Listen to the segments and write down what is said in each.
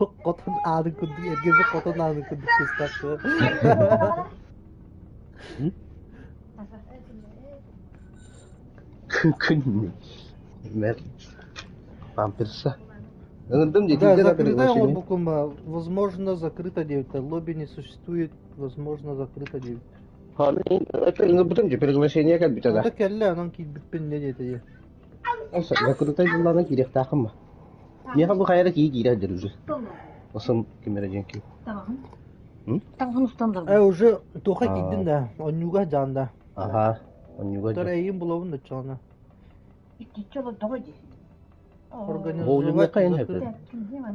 Хотун аанын курдук, эргэрбит хотун аанын курдук кыстахтыы. Күн Мэр памперса. Ыҥырдым Да, дии закрытая приглашение. оҥорбуккун возможно, закрыто диэбиттэр. Лобби не существует, возможно, закрыто диэбиттэр. Это ыҥырбытым дии приглашение кэлбитэ да. Ата кэллэ, онон киирбиппин не диэтэ дии. Закрытай дыллаана киириэхтээххин ба. Миэхэ бу хайа эрэ киһи киирэ сылдьар уже. Осон ким эрэ диэн киһи. Таҥаһын устан Э, уже туха киирдин да, онньууга дьаан да. Аха, онньууга Тор эйин булабын да чоҕуна. Организовать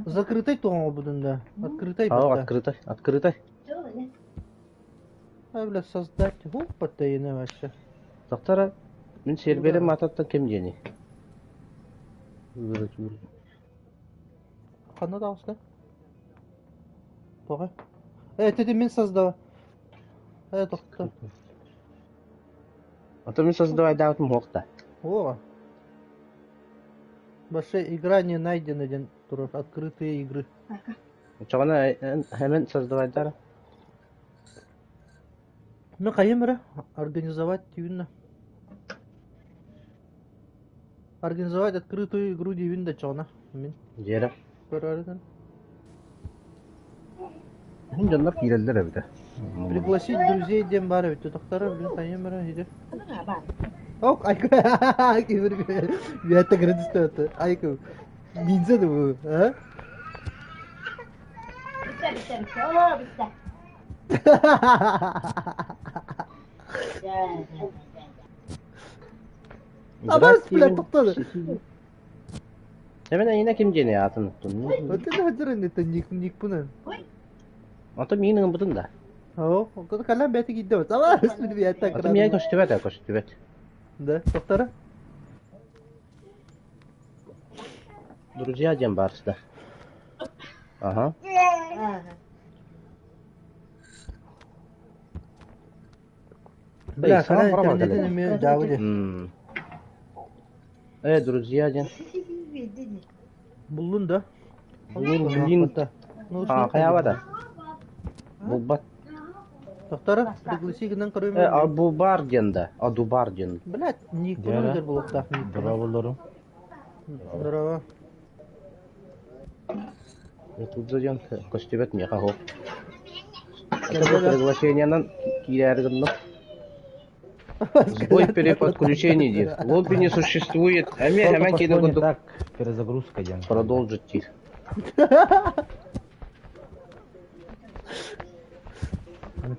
Закрытай туоҥобутун да. Открытай Аа, открытай, открытай. А, бля, создать хуппа-то вообще. Доктора, мин серверим ататтан ким диэний? Ханна таҕыста? Тоҕо? Э, это мин создава. Э, тохто. А то мин создавайдаабытым суох да. О. Большая игра не найдена диэн турар открытые игры. Оччоҕуна хэмэн создавайдара. Мин хайым эрэ организовать диибин Организовать открытую игру диибин да чоҕуна мин. Дьиэрэ. Көрөөрү Мин дьоннор киирэллэр эбитэ. Пригласить друзей диэн баар эбит. Тохтара блин хайым эрэ иди. Ок, айку, Бэйэтэ кырдыстаата. Айку, ниндзя да бу, а? Абас, блядь, тоқтады. Эбэн эйине ким диэни аатын уттун? Вот это хадырын это ник никпунан. Ото миин ыңбытын да. Оо, калан бэти кидде бат. Абас, бит Ото миэ көстүбэт, көстүбэт. Да, тоқтара. Друзья диэн баарыста. Ага. Бля, саҥа интернетин эмиэ дьаабы дии. Э, друзья диэн. Буллун да? Буллун. А, хайаба да. Булбат. Тохтора, пригласи гынан көрөм. Э, Абубар диэн да. Адубар диэн. Блядь, никпунан дер булуктаах. Здорово, Здорово. Якудза диэн көстүбэт миэхэ оһох. Приглашениенан киирээри гынным. Сбой переподключение диир. Лобби не существует. Эмиэ хэмэн киинэ курдук. Так, перезагрузка диэн. Продолжить диир.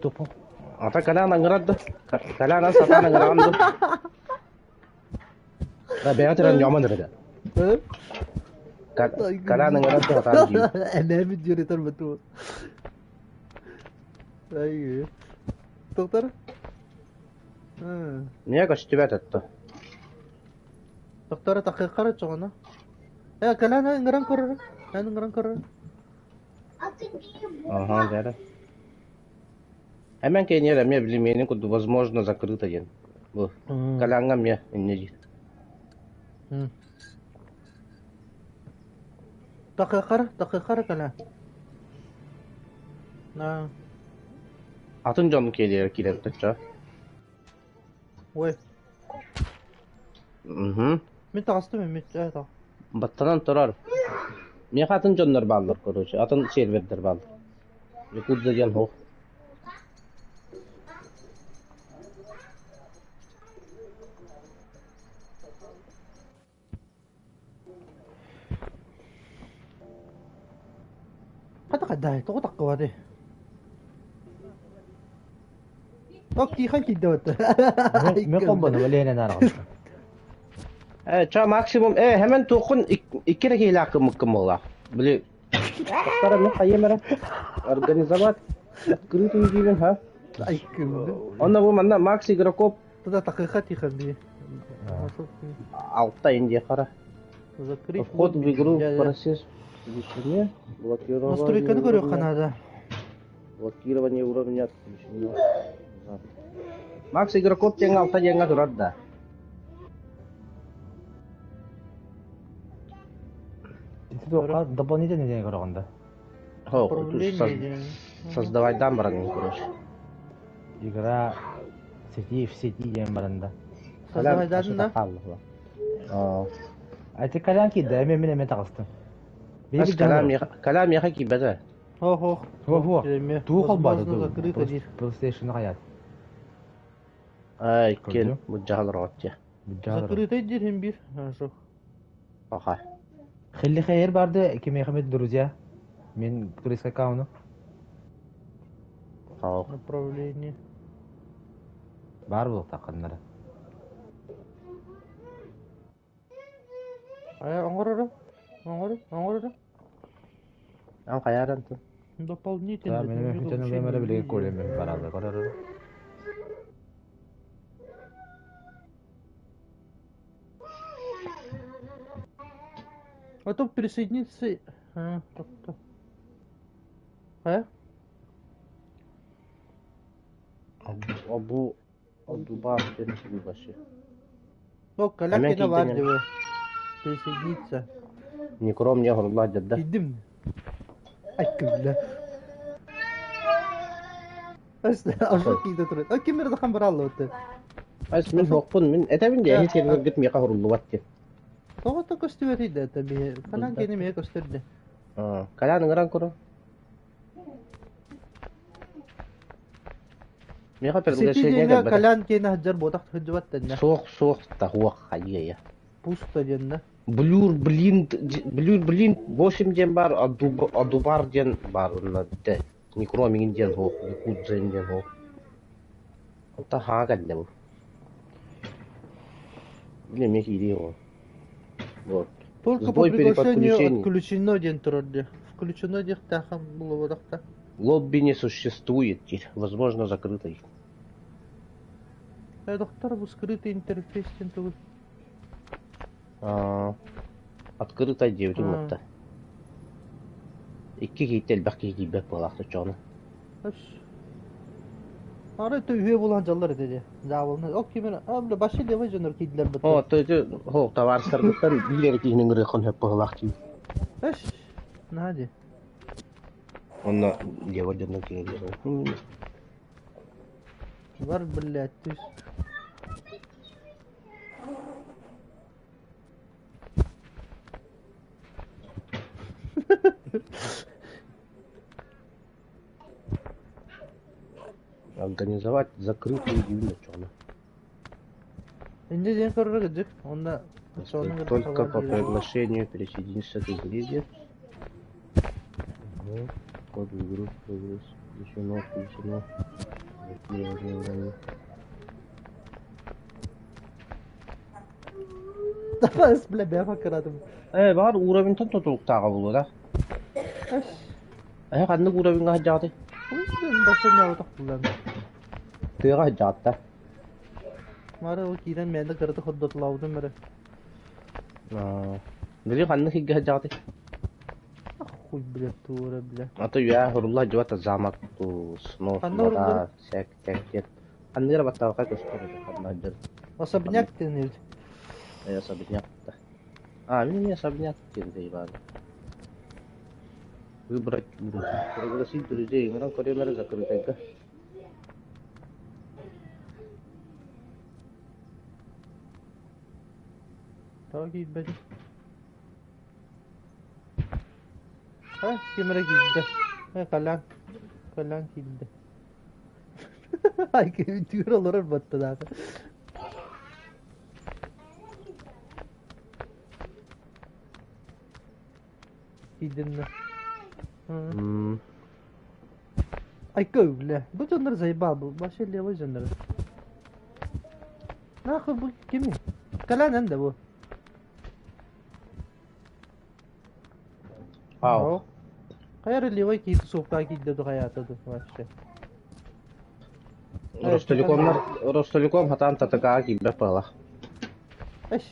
Тупо. Ата калаан аңырар да. Калаан сатаан аңыраҕын ду. Бэйэ туран ньомон эрэ. Калаан ыңырар да сатаан диир. Элээбит дьүөрэтэр буту. Ай. Доктор? Миэ көстүбэт отто. Доктора такыаккара чоҕоно. Э, калаан ыҥыран көрөр. Эн ыҥыран көрөр. Ага, дьэрэ. Эмэн кэннигэр эмиэ билимиэнин курдук возможно закрыто диэн. Бу калааҥҥа эмиэ инньэ диир. Такыаккара, такыаккара калаан. На. Атын дьон киэлиэр киирэн чо. Ой. Мгм. Мин таҕыстым эмит ээ таа. Баттанан турар. Миэхэ атын дьоннор бааллар, короче, атын сервердэр бааллар. Якутза диэн суох. Хата хайдаай, тоҕо таххыбатый? Ок, тихон киирдэ бытта. Мен холбону Лена араҕыста. Э, ча максимум, э, хэмэн туоххун икки эрэ киһилээх гыммыккын буоллаах. Били, тахтара мин хайыам эрэ организовать открытую диибин, ха? Онно бу манна Макс игроков Туда такыха тихо би. Алта индия хара. Закрыть. Вход в игру процесс включения. Блокирование. Настройканы көрүөххэ наада. Блокирование уровня отключено. Макс игроков диэҥҥэ алта диэҥҥэ турар да. Дополнительный диэн көрөҕүн да. Управление диэн. Создавайдаан баран короче. Игра сети в сети диэн баран да. Создавайдаатын да? А ити Колян киирдэ, эмиэ мин эмиэ таҕыстым. Ас Колян миэхэ киирбэтэ. Ох, ох. Ох, Туу холбоото Возможно, закрыто диир. PlayStation хаят. Ай, кен бу дьаһал роҕотча. Закрыто диир хим биир. Хорошо. Аха. Хилли хайыр барды кимиэхэ друзья. Мин туристка аккауну. Направление. Бар буолуохтааххыннара. Ай, оҥороро. Оҥоро, оҥороро. Ан хайааран ту. Дополнительно. Да, мен мен мен билигин колем баралар. Көрөр. А то присоединиться... А, а? Абу Адубар диэн вообще. Ну, Калякина бар диби. Присоединиться. Некром не горла да. Идим. Ай, бля. Аш кийде турат. А ким бир хан бараллы өтө. Ас мин хокпун мин этебин де хит сен гит миха хоруллубат ти. Того то көстүбөт иде это би. Канан кени ме көстөрдү. А, Колян ыңыран көрө. Миха приглашение Сети Колян кени хаджар ботак хөдүбат тенне. Суох суох та хуах хайя. Пусто денне. Блюр блин блюр блин 8 ден бар, адубар ден бар онна де. Некромигин ден хо, якудзен ден хо. Та ха калле бу. Биле меки иди хо. Вот. Только по Сбой при приглашению подключении. отключено ден турар Включено дих тахам было бодакта. Лобби не существует, возможно, закрытый. Э, доктор, бу скрытый интерфейс ден тугул. А, Открытая девятин матта. Икки кийтел бак кийбек болакты чону. Ары түйе булан жаллар деди. Жабылны. Ок кимен, а бля башы левый жонор кийдилер бит. О, то это хо товарыстаргыттан билер киһинин ырыхан хөп болакты. Эш. Нади. Онна лево жонор киһин. Бар, блядь, ты. Организовать закрытую дивину чону. Инде ден көрөр гыдык. Онда Только по приглашению присоединиться к игре. Код в игру прогресс. Включено, включено. Давай, бля, бя кырадым. Э, бар уровень тон тотулуктага болу да. Эш. Э, ханнык уровеньга жааты. Башы не алып булан. Тыга жаатта. Мары ол кийден менде кырды ходдотлаудым мөрө. Били ханнык хигге жааты. Хуй, бля, тура, бля. А то я хурулла жуата замок ту снов Ханна вода сек тек тек. Ханныра батталка көстөр ханна жыр. Особняк тенил. Э, особняк. А, мне особняк тен бар. Выбрать пригласить друзей, игра пример закрытая. Так кийбеди. А, кимре кийди. Э, Колян. Колян кийди. Ай, түйір олорор батты да. Кийдин. Ай, бля. Бу жоннор заебал бу. Башы левый жоннор. Нахуй бу кими? Колян энде бу. Ау. Хайыр левый кийди супка кийди ду хаята ду вообще. Ростелекомнар Ростелеком хатан татака кибе пала. Эш.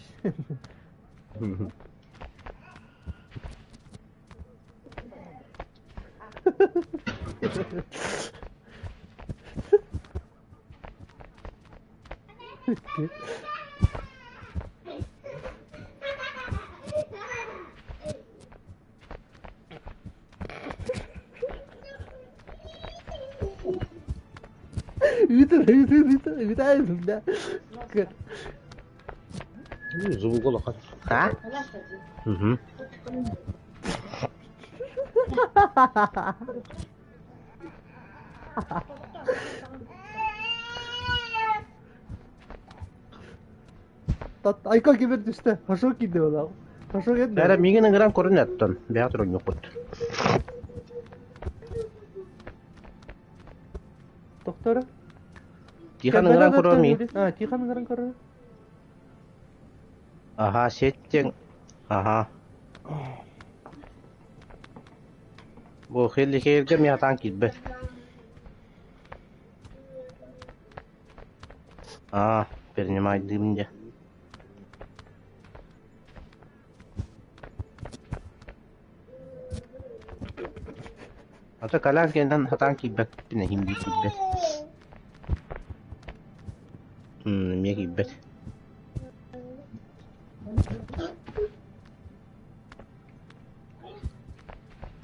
Ыытар, ыытар, ыытар, ыытар, да. Звук улахан. А? Угу. Айка кибер түстэ. Хошо киирдэ буолаа. Хошо кэллэ. Эрэ миигин ыҥыран көрүн эттон. Бэйэ турунньуккут. Тохтора. Тихон ыҥыран көрөр миигин. А, Тихон ыҥыран көрөр. Аха, сеттең. Аха. Бу хеллихерге миатаан киирбэт. Аа, принимайдыым дьэ. Ата калаан кэннэн хатаан киирбэппин эһим дии киирбэт. Эмиэ киирбэт.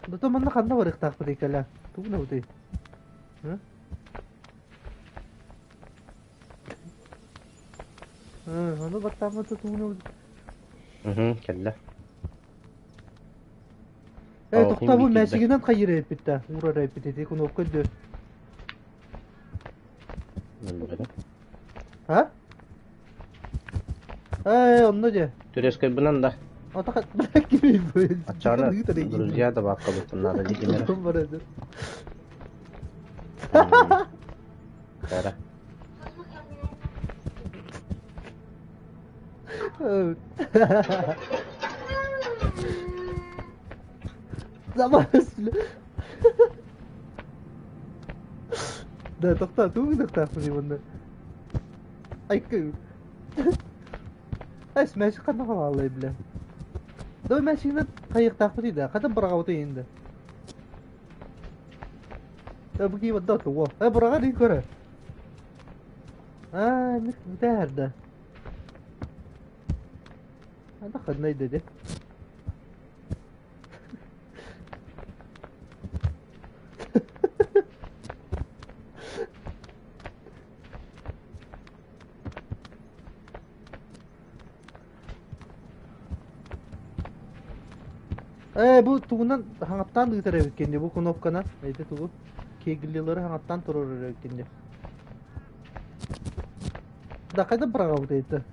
Дото манна ханна барыахтаахпытый кэлэ? Тугу набытый? Ону баттааммыта тугу Уһун кэллэ. Э, тохтоо бу мэсигинэн хайыр эппит да, уурар эппит ити кнопка дө. А? Э, онно дьэ. Түрескайбынан да. Ата кими Аччааны друзья да бааккабыттан надо дикимер. Кара. Забас. Да, тохтоо, тугу гыныахтаахпыный уонна? Айкы. Эс, мэчик ханна хааллай бля. Давай мэчигинэн хайыахтаахпытый да, хата быраҕабытый инде. Э, бу киһи бадда тугу? Э, быраҕа дии көрө. Аа, мих бүтээр да. Анда ханна идэде. Ээ, бу тугунан хаҥаттаан ыытар эбиккин дии, бу кнопканан, эти тугу, кеглилары хаҥаттаан туруорар эбиккин дии. Да, хайда быраҕабыт это?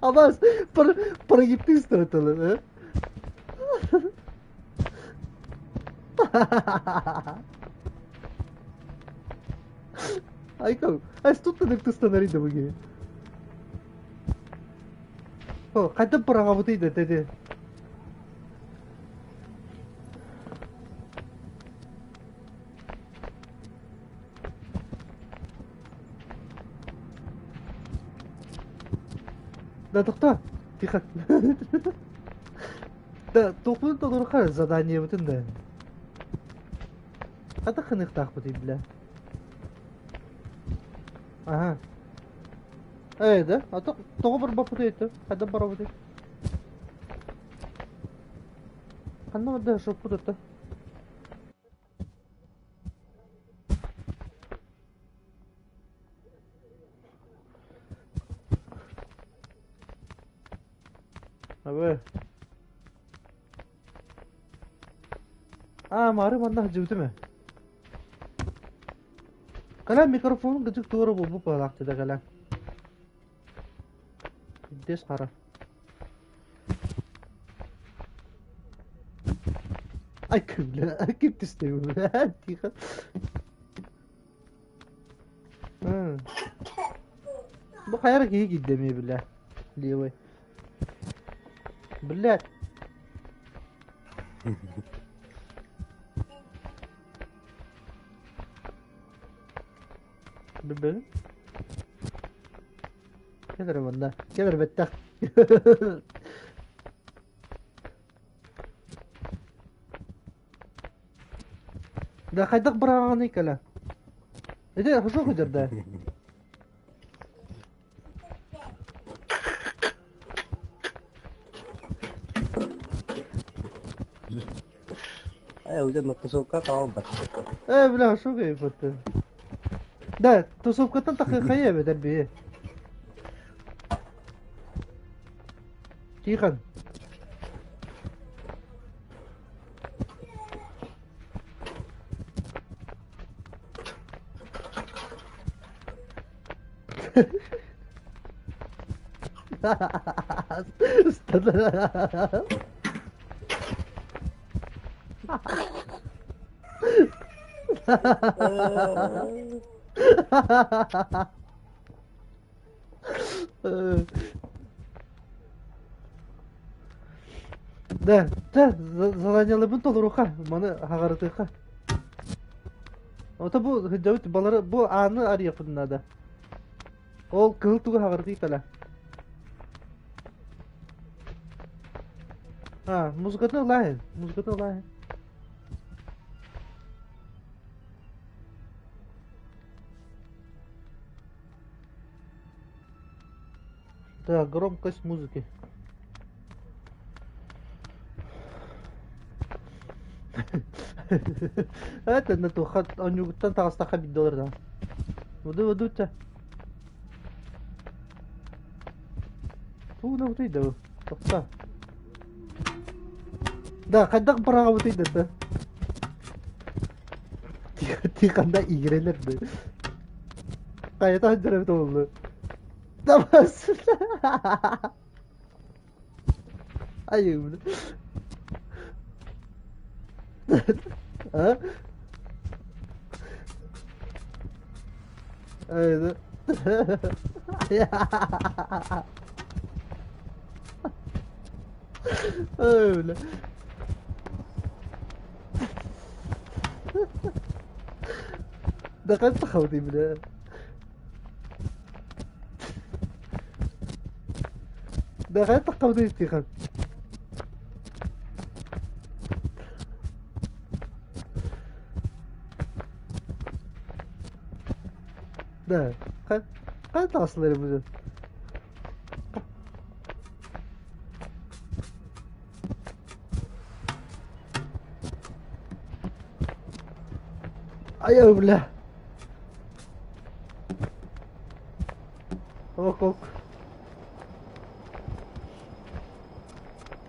Абас, прогибты страталар, Айка, ас тут тыстанар да буги. О, хайда быраҕабытый да теде. Да тохтоо. Тихо. Да, туохпун толоруха заданиебытын да. Хата хыныхтаахпытый бля. Ага. Ээ да, а то тоҕо барбаппытый это? Хайда барабытый? Ханна барда шоппут это? Абы. Аа, мары манна сылдьыбытым ээ. Кэлэн микрофонун кыдьык туора буолбут быһалаах да кэлэн. Ирдэс хара. Ай, бля, ким түстэ бля, тихо. Бу хайа киһи киирдэ эмиэ бля. Левый. Блядь. Билбэтим. Кэл эрэ манна. Кэл эрэ бэттэх. Да хайдах быраҕаҕыный кэлэ? Ити хошо кыдьырда. Э, уже на тусовка хаалбат. Э, бля, шо кайфаты. Да, тусовкаттан тахыаххайа эбэтэр бии. Тихон. Да, да, заданялыбын толоруха, маны хаҕарытыха. Ото бу сылдьабыт балары бу ааны арыйахпытын наада. Ол кыһыл тугу хаҕырытыы кэлэ. А, музыкатын ылааһын, музыкатын ылааһын. Так, громкость музыки. Это на туха онньугуттан таҕыстахха биирдэ олор да. Уду уду ча. Тууна утуй да Тохта. Да, хайдах быраҕабытый да Тиханда игрелер да. Хайата сылдьар эбит буолла. Давай. Айыы. А? Айда. Ой, бля. دخلت خوتي بلا دخلت خوتي تيخن Да, хайа таҕыстылар бу Айа, бля. Ок, ок.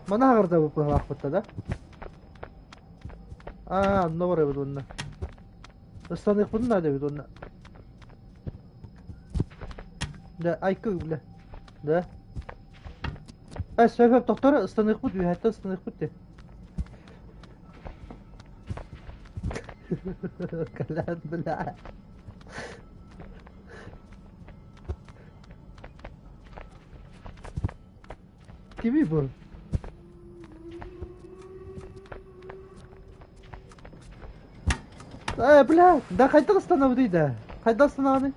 Маны хаҕырда быһалаахпытта да? Аа, онно барабыт уонна. Ыстаныахпытын наада эбит уонна. Да, айка бля. Да. Э, сөп сөп тохтор ыстаныахпыт үөһэттэн ыстаныахпыт дии. Кэлэн бля. Кимий бу? Э, бля, да хайдах ыстанабытый да? Хайдах ыстанаҕыный?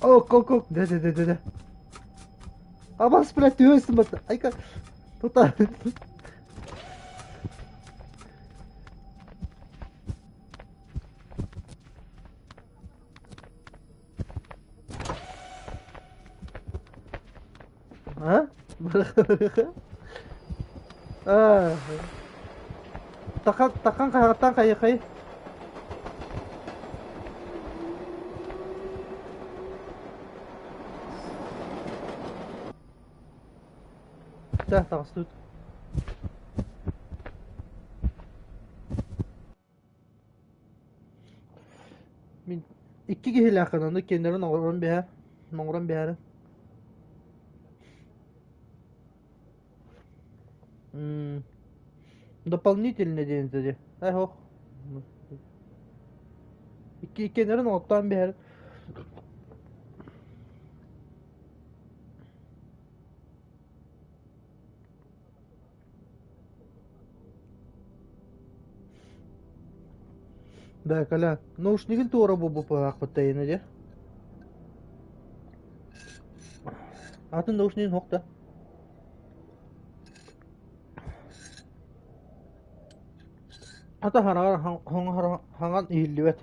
Ок, ок, ок, да, да, да, да, да. Абас, блядь, түһэ бат. Айка, тута. А? А. Тахан, тахан хайаттан хайы Чэ, таҕыстыбыт. Мин икки киһилээххин ону киэннэрин оҥорон биһэр, оҥорон биһэрин. М дополнительно диэн этэ дии. Эх ох. Икки иккиэннэрин оҥоттоон биһэр. Да, Коля, наушнигын туора буолбуппалаахпыт тайына дьэ. Атын наушнигын хоқ да. Ата хараҕар хаҥан иһиллибэт.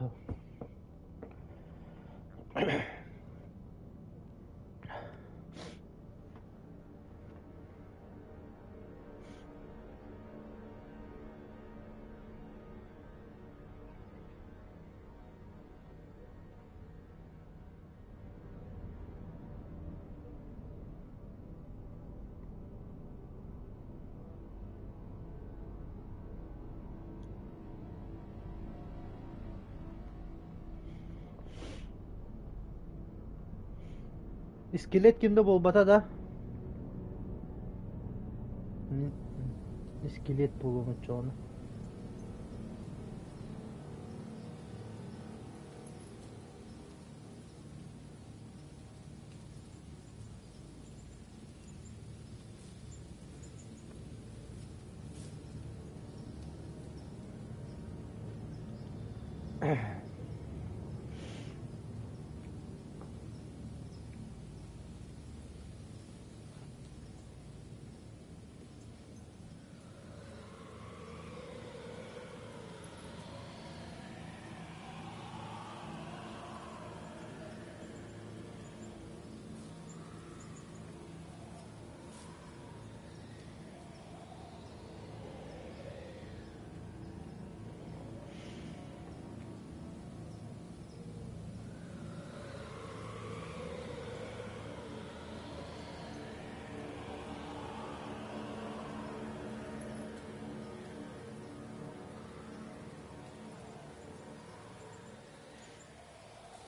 Скелет ким да буолбата да? Скелет буолуом оччоҕуна.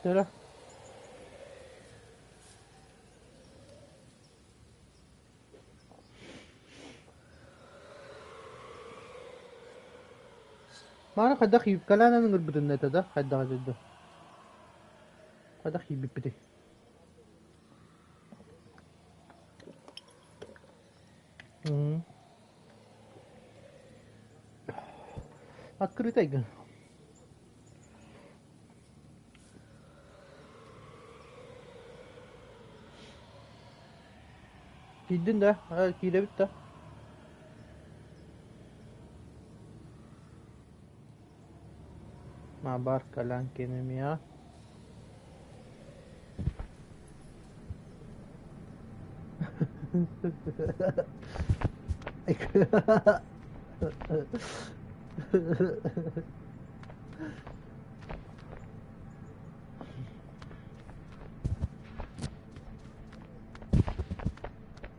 Söyle. Мааны хайдах юбкалаан ыҥырбытын этэ да хайдах этэ да хайдах киирбиппитий Открытай Киирдин да, киирэбит да. Бар кэлэн кинимиэ.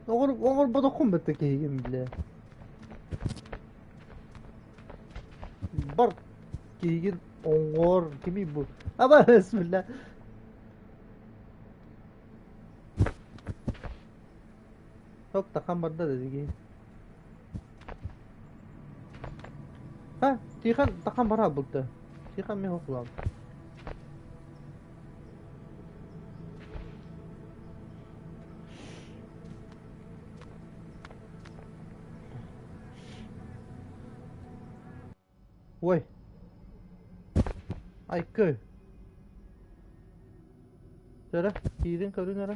Оҥорботоххун бытта киһигин билэ. Бар киһигин оҥор кимий бу? Аба бисмилля. Ток тахан барда дедиги. Ha, Тихон тахан бара булта. Тихон мен хоқлам. Ой. Айкы. Söyle, киирин көрүн эрэ.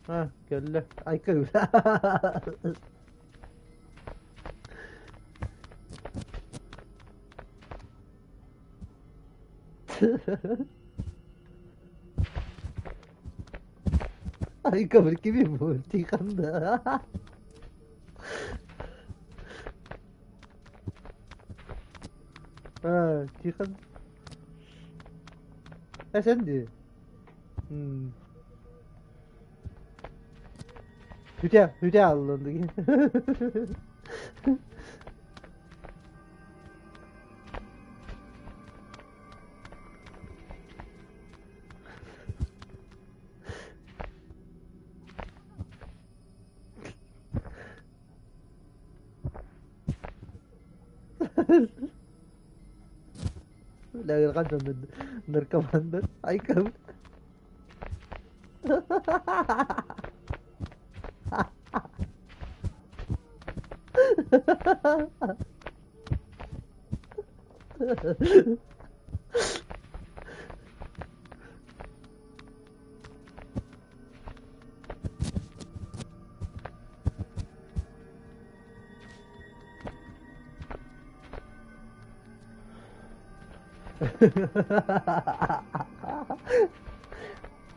Ha, кэллэ. Айкы. Айка, кими бу? Тихон да. А, Тихон. Э, sen дии. Хүтэ, хүтэ аллын لا نركب عندك ايكم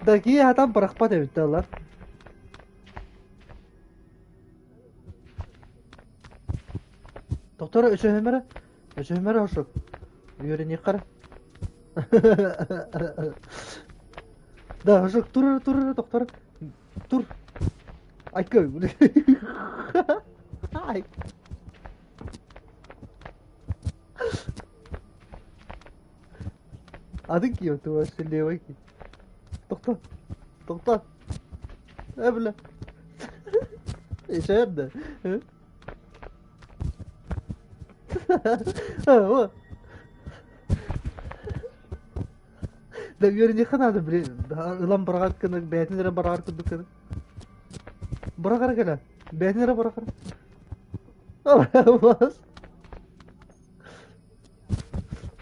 Такие хатан бырахпат эбит алар. Доктор өсөһөмөрө, өсөһөмөрө ошо. Үөрэниэххэ. Да, ошо тур тур доктор. Тур. Айка. Ай. Атын киев туга левый ки. Тохто. Тохто. Э, бля. Эшерді. Да үөрэниэххэ наада, блин, ылан быраҕар гына, бэйэтин эрэ быраҕар курдук гына. Быраҕара кэлэ, бэйэтин эрэ быраҕар. Бас.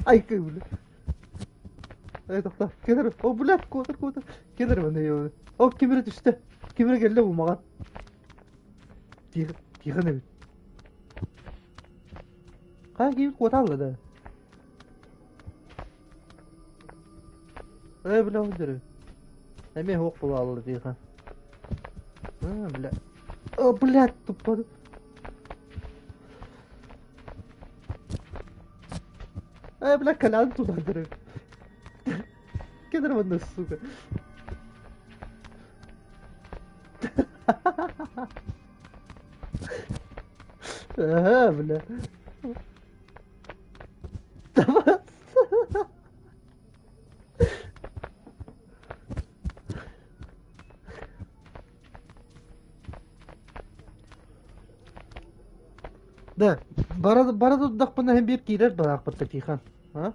Айкы, бля. Эй, тохтоо, кэлэр, о, блядь, куотар, куотар. Кэлэр маны, о, ким эрэ түстэ, ким эрэ кэллэ умаҕан. Тихо, тихон эбит. Хайа киһи куотаалла да? Ээ, бля, өндөрү. Эмиэ суох буолаалла тихон. Аа, бля. О, блядь, туппадым. Э, бля, Колян туда, дыры. Кедр сука. Ага, бля. Давай. Да, бара бара турдахпына иһин биир киирэр бараахпыт Тихон. А?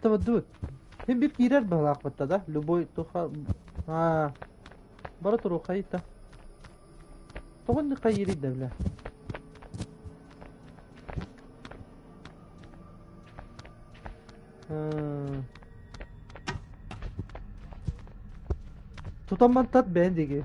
Тавадут. Иһин биир киирэр баҕалаахпыт да, любой туха а бара туруоххайта. Тоҕо хайыырый да бля. Тутан мантат бэйэн диэки.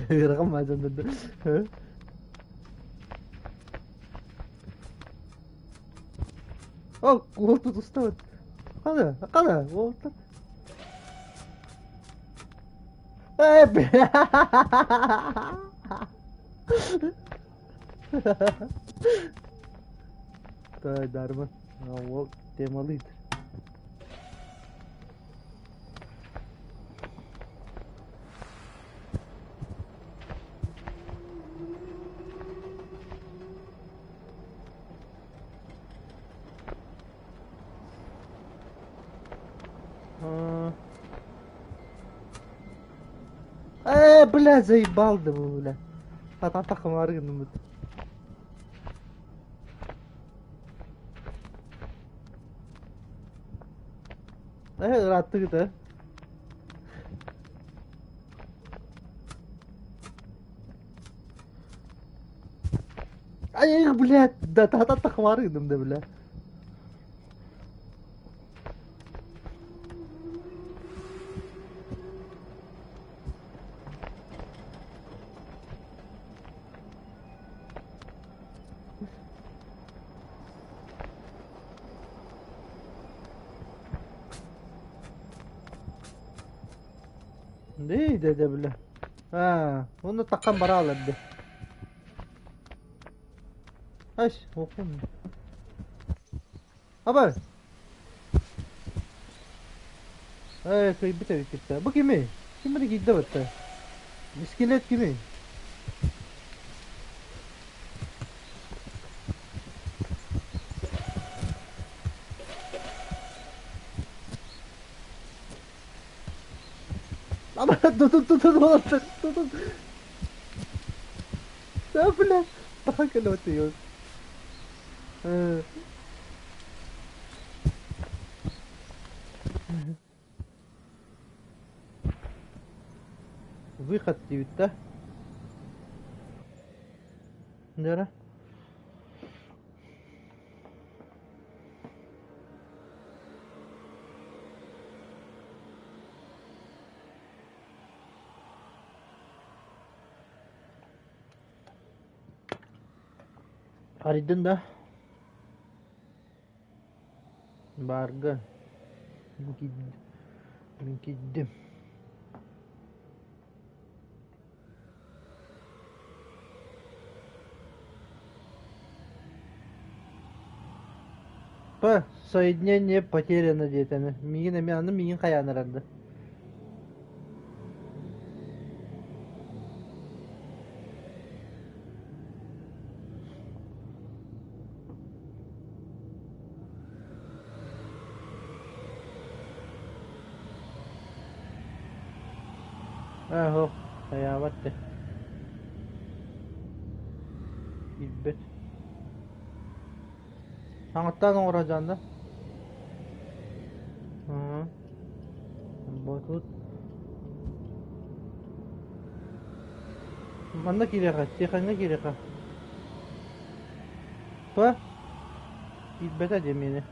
Ыарахан маадьан О, уол тутустабыт. Қана, қана, уол Э, бля. Тай, дарма. Уол темалыйт. Э, бля, заебал да, бля. Ататах маргынмыт. Э, ырааттыгыт, э. Ай, блядь, да тататах маргыным да, бля. Дей, да, да, бля. А, оны таққан бара алады. Аш, оқым. Абар. Ээ, кыайбыт эбиккит да. Бу кимий? Ким эрэ киирдэ батта? Скелет кимий? Ама тутун тутун уолаттар тутун. Да, блядь, так это Выход диэбит да? Дьэ Арыйдын да? Баарга мин киирдим. П соединение потеряно диэтэни. Миигин эмиэ аны миигин хайаан эрэрдэ. Ээ суох, хайаабат да. Киирбэт. Саҥаттан оҥоро сылдьан да? Ыы. Ботут. Манна киириэххэ, Тихоҥҥа киириэххэ. Па? Киирбэтэ диэн миэнэ.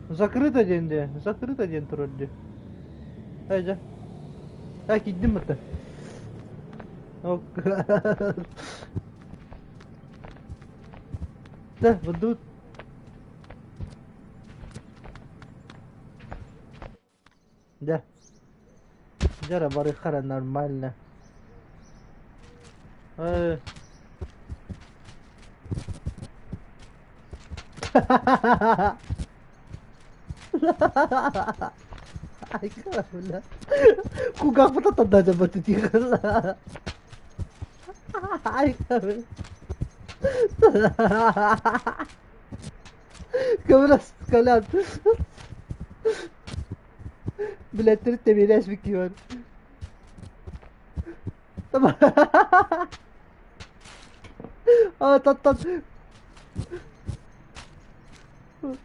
Закрыто диэн дии, закрыто диэн турар дии. Эй дьэ. Эй киирдим бытта. Да, вот Дьэ. Дьэ эрэ барыахха эрэ нормально. Э. Айка, бля. Кугааппыта тардаача баттытыыхала. Айка, бля. Көмөлөс, Колян. Билетleri тэбиэлээспит киһи бар. А, тат тат.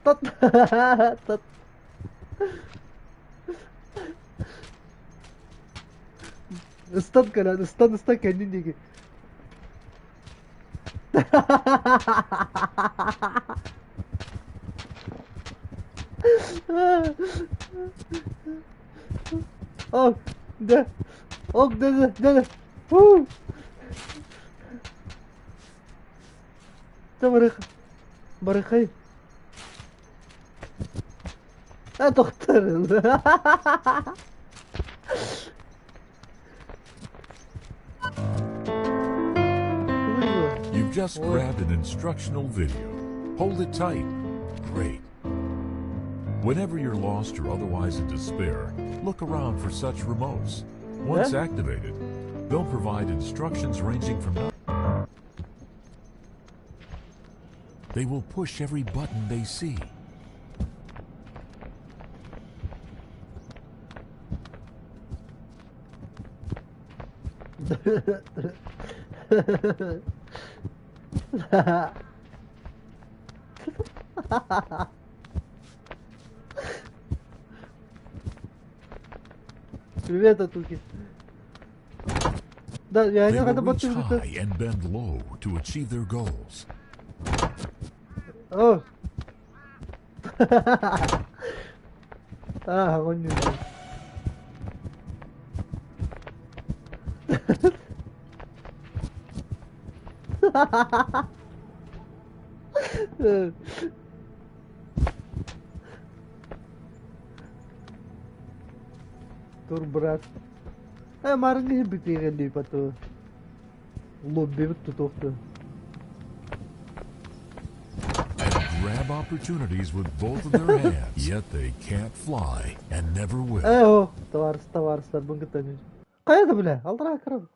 Тат тат. Ыстан Колян, ыстан ыстан кэннин диэки. Ок, да. Ок, да, да, да, да. Фу. Барых. Барыхай. А, доктор. You've just grabbed an instructional video. Hold it tight. Great. Whenever you're lost or otherwise in despair, look around for such remotes. Once activated, they'll provide instructions ranging from They will push every button they see. Привет, Атуки. Да, я They не will хотел reach подтвердить. high and bend low to achieve their goals. О! А, он не знает. Тур, брат. Э, марыңы битигели пато. Лобби бит тутукту. And grab opportunities with both of their hands, yet they can't fly and never will. Ээ, о, табаарыс, табаарыстарбын кытта Хайа да билэ, алдараа кырам.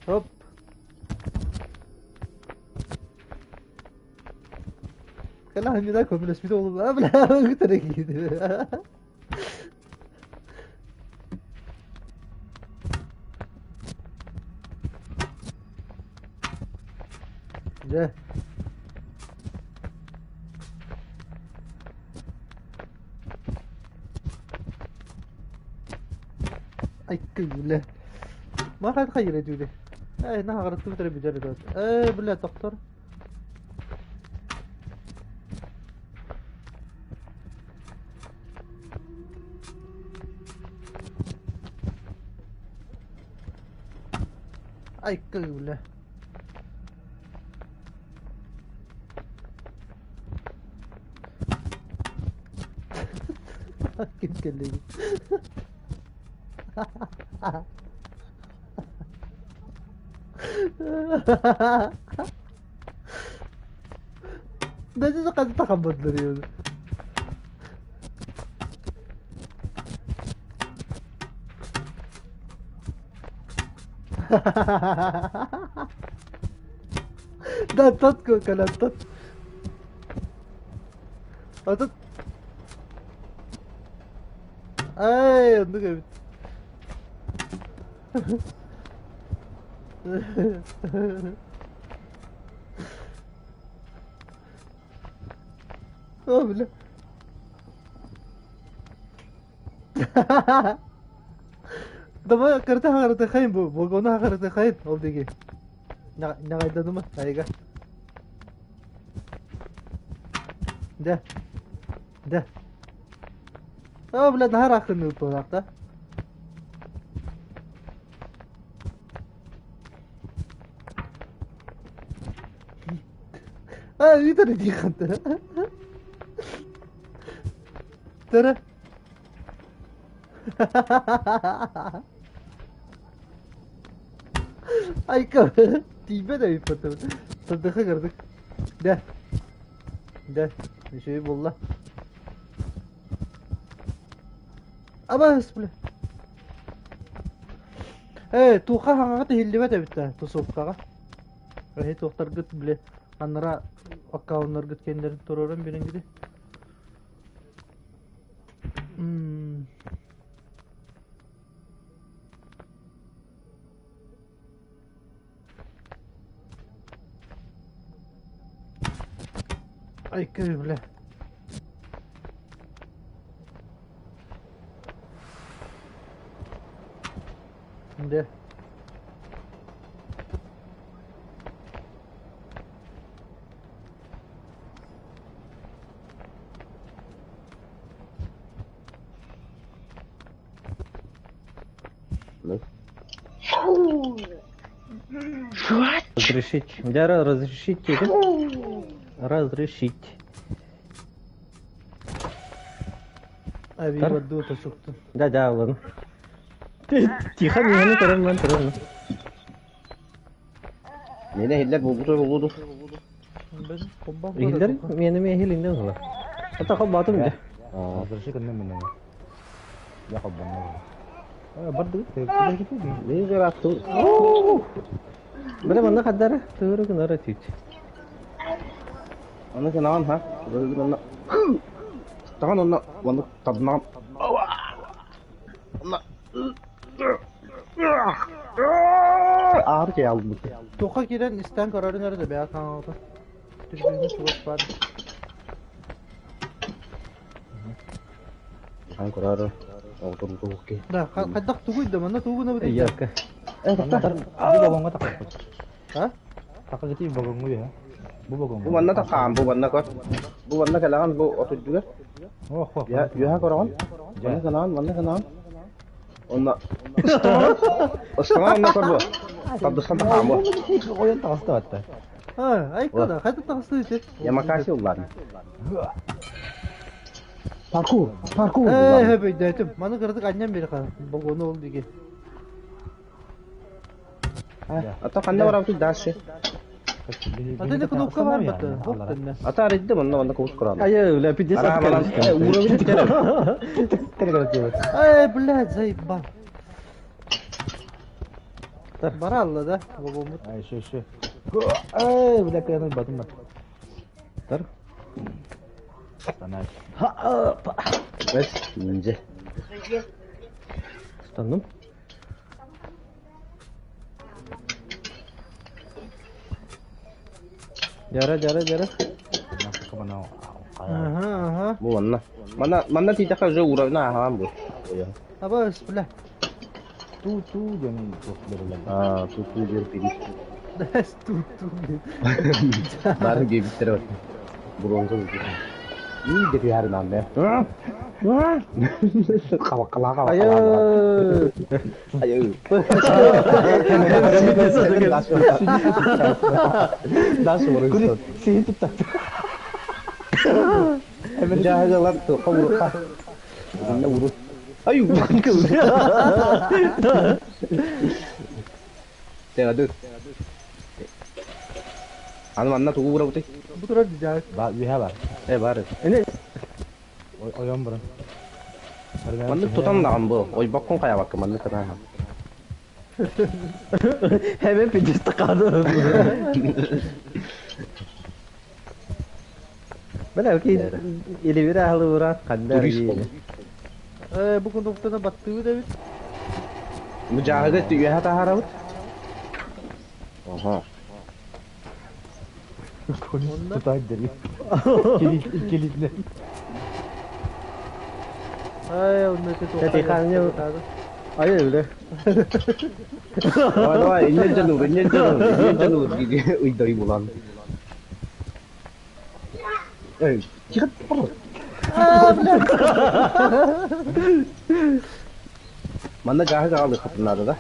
Хоп. Кэлэ ханьыда көмөлөспүт оҕолор бля ыытара киирди. Дьэ. Айкы бля. Ма хайда хайыр эдүүле. Эй, наһаҕарыттыбыт эрэ бүтэр этэ. Ээ, бля, тохтор. Айкы бля. Ким кэллиги? Даже хас тахаммыттар Да тот кэлэн тот. Атат. Ай, оннук эбит. О, бля. Давай карта хагарата хайын бу. Болгону хагарата хайын ол диги. Нагайдадыма айга. Да. Да. О, бля, нахар ахын туолакта. А, ыытар дииханта. Тара. Айка, тиийбэт эбиппит. Сырдыха кырдык. Да. Да, үчүгэй буолла. Абаас, бля. Ээ, туохха хаҥаҕа иһиллибэт эбит да, тусовкаҕа. Эһи туохтаргыт, бile, аннара аккауннаргыт кэннэрин туруоран бириҥгити. Айка, бля. Да. Разрешить. Дяра, разрешить тебе? Разрешить. Авива дута суктун. Да, да, ладно. Тихо, не, не, туран, мен, туран. Мені хиллер булбуту булду. Хиллер, мені мен хиллинден хула. Ата хоббатым де. Разреши кынны мен. Я хоббанна. Барды. Не жаратту. Бре манна хаддара, тууру гынара түйт. Аны кынаан ха. Онна. Таган онна, онна табнан. Онна. Аар кей албыт. Туха кирен истен карарын nerede be kanalda. Türbünü чугас бар. Хан курары. Отурду ки. Да, хайдах тугуй да манна тугуна бит. Яка. Бу багонга такаппыт. А? Такагити багонгу я. Бу багонгу. Бу манна такаан, бу манна көр. Бу манна калаган бу отурдугар. Ох, ох. Я юха корогон. Манна канаан, манна канаан. Онна. Остана онна көр бу. Табдыстан такаан бу. Ойон тагысты атта. А, айка да, хайда тагысты ити. Ямакаси уллар. Паркур, паркур. Ээ, хөп өйдөөтүм. Маны кыратык анньан биэриэххэ. Богону ол диги. Ата ханна барабытый дальше? Ата кнопка бар бата. Бок тэннэ. Ата арыйды манна манна кубус куран. Айа, бля, пиздец. Ара манан уровень бүтэр. Эй, блядь, заебал. Бара алла да, вагонмут. Ай, еще, еще. Ай, бля, каяны батым бар. Тар. Станай. Бэс, инже. Станным. Жара, жара, жара. Ага, ага. Бу манна. Манна манна тиийдэххэ уже уровень аһаан бу. Абас, бля. Ту ту диэн туох бэрилэр. Аа, ту ту диэн пирит. Ту ту. Бары диэбиттэрэ бар. Бронза бу. Ии деп ярын анды. Кабаккала кабаккала. Айа. Айы. Дас орын. Сиһин тутта. Жаһалар қабурқа. Уру. Ай, Тега Аны манна тугу ура бутый. Бу турар дижак. Ба, үһэ бар. Э бар. Эне Ойон бұрын. Манны тутан даган бу. Ой баккон кая бакка манны тутан. Hemen пиздец такады. Бля, окей. Или бир ахлы урат канда. Турист болду. Э, бу кнопканы баттыбы да бит. Мужахыга түйе тахарабыт. Ага. Тутан дери. Келитне. Ай, онна те Э, тихо, Айа, бля. Давай, давай, иннен жанур, иннен жанур, иннен жанур. Уйдай булан. Эй, тихо, пор. А, бля. Манна жахыга алды хатынады да.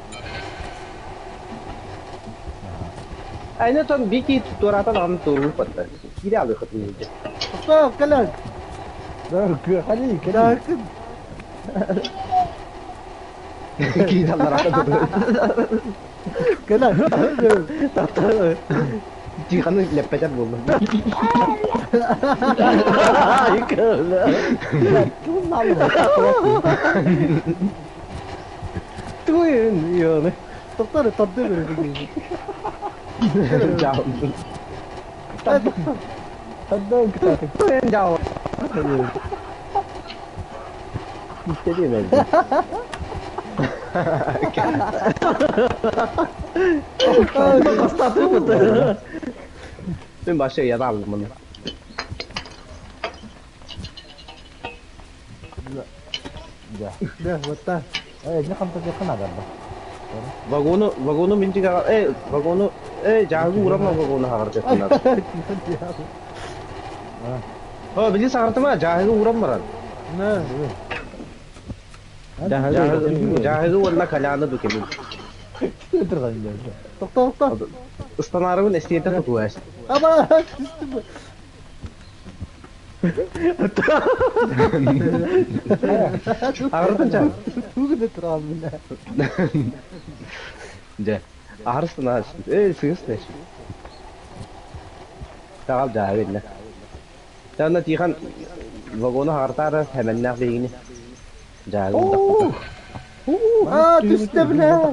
Айна тон бики туратан аны туру патта. Кире алды хатынды. Стоп, калян. Да, кали, кали. Да, Кире алды калян. Тиханы леппетер болду. Туйын, ёны. Токтор, тарды бер. Жау. Таддан кытаты. Туйын жау. İstediğim elde. Ben başka yere aldım bunu. Да, вот так. Э, не хамта жакын адарда. Vagonu, vagonu minci e, vagonu, e, жагы урама vagonu хагар жакындар. О, били сагартыма, жагы урам баран. На. Жагы, жагы онна каляны дукебин. Турган жер. Токтор, токтор. Ыстанарыбын эстиете тутуэс. Аба, түстүм. Агыртын жа. Тугы турал мына. Же. Арыстын аш. Э, сыгыс неш. Тагал жагы бинне. Тана тихан вагону хагартары хеменнах бегини. Жагы Оо. А, түстү, бля.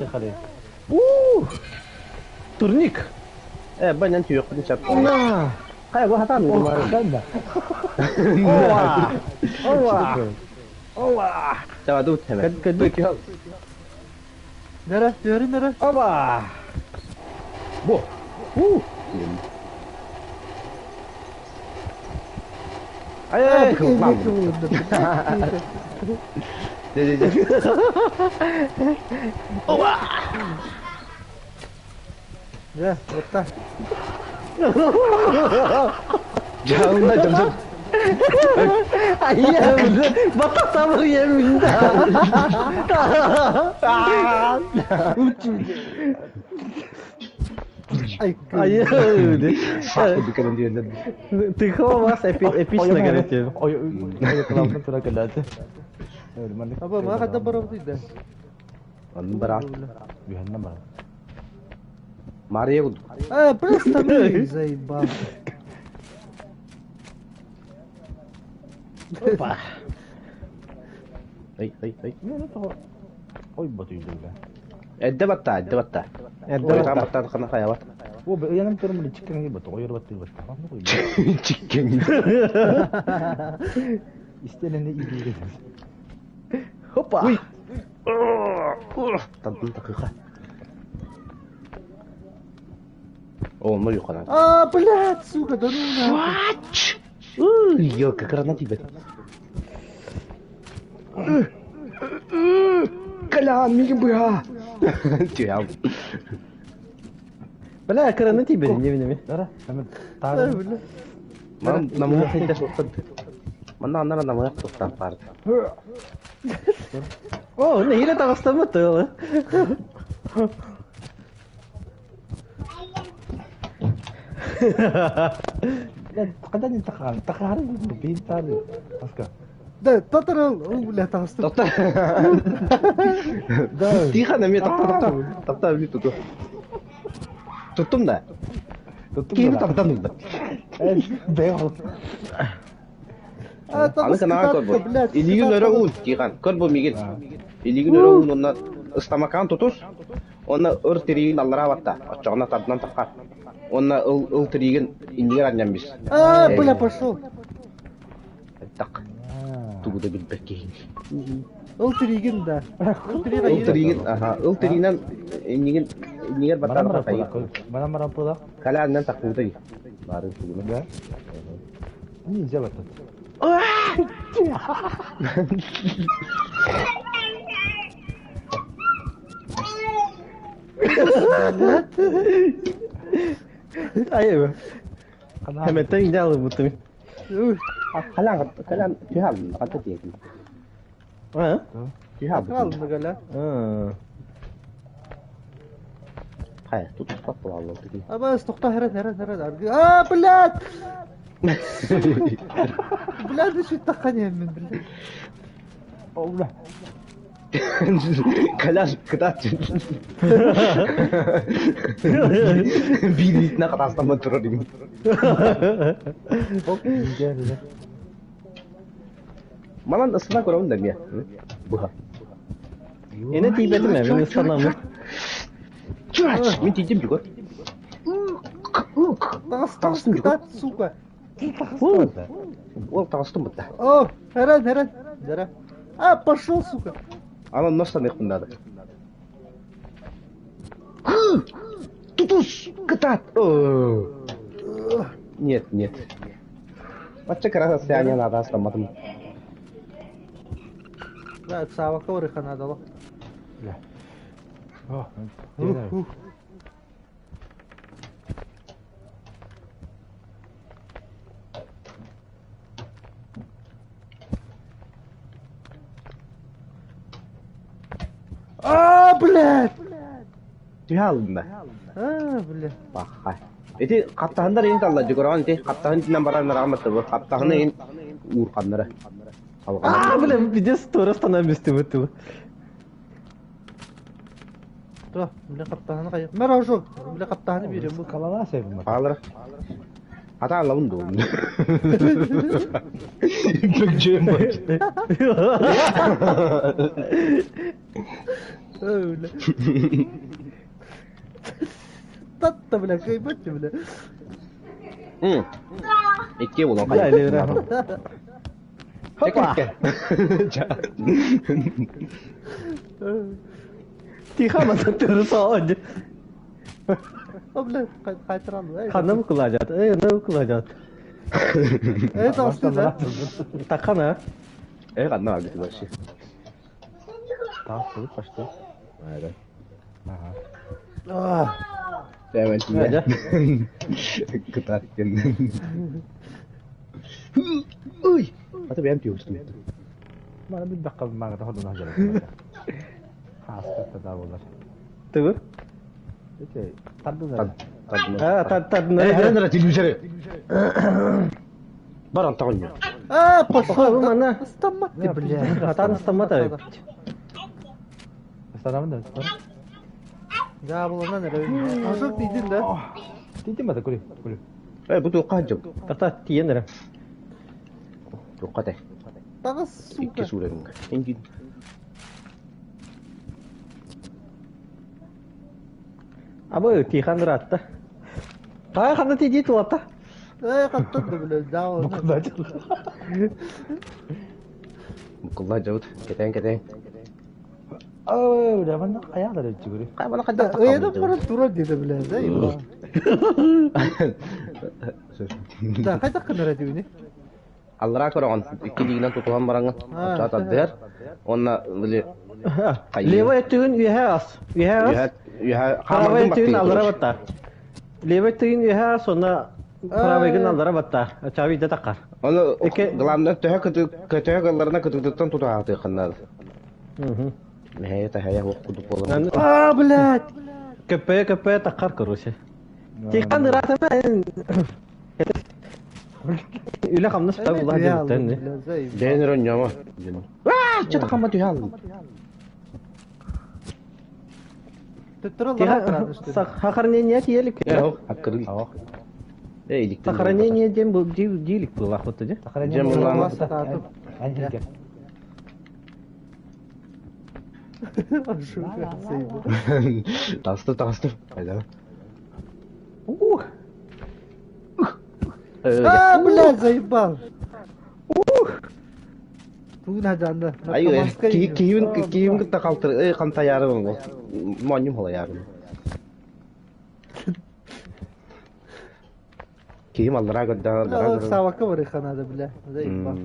Турник. Э, банан түйөк бин чап. На. Кая бу хатан Канда. Ова. Ова. Ова. Жаба дут хемен. Кадык. Нere? Diyorum nere? Оба. Бу. У. Ай ай, кылмам. Де де де. Да, вот так. Жагында жамсап. Айя, бата табыр емин да. Ай, Айы. Сахы кэлэн диэннэр. Тихо вас эпично говорит. Ой, ой, кылаабытын тура кэлээти. Аба, ма хата барабыт да. Оннун бараан. Үһэннэ баран. Мария курдук. А, просто ну заебал. Опа. Ай, ай, ай. Ой, ботуйдуга. Эдде батта, эдде батта. Эдде Ой, батта. там батта хана хаябат. О, ыянам турум чиккен бот, ойор баттыр бот. Чиккен. Истелене илиге. Хопа. Уй. Тантын такыха. О, ну юхана. А, блядь, сука, да ну нахуй. Уй, ёлка, граната тебе. Колян, мигин быга. Түйәм. Бля, краны тебе, не не. Дара, hemen А, тағы. бля. Ман намуя хайда соқтан. Манна аннара намуя тоқтан барды. О, не или тагыстамы тылы. Қадан не тақаған? Тақағары бейін тары. Басқа. Да, татарал, о, бля, тағысты. Тоқта. Тихо, на меня тоқта, тоқта. Тоқта, блин, тут. Туттум да. Кейін тардан да. Беғыл. А, Аны тағысты, канаға көр татты, бу. блядь. Илигин өрө уун, тихан. Көр бу мигин. Илигин өрө уун, онна ыстамакан тутус. Онна өр тиригин аллара батта. Очоғына тардан таққа. Онна ыл ыл тиригин иннигер аннан бис. А, бля, пошел. Так. Тугуда билбек кейин. Ыл тиригин, да. Ыл Ыл тиригин. тиригин, аха, ыл тиригинен иннигин иннигер Барам баттан барам таққа. пулақ. Барам барам пулақ. Каляннан таққуда. Бары тугуна. Да. Нельзя батат. Айы. Қана. Hemen тен жалып бутым. Уй, Калян, калян, түйәм, қанта тиегин. А? Түйәм. Алды, галя. А. Хай, тут спат була тиги. А, бас, тоқта, херен, херен, херен. А, блядь! Блядь, еще таққан мен, блядь. Ола. Калян, кытат. Билитна катастан турар дим. Манан ысына көрөм да мия. Буха. Эне тибетим, мен ыстанамын. Чурач, мен тидим жүгөр. Тағыс, Тағыстым тағыс, кытат, сука. Ол тагыстым бутта. О, херен, херен. Дара. А, пошел, сука. Анан ностан экпин дады. Тутус, кытат. Нет, нет. Бача краса сяня надо астаматым. Да, савака орыха надо. О, Ух, ух. А, блядь! Түйә алдым да. А, блядь. Бахай. Эти каптаһындар ин талла жүгөрөн ити каптаһын тинен баран раматы бу каптаһыны ин уурканнары. А, бля, пиздец, тура становимся бутым. То, бля, каптаһыны кайык. Мэр ожог, бля, каптаһыны берем бу. Калана себім. Алыр. Ата алабын ду. Бөкжем бар. А, бля. Татта, бля, кайбатчы, бля. Икке болон Бля, кай. Хопа. Тихо, масан тура саод. О, бля, кайтыралы. Ханам кылажат. Эй, нам кылажат. Э, тағысты, да? Такана. Э, канна алды вообще. Тағыс болып қашты. Ага. Ага. А, Дәмән Жа. Кытар кен. Уй. Ата бәм тиюстум. Мана bir dakika мага да ходун хажар. Хаска та болар. Тугу? Эте, тардын. А, тадна. Э, телевизоры. Бар антаҕын. А, пошел. Манна. Ыстаммат ты, блядь. Атан ыстаммат эбит. Ыстанабын да, ыстан. Дьаабыланан эрэ. Ашык тиийдин да. Тиийдим бата, күлү, күлү. Э, бу туохха сылдьабыт? Тата тиийэн эрэ. Туохха тэ? Таҕыс, Икки сука. суурагынга. Инги. Абы Тихан ыраатта. Хай ханна тиийдии тулатта. Э, хаттан да, блядь, дьаабыланан. Букулла Букулла жабыт. Кэтээн кэтээн. Ой, бля, манна хайаалар өтчүгүрү. Хай мана хайдах Ыйанан баран турар диэтэ, блядь, да, ебать. Да, хайдах гынар этибини? Аллара көрөҕүн икки илиигинэн тутуһан бараҥҥын А, оччоҕо тардыһар уонна били Левый өттүгүн үөһэ ас. Үөһэ ас. үөһэ үөһэ Правый хаамаргын өттүгүн баттыыр аллара короче. батта. Левый өттүгүн үөһэ ас, онно правыйгын аллара батта. Чаби да таққар. Ону Эке главное төһө кыты төһө кылларына кытыытыттан тутаатыаххын наада. Мгм. Мэһэйэ таһайа хуох курдук буолар. Аны А, блядь. көппөйө көппөйө таққар короче. Тихан ыраатама үлэ хамнас та Эмиэ булла түһэ алдым, диэбиттэн. блядь, заебал. Дэнер онньомо. Аа, чата хамма түһэ алдым. Төттөрү аллара атыраан үстүн. Сохранение тиелик. Э, ох, аккырыл. Ах. Э, иликтин. Сохранение дем был диилик был охота де. Дьэ, муллаана. Сатаатым. Анжелика. Сука, заебал. Тастым, тастым. Айда. Ух. Э, А, блядь, заебал. Тугун хажанды. Ай, Наркоманская киһибин А, киһибин кытта халтыр, э, хантайаарым ол. Монньум холайаарым. Киһим аллара көрдөөн, аллара Бля, көрдөөн. Савака барыха надо, бля. Заебал.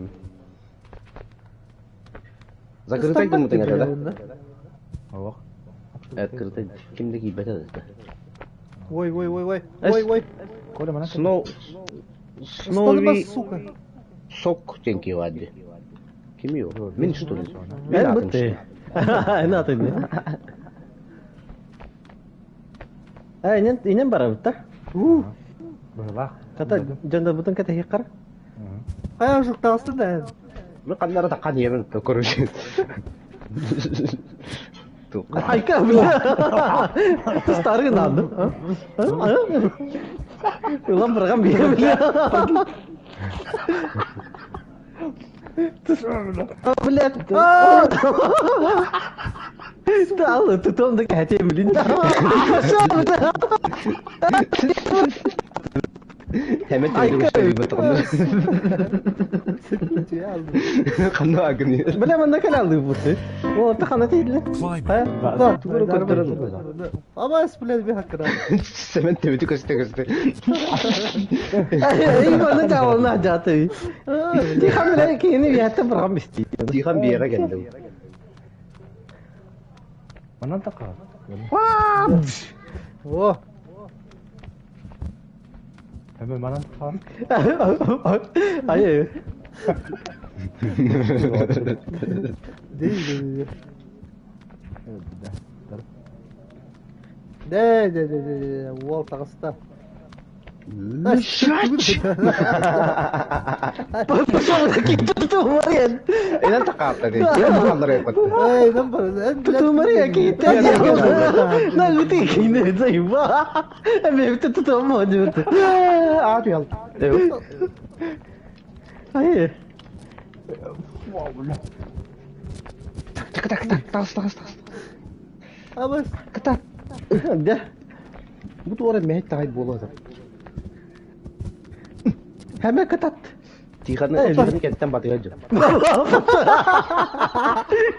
Закрытай Ыстаммат гыммытыҥ ты, этэ бля, да? онно. Ох. Открытай. Ким да киирбэтэ да. Ой, ой, ой, ой. Эс- Ой, ой. Коля, манан Сноу Ыстаммат, Сноуи сука. сок диэн киһи баар дии. Ким юу? Мин что ли? Мин Мен аатым что бутты. ли? Эн атын. Э, инен инен барабыт та. У, Быһылаах. Ката жанда бутын ката хиккар. Хайа жук тағыстын да. Мин ханнара таххан иһэбин короче. Айка бля. Старый надо. Улан барган бия бля. Блядь. Стало, тут он такая тема, блин. Пошел, бля. Hemen телевизор көстөр Түһэ алдым. Ханна агни. Бля, манна кэлэ алды бутты. О, та хана тийле. Climbing. Да, тугуру көрдөрөн. Абас, блядь, би хаккыра. Семен төбөтү көстө көстө. Эй, манна жаална жааты. Тихан бля кини биятта барган бисти. Тихан биэҕэ кэллим. Манан таққа. О, Hemen манан таққа. Ай. дей, дей, дей. Дей, дей, дей, дей, дей. Уол тағыста. Пошел кити Мария. Инэн такаатта дии. Инэн такааллар эппат. Эй, нам бар. Туту Мария кити. На гути кини заеба. Эме туту модют. Аа түһэл. Ай. Так так так тас тас тас. Абас. Ката. Да. Бу туора мэһит тагай буолуо. Хәмә катат. Тиханы тиханы кенттен батыга жыр.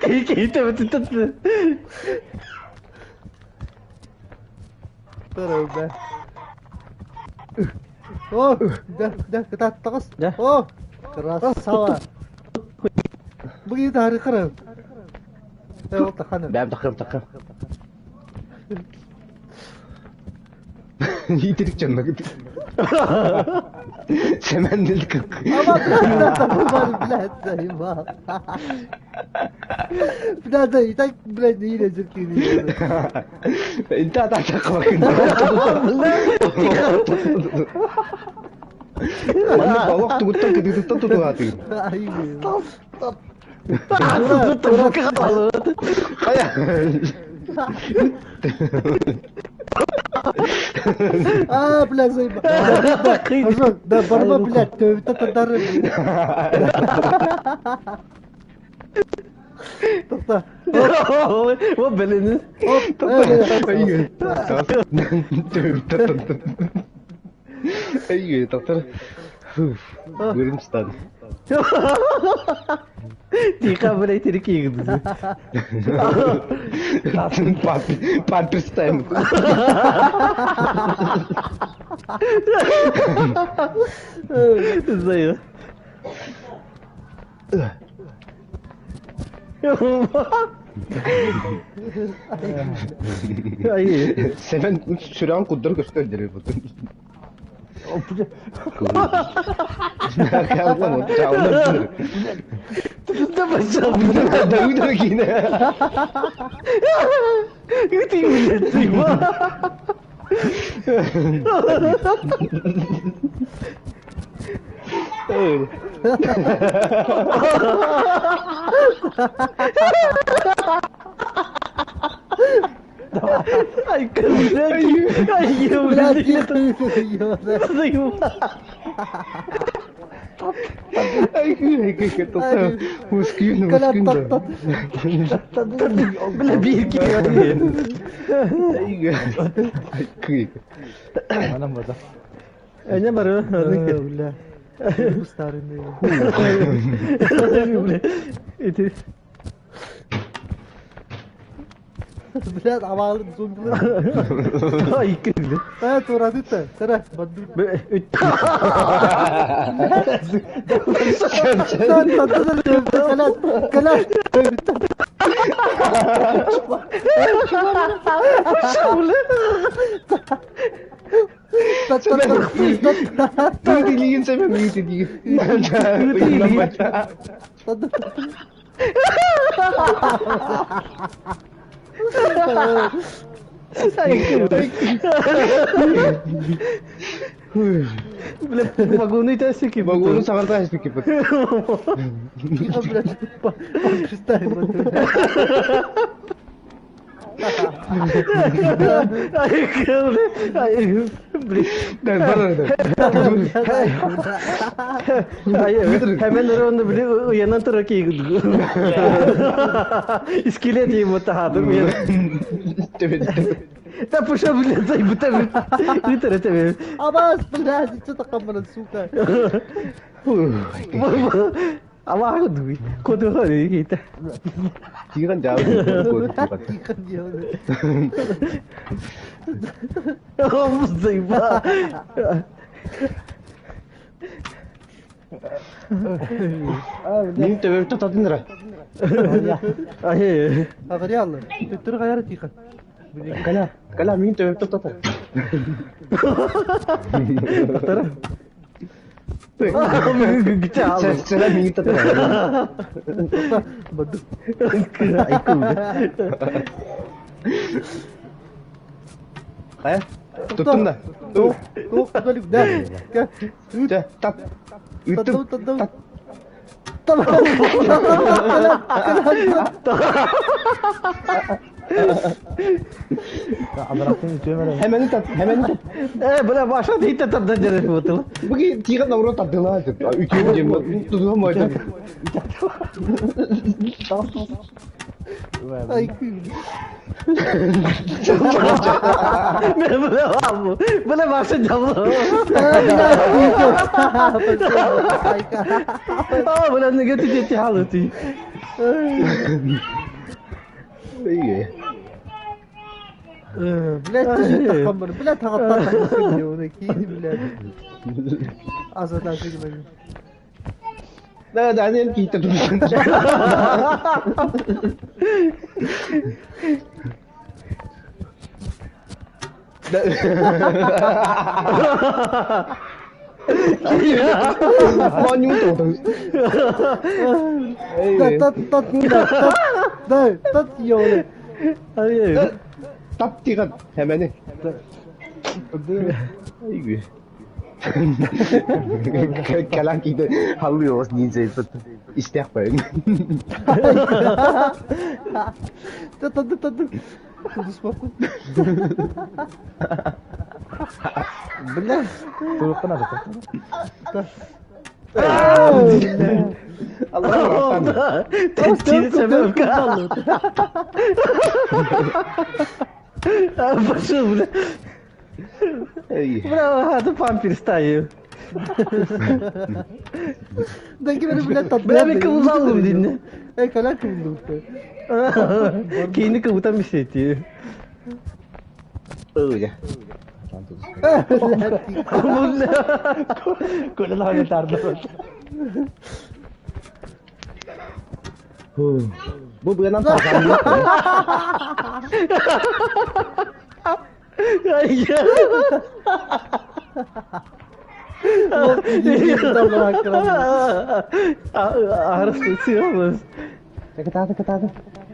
Кити бутты. Тарабы. О, да, да, кытат тағыс. Да. О, красава. Бүгін тары қыры. Э, ол таханы. Бәм тахым тахым. Итерик жанна кыт. Семен дил кык. Ама, блядь, да, блядь, заебал. Бля, да, и так, блядь, не илезет. Инта атаакка Манна балок тугуттан кытыытыттан тутуһаатыгын. Хайа. А, блядь, заебал. Да, барба, блядь, это тадары. Тоқта. О, блин. Эй, доктор. Бөрім ұстады. Тихо, блядь, реки. Памперс тайм. Знаю. Seven süren kuddur gösterdi bu. Ay, Ay, Блядь, Бля, старый. Блядь, авалын зумбы. Ай, кырды. Та турады та. Тара, баду. Калат, калат. Бля, вагоны тасики. Вагону саҕан таспикиппит. Блядь, представь. Ай, Ай, блин. Hemen onu bile uyanan tarafı İskelet yiyip tahadır uyan. Та пошел, блядь, заеб, это это. Абас, блядь, что такое, сука? Ама дуй. Код ходи кита. Тиган жаабы. Тиган жаабы. Заеба. Мин төбөптө татынра. Ай. Агырялы. Төттөр гаяр тихан. Кала, кала мин төбөптө тата. Тара. Сера мин тата. Баду. Кая? Туттум да. Тук, тук, да. Да, тап. Үттүм. Тап. Hemen tap, hemen tap. Бля, баша дейт тапдан жере бутыл. Буги тиган навро тардыла. Үтүм жем. Тузум ойда. Ай, Бля, баша жабы. А, бля, неге түйте халы ти. Блядь, ты тахамыр, блядь, тағаттар кейді, блядь. Азат ашығы. Да, да, мен кейті тұрсын. Маню тоқтың. Та та та та. Да, тат ёлы. Тап тиган хэмэни. Айгы. Кэлэн кииде халлы ос ниндзя истэх бэйин. Тат тат тат. Тудуспаппын. Бля, туруккун ады. Allah Tepkini sebep Пошел, бля. Бля, это памперс ставил. Да ким бля тат. Бля, мен кыбылдалым дейін. Эй, калан кыбылдым. Кейini кыбытан бисети. Ой. Көлін ағын тарды. Бу быынан тарзан. Арысы сыйамыз. Кытааты кытааты.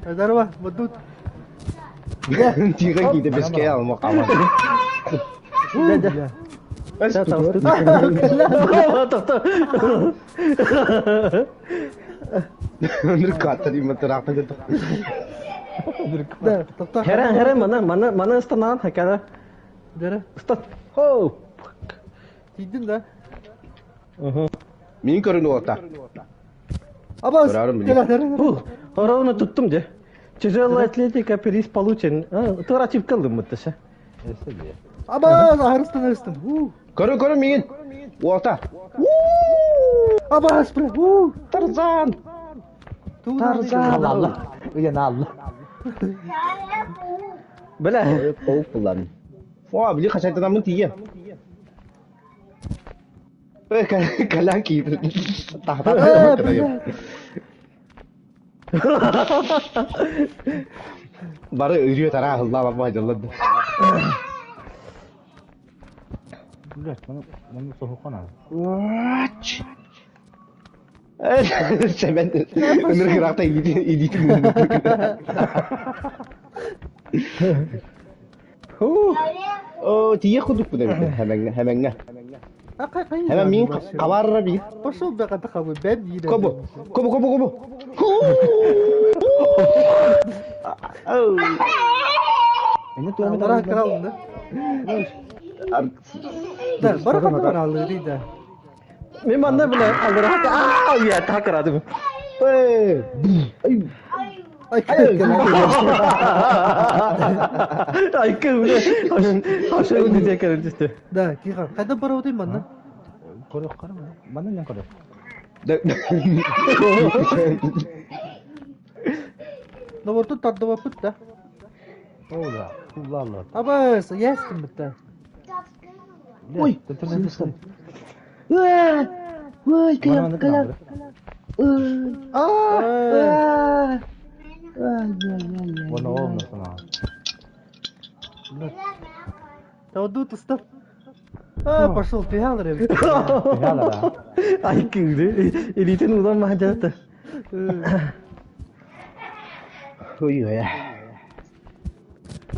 Здорово, вот тут. Тига киде беске алмак аман. Да, да. Ныр каттар иматтар акта Да, тоқта. Херен, херен, мана, мана, мана ыстанан, хакара. Дәрі. Ыстан. Хоу. Тидің да. Мин көрүнүп ата. Абас. Көрәрім, Кел, дәрі. Бу, орауны туттум де. Тяжелая атлетика, приз получен. Тура чип кылдым мыттыша. Абас, арыстан арыстан. У. Көрү көрү миин. Уолта. Абас, бля. У. Тарзан. Тарзан. Алла. Уян алла. Бля, Оп булан. Фа, били качайтан мын тие. Эй, калан ки. Тахта. Бары үрүө тара алла баба жаллады. Бля, маны соққан ады. What? Сәмән өмір кырақта идитин. О, тие худук бу демек. Хәмәңгә, хәмәңгә. Хәмән мин кабарра би. Пошел бе ката хабы бән диде. Кобо, кобо, кобо, кобо. Эне туамы Бара кралым да. Да, бара ката алды диде. мен манда бля, алдыра. Аа, я так радым. Эй, ай. Ай, Ай, бля. Хошо диде көрүнүштү. Да, тиха. Кайда бара отайм манна? Көрөк кара. Мана нен көрөк. Но вот тут тардыва пут да. О, да. Улла алла. Абас, ястым бит. Ой, Ой, калам, калам. Аа. Оны оңнасына. Да вот тут устав. А, пошел пиал, ребят. Ай, күйді. Элитен улан махажаты. Ой, ой.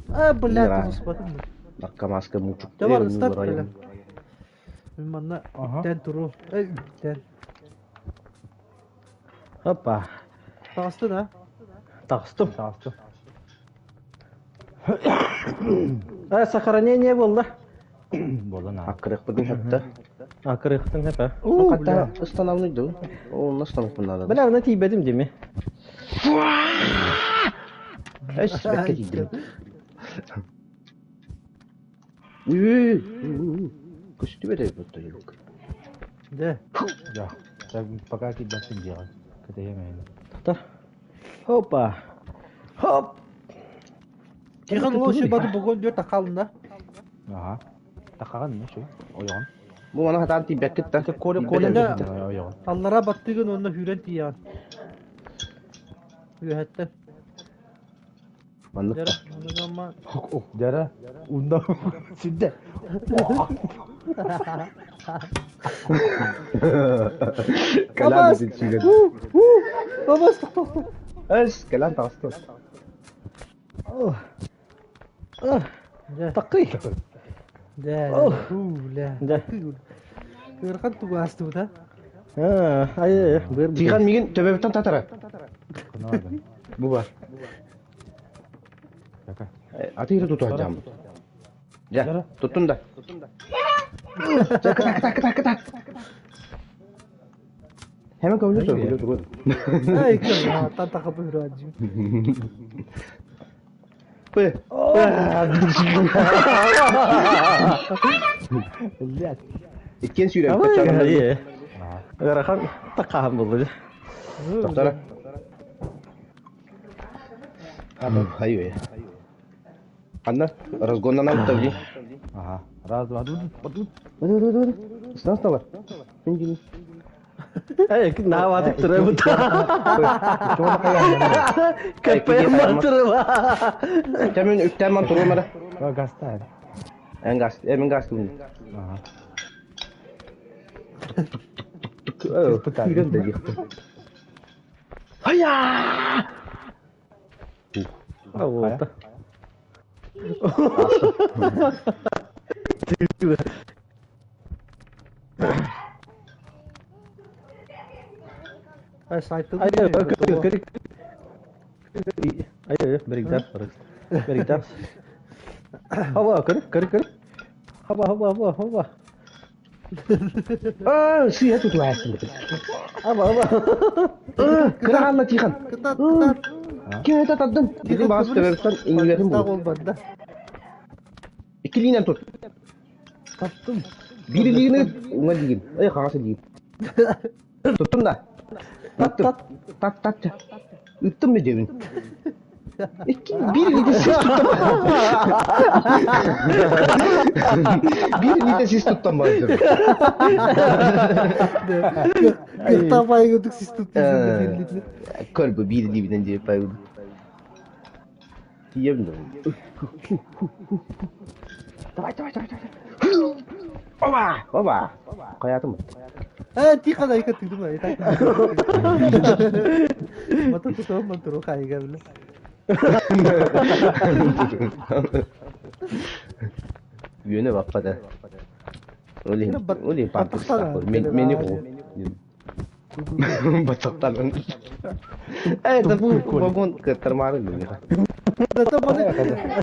А, блядь, ты успадым. Бакка маска мучук. Да бар, устав, бля. Манна, Ага. тен туру. Эй, тен. Опа. Тағысты да. Тағыстым. Тағысты. А, сохранение болды. Болды на. Акырык бүгүн хатта. Акырықтың хәпә. У, Хатта устанавливай. О, настанов надо. Бля, аны тибедим деме. Эш, бәккә тидем. Уй, көстү бер бу юк. Да. Да. Так, пока кидаться делать. Это я имею. Тоқтар. Опа. Хоп. Тихан лоши бады бүгін дүр тақалын да. Ага. Тақаған не шу? Ойған. Бу мана хатан тибәк китте. Коле коле Да. ойған. Аллара баттыгын онна хүрен тиян. Үйәтті. Манны. Дәрі, оны ама Жара. Унда. Сүдде. Калам Абас! дип сөйләде. У, у, Абас, тоқта, тоқта. Эс, кэлэн таҕыстым. Такый. Дэ, бля. Дэ. Ыарахан тугу аастыбыта? Ай, быр. Тихан мигин төбөбүттэн татара. Бу бар. Атыыры тутуһадьааммыт. Дьэ, туттун да. Дьэ, кыта, кыта, кыта, кыта. Hemen kabul et, kabul et, kabul. Ай, кыр, тан тахапы үрәджим. Пы. Блядь. Иккен сүүрэн каччаҕын. Ыарахан такахан булду. Тоқтара. Айой. Анна, разгоннан алып били. Ага. Раз, два, тут. Бады, бады, бады. Ыстан бар. Мен жini. Эй, нааватык турабыт. Кэппэйэн турыба. Тәмен үктәман турумара. Гаста. Эн газ, мен газ ким. Ага. Күйрен да дихти. Ая! Вот. Ай, сайтын. Ай, көр, көр. Ай, беригдер. Беригдер. Хаба, көр, көр, көр. Хаба, хаба, хаба, хаба. Аа, сия тутуасың. Хаба, хаба. Кыра алла тихан. Кытат, кытат. Кете таддын. Bizim bazı sebepten İngilizlerin bu. Болбады. İkiliğinden tut. Таптым. Biriliğini ona diyeyim. Ey kagası diyeyim. Tuttum da. Tuttum. Tat tat. Üttüm mü demin? İki, bir litre siz tuttum. Bir litre siz tuttum bana diyorum. Кырта байгыдык сиз тут. Kör bu bir dibiden diye payladım. Yiyebilirim. Давай, давай, давай, давай. Оба! Оба! Hayatım. Э, тихо, дай-ка ты думай. Мата тутуам мантуру хайга биле. Yöne bappada. Öyle öyle Батықтан, Men meni bu. Батықтан. Э, да bu vagon кытырмары били. Зато маны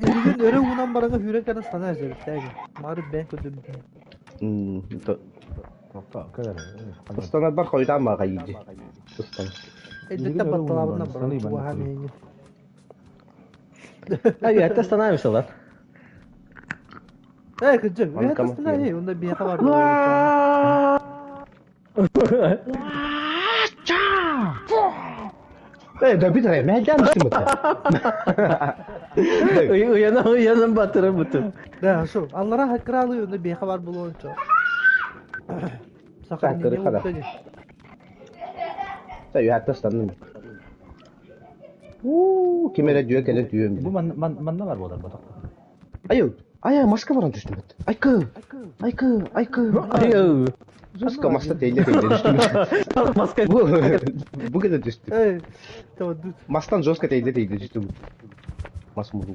бүгүн өрө унан барага хүрен кана стана жерде. Мары бен көдөм. Токта, көр. Ыстана бар койдан мага ийди. Ыстан. Эдетте батталабына бар. Уаханы. Ай, это становимся, да? Э, кыжы, это стана, онда бияка бар. Э, да бит мен жамыстым. Уяна, уяна батырып буту. Да, ошо. Аллара хакыралы онда бияка бар болуунчу. Хакыры кара. Та юхатта станным. У, кимере дүйө келен түйөм. Бу ман манна бар болар батыкта. Айыл, ая маска баран түштүм. Айкы, айкы, айкы. Ай, Жестко маска тейле тейле түштүм. маска. Бу, бу келе түштүм. Э, то дут. Мастан жестко тейле тейле түштүм. Мас муру.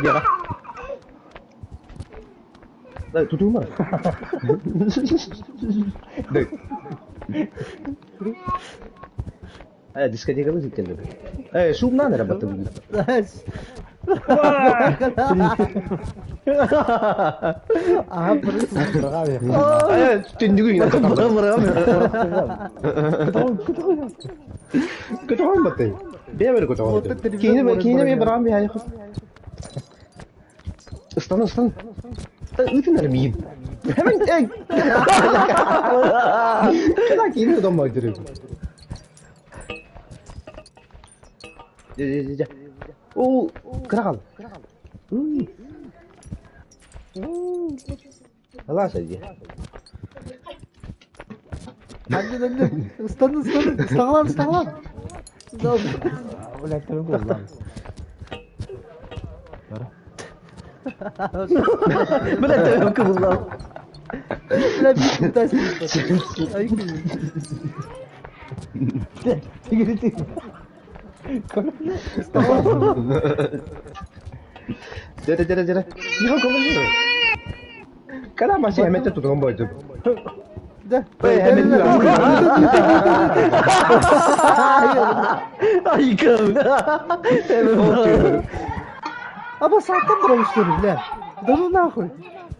Яра. Да, тутума. Да. Ая, дискотекада жеткен. Э, шумнан работал. Ага, бір. Ая, түндүгү Көтөҕөн баттай. Бэбэр көтөҕөн. Киинэ киинэ бараан бэйэ хос. Ыстан ыстан. Ыытын эрэ миин. Hemen эй. Кана киинэ доммой жүрү. Жа жа жа. Оо, кырагал. Аласа же. Анне, анне. Ыстанын, ыстанын. Ыстагалан, ыстагалан. Блядь, төбөм болду. Бля, төбөм кыбылдап. Бля, бит тас. Айкы. Дere дere дere. Тихо көмөлөр. Кара маси хэмэтэ тутуган бойдум. Да. Аба сааттан быраҕыстыр, бля. Да ну нахуй.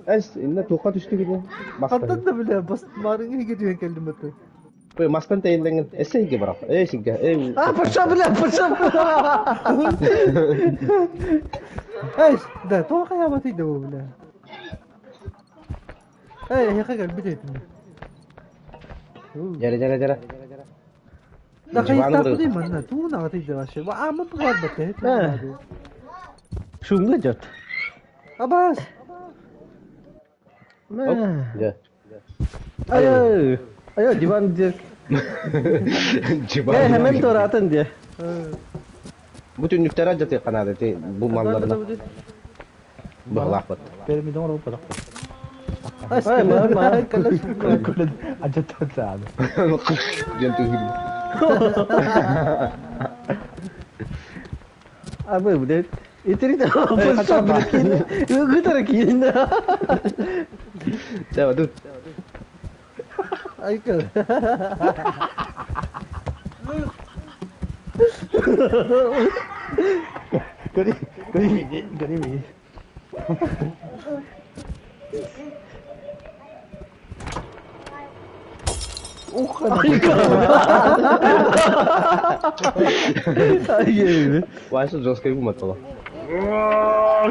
Эс, инне туохха түстү бile. Хантан да бля, бас марыңы хиге түһэн кэлдим бата. Ой, мастан тэйиллэҥин эссе иге барах. Эй, сигэ, эй. А, пошел, бля, пошел. Эй, да, тоҕо хайаабатый да бу, бля. Эй, эһиэхэ кэлбит этим. Дьэрэ, дьэрэ, дьэрэ. Да хайыктаахпытый манна, тугун аҕатый да вообще. Ааммын бу барбат э. Шумно идет. Абас. Дьэ. Ай, ай, диван где? Диван. Э, hemen торатын де. Бу түннүктэр алдьатыы канаада ти бу малларына быһалаахпыт. Перемидон робот падах. Ай, ма, ма. Ажаттан Диэн түһүр. А вы, блядь. Итери пошел, блядь. Гытара киин. Чэ, тут. Айка. Гори, гори, гори. Ух, Ай, Вайсы жесткой буматала.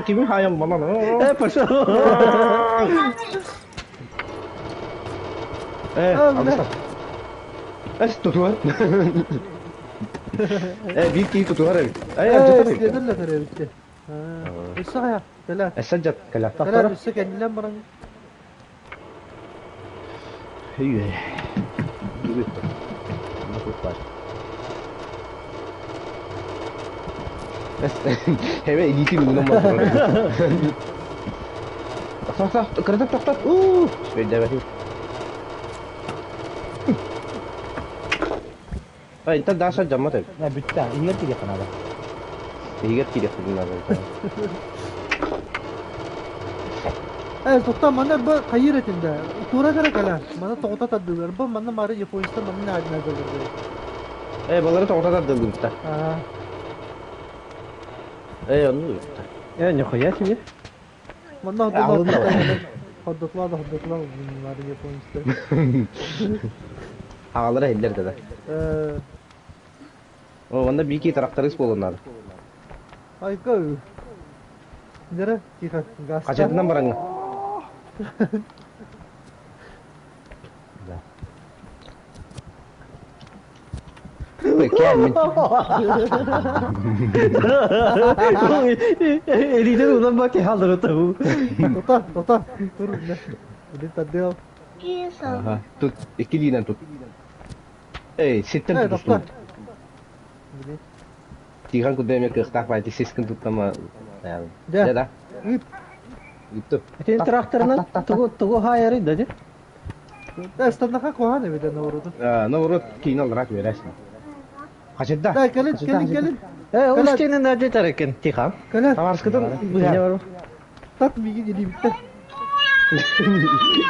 Кими хаям банан. Э, пошел. Э, алыста. Эс тутуар. Э, биир киһи тутуһар эбит. Э, алдьатар эбит. Следеллер эбит. Өссө хайа, кэлэ. Эссе дьат кэлэ. Кэлэ өссө кэннилэн баран. Үйе. Hemen илиитин уунан барар. Тохтот, тохтот, кыратык тохтот. Уу, өйдөбөтүм. Ай, интен даша жаммат эбит. На бүтті. Егер тиге қанады. Егер кирек надо. Э, тохтоо манна бу хайыр этинде. Тура кара кэлэ. Манна тоҕута тардылар. Бу манна мары японецтар манна наадына. Э, балары тоҕута тардылгыбыта. Аа. Э, онну ыытта. Э, нихуя себе. Манна Алынна. Ходотлаа ходотлаа мары японецтар. Аҕалара иһиллэр да. Э, О, онно бики тракторист буолуннар. айка. Нера тихо газ. Хачатынан бараҥҥа. Да. Кэлмин. Элитер унан баки халдыры Тота, тота. Тур. Блин, таддел. Аха. Тут иккилиинэн тут. Эй, ситтен Э, тутустун. тоқта. Блин. Тихан кудеме кыахтаах баайты сискин туттама. Да. Да, да. Ыт. Үттү. Сен тракторынан тугу тугу хайары да де. Э, станаха куһаан эбит наоборот. А, наоборот, киин алраак бересин. Хачытда. Да, кэлин, кэлин, кэлин. Э, устенен ажетар экен, тихо. Кэлин. Тамарскыдан Не бар. Тат миги илибитте.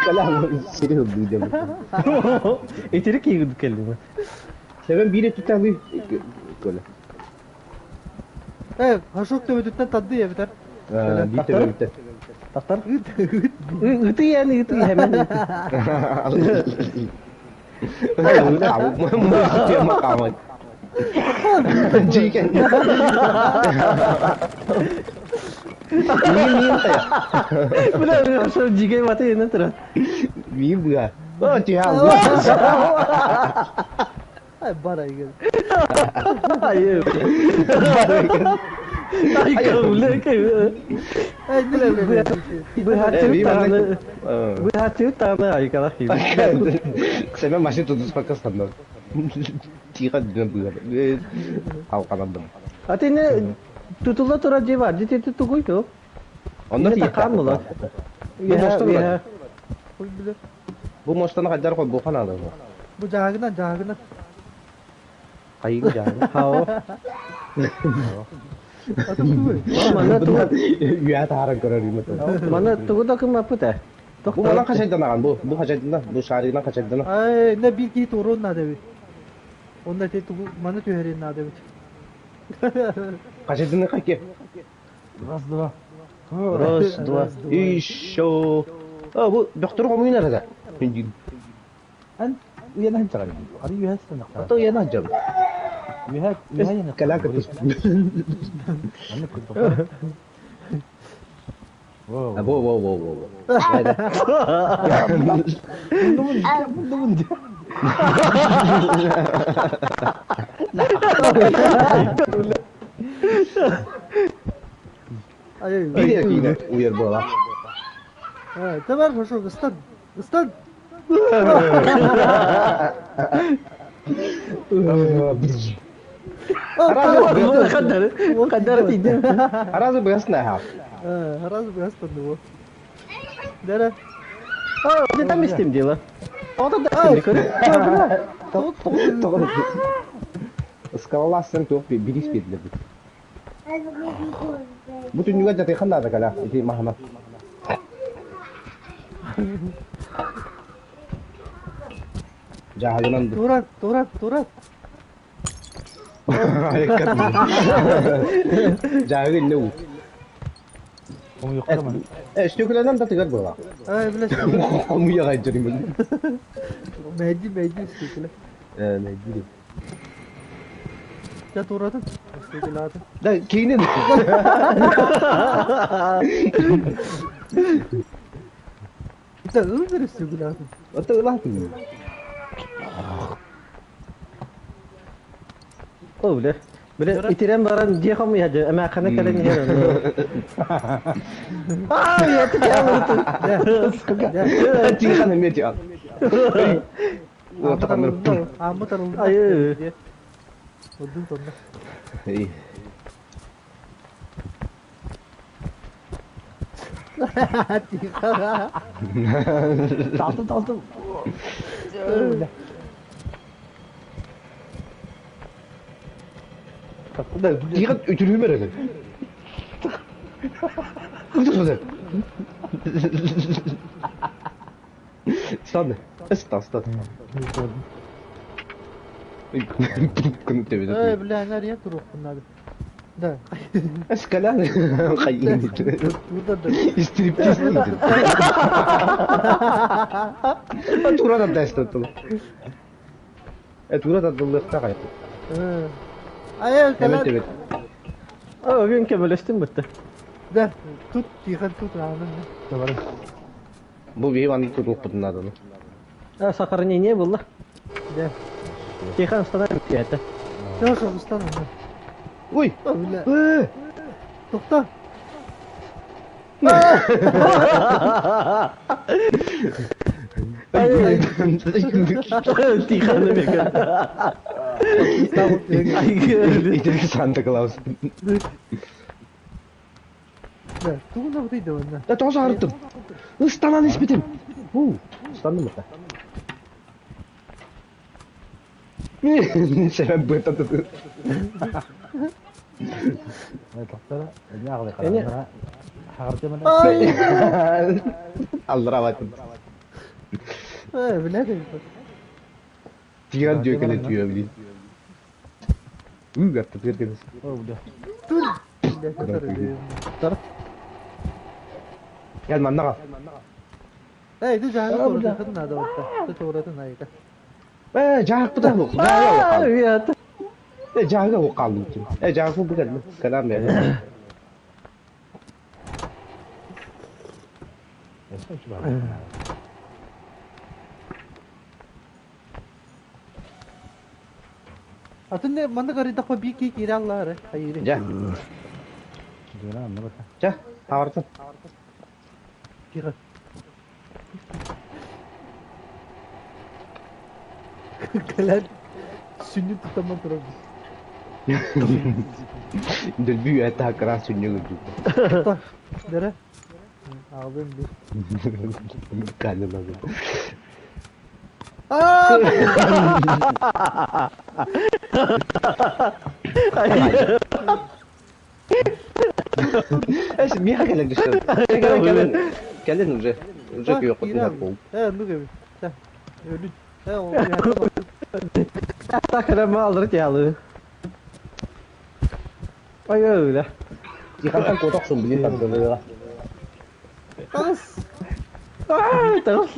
Калам сири хылды деп. Этери кийгүдүк келди. Себен бири түтәли. Көлө. Э, хашок төбөтүттэн тадды эбитер. Бит төбөтү. Тактар. Ыт, ыт. Ыты яны ыты hemen. Бля, ошо жигей баты эне тура. Ай, бара егер. Ай. Ай, көлө көлө. Эй, бля, бля. Бу хатты таны. Бу хатты таны ай кала хи. Сәбән машина тутуспакка стандар. Тиға дүнә бұға. Алқанандым. Атыны тутула тура же бар, жете тугуй то. Онда Эне такан була. Бу мостан Я Ой, бля. Бу мостан кайдар кой бухан алды. Бу жаагынан, жаагынан. Хайыгы жааны. Хао. Манна тугу Үйә тааран көрөр юм. Манна тугу да кыммаппыт ээ. Бу манан хачайданаган бу. Бу хачайдана, бу шаригынан хачайдана. Ай, на бир киһи туруон наада эбит. Онно эти тугу маны түһэриэн наада эбит. Хачайдана каке? Раз, два. Раз, два, еще. А, бу доктор комуйна да. Эн уйанан чагар. Ары үйәстен aqtar. Ото уйанан жам. Үйә үйә Калака тус. Аны күт. Воу. Во во во во во. Мунду Ай, Бире кийне уйер бола. Давай, хорошо, стан. Стан. Қаддар, қаддар тиді. Аразы быгасына ха. Раз быгастан его. Дара. А, там истим дело. Ота да Скалаласын туох бирис бедилер. Бу түнүгө жаты ханда да кала. Ити махана. Жаһагынан Турат, турат, турат. Жаһагын не у. Э, стөкөлөнөн да тыгар була. Ай, бля. Комуя гайжырым. Мәди, мәди стөкөлө. Э, мәди. Я туратын. Стөкөлө Да, кейинен. Да, ылдыр стөкөлө. Ото ылатын. О, бля. Бля, итерен баран дихом я же, әмә қана кәлен я. А, я ты Тихан эме жа. Ото камер. Амы тарылды. Ай. Одун тонна. Эй. Тихо. Талтым, талтым. Да, тихан үтүрүмөр эле. Үтүрүмөр. Стан. Стан, стан. Күн Эй, тебеде. бля, нария туруп надо. Да. Эскалян. Хайын. Турда да. Стриптиз дейди. Тура да дастан. Э, тура да дылыкта кайты. Ай, Эме кала. тебет. О, мен кемелестим бітті. Да, тут тихо, тут анын. Бу бейм аны туруп бутунады. А, сохранение было. Да. Тихон остановим это. Хорошо, встану. Ой. О, бля. Э! Тохта. Тихон мекен. Итерки Санта Клаус. Да, тугуна вот иди онна. Да тоже арыттым. Ыстанан испитим. Ху, ыстанdım да. Сен бытады. Тоқтара, не ағылай Эне. қараңдыра. Хағырты міне. Ай, Аллара батын. ай, бля. Тиган дүйөкеле түйө билин. Үг атты тергенес. Тур. Бля, который. Гел маннага. Эй, ты жаны туратын надо вот. Ты туратын айка. Э, жаак буда бу. Жаак. Привет. Э, жаага бу калды. Э, жаак бу гел. Калам я. А ты не манда говорит, такой бики кираллары. Хайри. Жа. Жа, тавартын. Тихо. Калан сүннү тутаман турабыз. Дөлбүү эта кран сүннү гүрдү. Тохта. Дара. Алдым бир. Калым. Аа! Эс миэхэ кэлэн түстэ. Кэлэн кэлэн кэлэн уже уже күйөххө түһэр буол. Э, ну кэби. Өлүн. Э, ол Такара алдырыт ялы. Ай öyle. Тихантан куотахсың билин тардылыга. Тагыс. Ай, тагыс.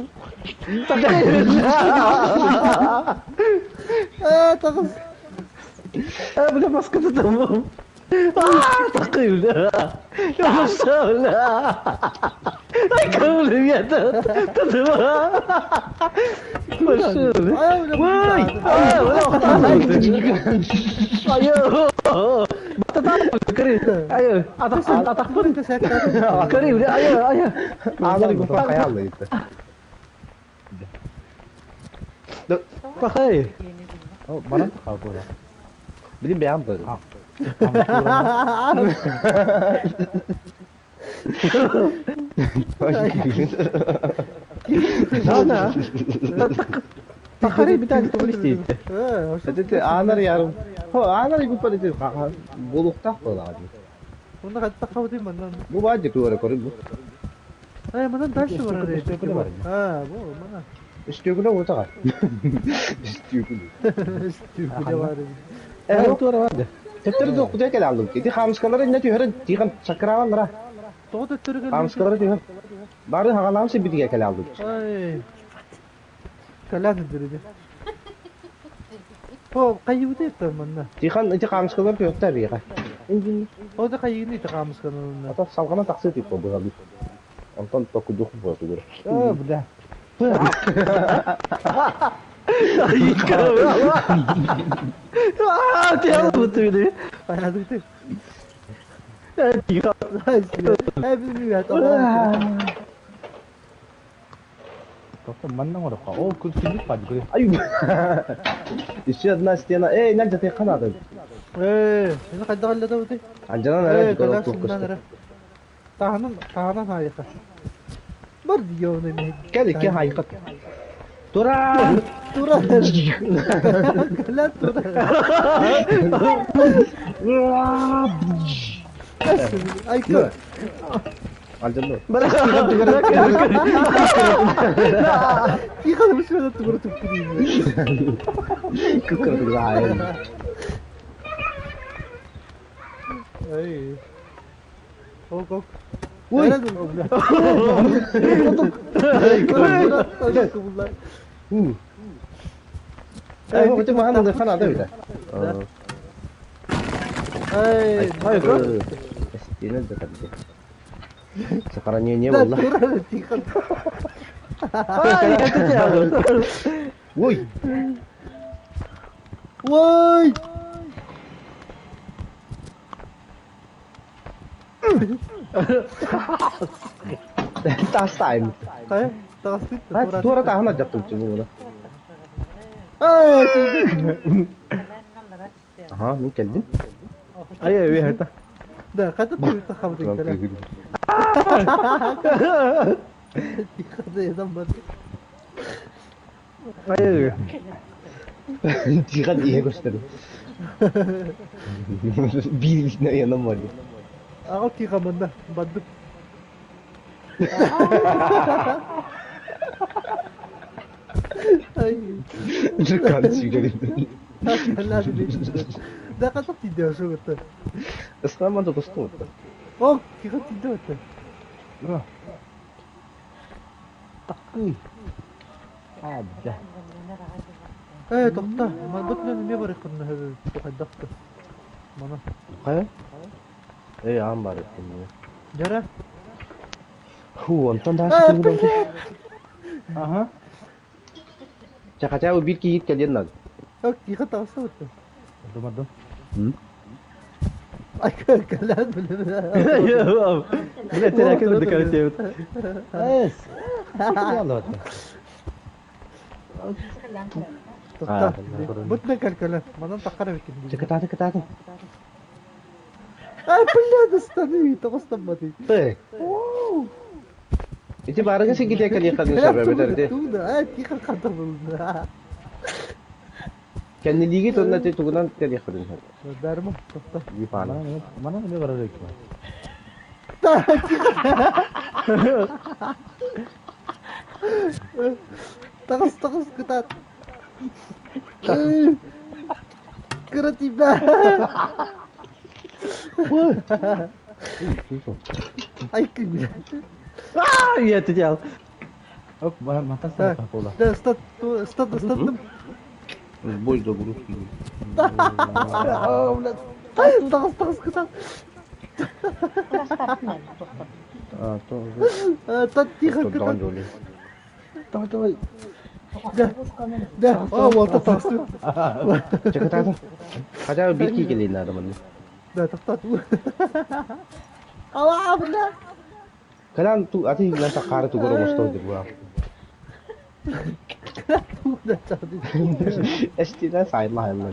Э, тагыс. Э, бля, маска тутамым. Аа, такый, бля. Я пошел, бля. Ай, кому я тутама. Пошел, бля. Ой, ай, бля, Ayo. Ayo, atak atak pun. Kari, ayo, ayo. Аанар гуппа хайаалла дитте. Пахай. Баран тахал була. Билин бэйэм быр. Ана. Тахари битан тулисти. Э, Эти аанар ярым. Хо аанар гуппа дити болуктах болаа. Онда кайтта кабы манан. Бу баажы туара көрүн бу. Э, манан дальше барар. А, бу манан. Үстүгүнө утага. Үстүгүнө. Үстүгүнө бар. Э, туара баажы. Төттөр да кудя кел алдым. Ити хамскалары инне түһөрөн тихан чакыраалара. Тоҕо төттөрүгэр Хамскалары түһөр. Бары хагалаам сибитиге кел алдым. Ай. Калан дөрүдэ. Бу кайыбыты эттер манна. Тихан ити хамскалар түһөттөр бига. О да кайыгын ити камысканын. Ата салгана таксы тип бу бу. Онтон токуду бу тугур. О, бля. Аа, тиалбыт били. Баядыкты. Тиха. Э, билбейм, ата. Тоқта маннан ораққа. О, күл бады күл. Ай. Еще одна стена. Эй, нанжа ты канады. Э, сени кайда каллада бути? Анжанан Э, ара калан тук сындан ара. Таһанан, таһанан хайыка. Бар диёны мен. Кел икки хайкат. Тура! Тура. Калан тура. Ай, көр. Алжанды. Тихо, мы сюда тура тупту. Күкірді Ай. Ок, ок. Ой. Ой. Эй, хоть маханды ханады бит. Ай, Стена да кадды. Сохранение да, было. тура, тихо. Ай, это Ой, Ой! тастайм. Кай, тагыстыт. Тура тахана жаттым чугуна. Ай, Аха, мен келдим. Ай, ай, это. Да, кайда тура хабды кала. Тихо, да, я бар. Ай, Тихан ие көстөрдү. Бир янам бар. Ага, тихо манда, бадык. Ай, Кан сүйгөн. Да, кайда тиде ошо гыты. Ысламан да тосту. О, тихо тиде өтө. Такый. Адда. Э, токта, ман бут мен неме бар икин кайдакты. Мана. Кая? Эй, ам бар экен. Жара. Ху, онтон да Э, сүйгөн. Аха. Хотя бы бир кийит келген надо. Ок, тихо тагысы өтө. Думадым. Ай, калан биле. Бля, теракы декоратив. Эс. Ялла. Токта. Бут мен калкала. Манан таккара бекин. Чыкытаты кытаты. Ай, бля, дастаны, тогостан бады. Ты. Ити барыга сен ките келген кадын шабы бетерди. Туда, ай, тихо ката булды. Кэннилииги тонна ти тугунан кэлиэхпитин сөп. Бәрім тоқта. Вифана. Манан эмиэ барар эбит. Таҕыс, таҕыс, кытаат. Кыра тиийбэ. Айкы бля. Аа, я отвечал. Оп, мантан саҥа буола. Да, стат, стат, статтым. Сбой загрузки. Аа, бля. Таҕыс, таҕыс, кытаат. А, то Тат, тихо, кытаат. Давай, давай. Да, да, а, вот это таҕысты. Чакатаатын. Хотя бы бир киикелейин надо манна. Да, тоқтат. Ала, бля. Кэлэн ту аты иһинэн сакаары тугар оҥостор дир була. Да, чады. Эстинэ сайла хайла.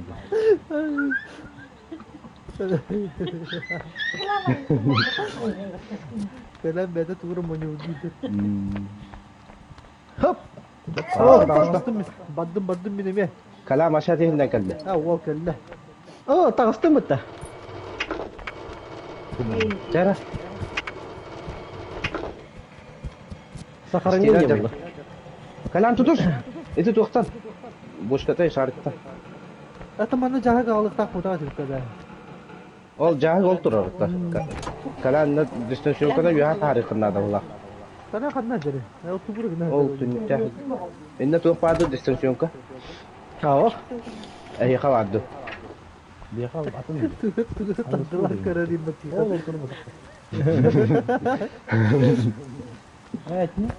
Кэлэн бэйэтэ тугура моньуурдуу. Хоп. Оо, таҕыстым, бардым, бардым мин эмиэ. Кэлэн маша тиһиннэн кэллэ. А, уол кэллэ. О, таҕыстым бытта. Чара. Сохранение было. Кэлэн тутус. Ити туохтан? Бушкатай шарикта. Это манна дьаһык аҕалыктаах кутаа түккэ Ол дьаһык ол турар. Кэлэн дистанционканы үөһэ таарыйхын наада була. Kana ханна дьэрэ? Ол тубур гына. Ол түннүктээх. Иннэ туох баарды дистанционка? Ао. Эһиэхэ баарды. Биэхэ атын. Тардылар көрөр иммет. Ол ол турбут. Э, этини.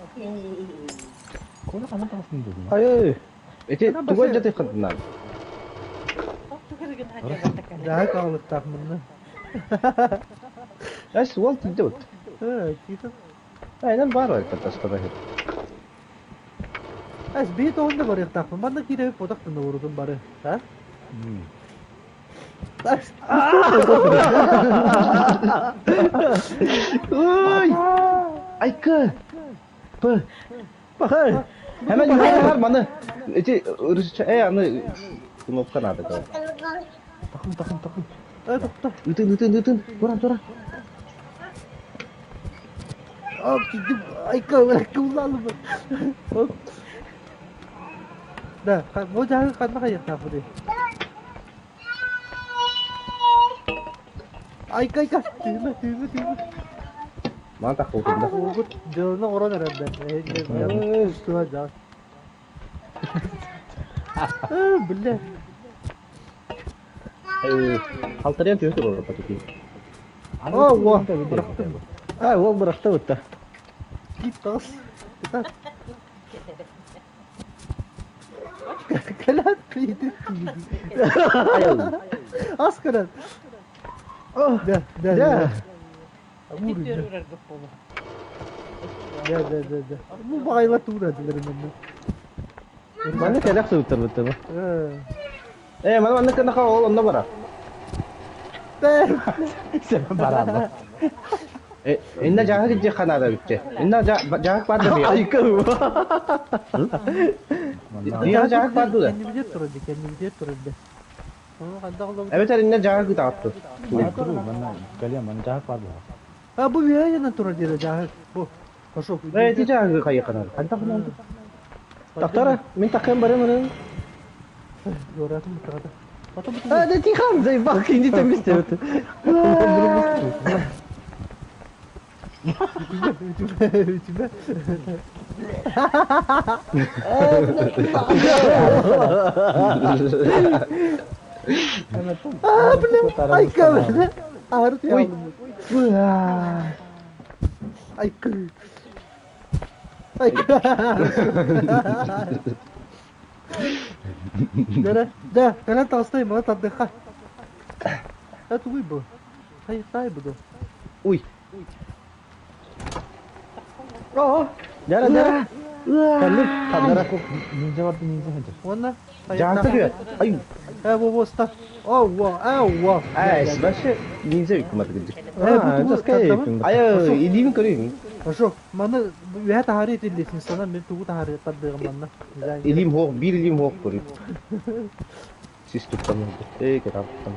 Кола ханан таҕыстың дедим. Ай, ити тугу дьатыйхын наада. Дьаһык аҕалыктаах мынна. Эс уол тиийдэ бут. Э, тихо. Айнан баар байта тастара. Эс бии тоҕунда барыахтаахпын. Манна киирэбит потахтын урутун бары. А? Эс. Ой! Айка! П. Пахай. Hemen yukarı маны. Эти ырысча э аны кнопка надо кого. Такым, такым, такым. Э, тохто. Ытын, ытын, ытын. Тура, тура. Ап, тиийдим. Айка, айка улаалым. Оп. Да, бу дьаһык ханна хайыахтаахпытый? Айка, айка, тыына, тыына, тыына. Мана так болтунда. Угут дьылына орон эрэрдэ. Э, дьаа. Э, бля. Халтарыан түһэ турар патыки. О, во, бырахтым. А, ол бырахта бытта. Кип таҕыс. Кытаат. Кэлэн тиийди. Ас кэлэн. О, Да, да, да. да. Да, да, да, да. Бу баҕайла туура дилерим онно. Маны кэлэх сылыттар бытта бу. Э. Э, мана манна кынаха ол онно бара. Бэр. Сен бараба. Э, инна жаһык же ханада бүтте. Инна жаһык барды бия. Айка. Дия жаһык барды да. Кэннибитигэр турар дии, кэннибитигэр турар дии. Ону ханна олобут? Эбэтэр инна жаһык таҕатты. Манна туру, манна кэлиэм, манна дьаһык баар буолар. А бу үөһэ турар диэтэ дьаһык. Бу. Пошел. Э, ити жаһыгы хайыканар. Ханта ханан. Тактара, мин такым барым аны. Yoратым бутаҕата. Потом А, да тихан, заебал, иди там вместе. Вот. У тебя. А, бля, айка, бля. Аарыт Ой. Айка. Айка. Да, да, кэлэн таҕыстай, мана тардыхха. Это тугуй бу? Хайыктай буду. Уй. О, дара, дара. Каллык, ханнара. Ниндзя барды, ниндзя ханчар. Уонна Жаһыкта түһэ. Ай. Э, во, во, ста. О, во, а, во. Ай, вообще ниндзя үкмәт гидик. Э, бу тугу тардабын? Ай, илиим көрүм. Хорошо, маны үөһэ таһаарыы этиллиэтин санаа, мен тугу таһаарыы тардыаҕым манна. Илиим хоох, бир илиим хоох көрүм. Сис туттан ылбыт. Эй, кытаат туттан.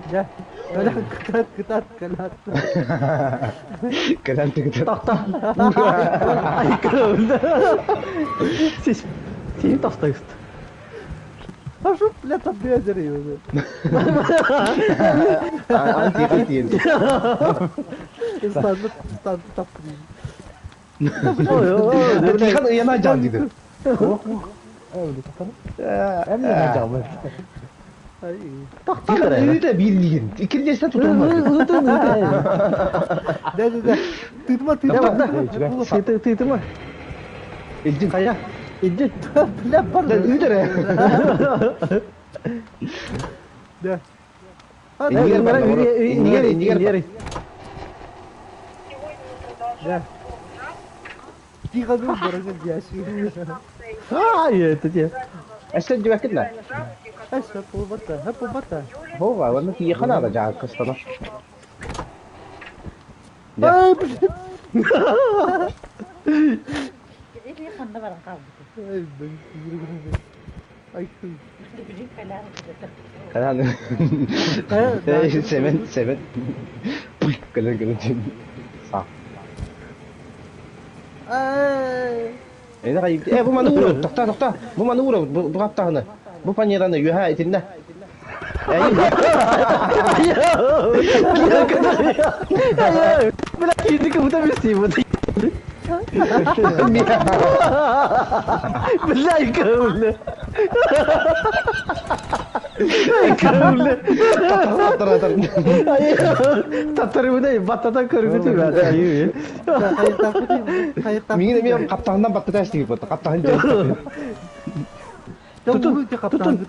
Дьэ, кэлэн кытаат кытаат кэлэт. Кэлэн кытаат. Тохто. Айкырылды. Сис сини тохтойуст. А что, бля, там ядер Антихан тиен. Станды, станды тапты. Ой, ой, Тихан ыяна жан диди. Эмне жамы. Тохто Тихан эрэ. үйдө бирлигин. Иккинчисин тутулмады. Ытын ытын. Да, да, да. Тытма, тытма. Ты тытыма. Илдин. Кая. Иди. Бля, бар. Үйдө Да. Иннигер бар, иннигер, иннигер бар. Да. Тихо, ну, дорогой дядя. Ай, это те. Эсен жибекин да. Эс, полбата, полбата. Хова, оны тихан ада жаа кыстана. Ай, блин. Или ханна баран калбыт. Ай, блин. Ай, Билин калар кызыты. Канан. Семен, семен. Пуй, кэлэн кэлэн. Са. Ай. Эне кай, э бу маны ура, тохта, тохта. Бу маны ура, бу каптагына. Бу панераны юха итинне. Бля, иди как будто вести вот. Бля, кырылды. Кырылды. Татарыбыдай баттатан көргүтү Миңин эми каптагынан батты таш дип бат. Каптагын. Тутун, тутун.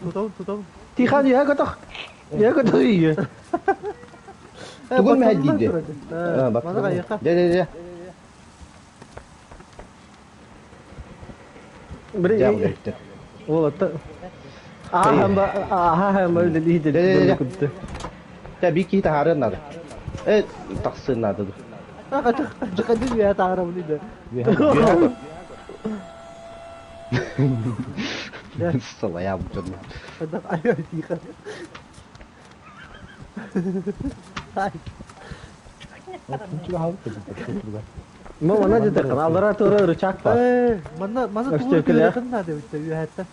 Тутун, тутун. Тихан я готов. Я готов. Тугун мәһәддиде. Де де де. Бре. Вот. Аха, аха, мы лидер. Та бики тахарын надо. Э, тахсын надо. Қадим я тахарам лидер. Салая бу. Ай, тихо. Ай. Ма мана деді алара тура рычаг бар. Мана мана тура кына деп өтті.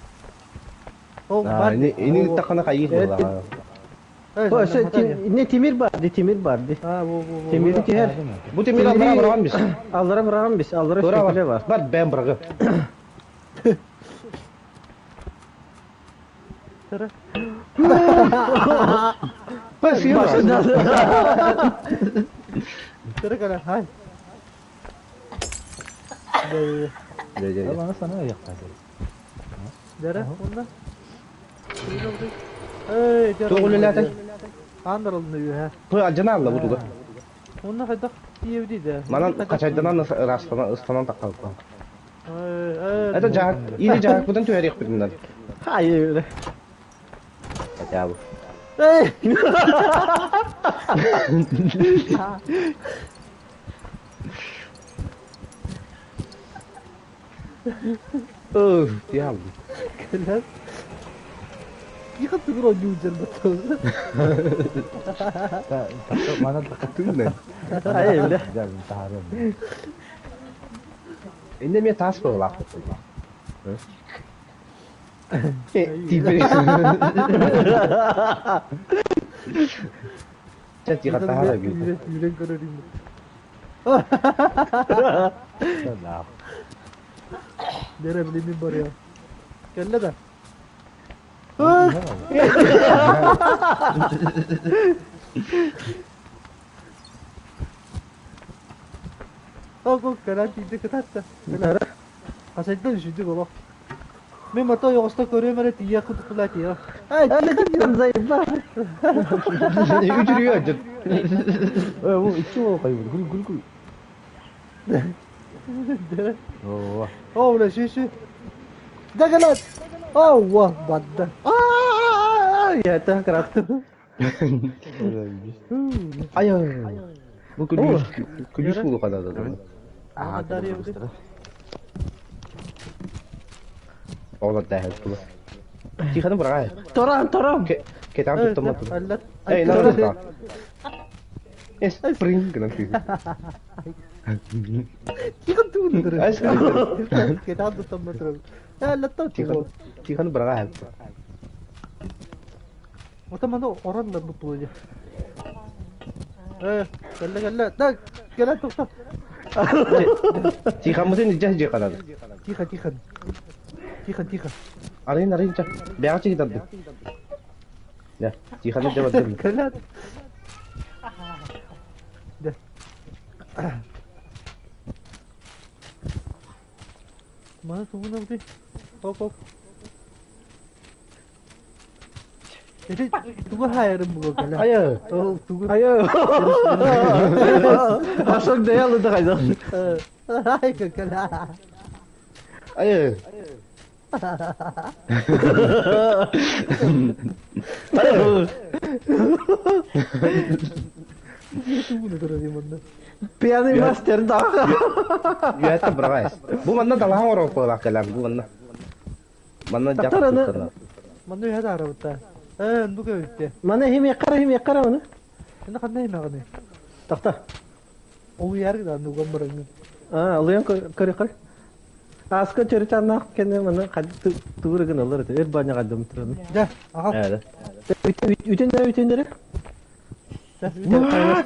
Ол бар. Ини тақана кайы була. О, не темир бар, ди темир бар, ди. Темир тиһер. Бу темир алара барган бис. Алара барган бис, алара шөкеле бар. Бар бән баргы. Спасибо. Тыры кара, хай. Bana sana yaklaşır. Дәрі, онда. Эй, Тоғылы Андыр олны үйе. Той алжана алла бу туга. Онда қайдақ тиевди де. Манан качайданан растана ыстанан таққалып. Это Это жак, или жак будан төһәрек бирдин. Хай. Хотя бы. Эй! Öf, ya. Кэлэн. Ихэ зүгэр юу жэр бат. Mana Түннэ. Ай, бля. taharım. Инде мен тас болла. Тибе. Чати гатара би. Юрэн көрөр юм. Дэрэ билими бар я. Кэллэ да. Ого, гаранти кытатта. Касайдан жүдү боло. Мен мото йогосто көрөм эле тия кутукула тия. Ай, заебал. Үчүрү ажыт. Э, бу ичи болуп кайбы. Гүл гүл гүл. Оо. О, бля, ши ши. Дагалат. О, бадда. А, я это кратко. Ай. Бу күлүс күлүс болу кадады. А, Ола дәһәл була. Тихоны быраҕай. Торан, торан. Кэтэҕин туттаммат. Эй, надо Спринг гынан тыый. Тихон тугун турар. Кэтэҕин туттаммат турар. Э, Тихон быраҕай. Ота маны орон да бу Э, кэллэ кэллэ. Да, кэлэ тохто. Тихоммытын илдьэ сылдьыахха наада. Тихо, тихо. Тихо, тихо. Арыйын, арыйын, чэ. Бэҕэ чигитардым. Дэ, Тихоны дьэ бардым. Кэлэ. Дэ. Маны тугун абыты? Оп, оп. Ити тугу хаайарым буга кэлэ. Айы. Ол тугу Айы. Ашок даяlı да кайда. Ай кэлэ. Айы. Айы. Тугуну көрөр манна. Пьяный мастер да. Үөһэттэн быраҕай. Бу манна далаһан оҥорор куолаах кэлэн бу манна. Манна Тахтар аны. дьахтар Манна үһэ таарабытта. Э, оннук эбитте. Мана химияккара химияккара маны. Аны ханна химэҕиний? Тахта. Ол уйаар да нуган бараҥҥын. А, алыйан көрө көр. Аска чөрүчаннаах кэннэ маны тугур гын алар өр баня кадым тураны. Дэ, аҕал. Ээ. Үтен үтен дere. Дere.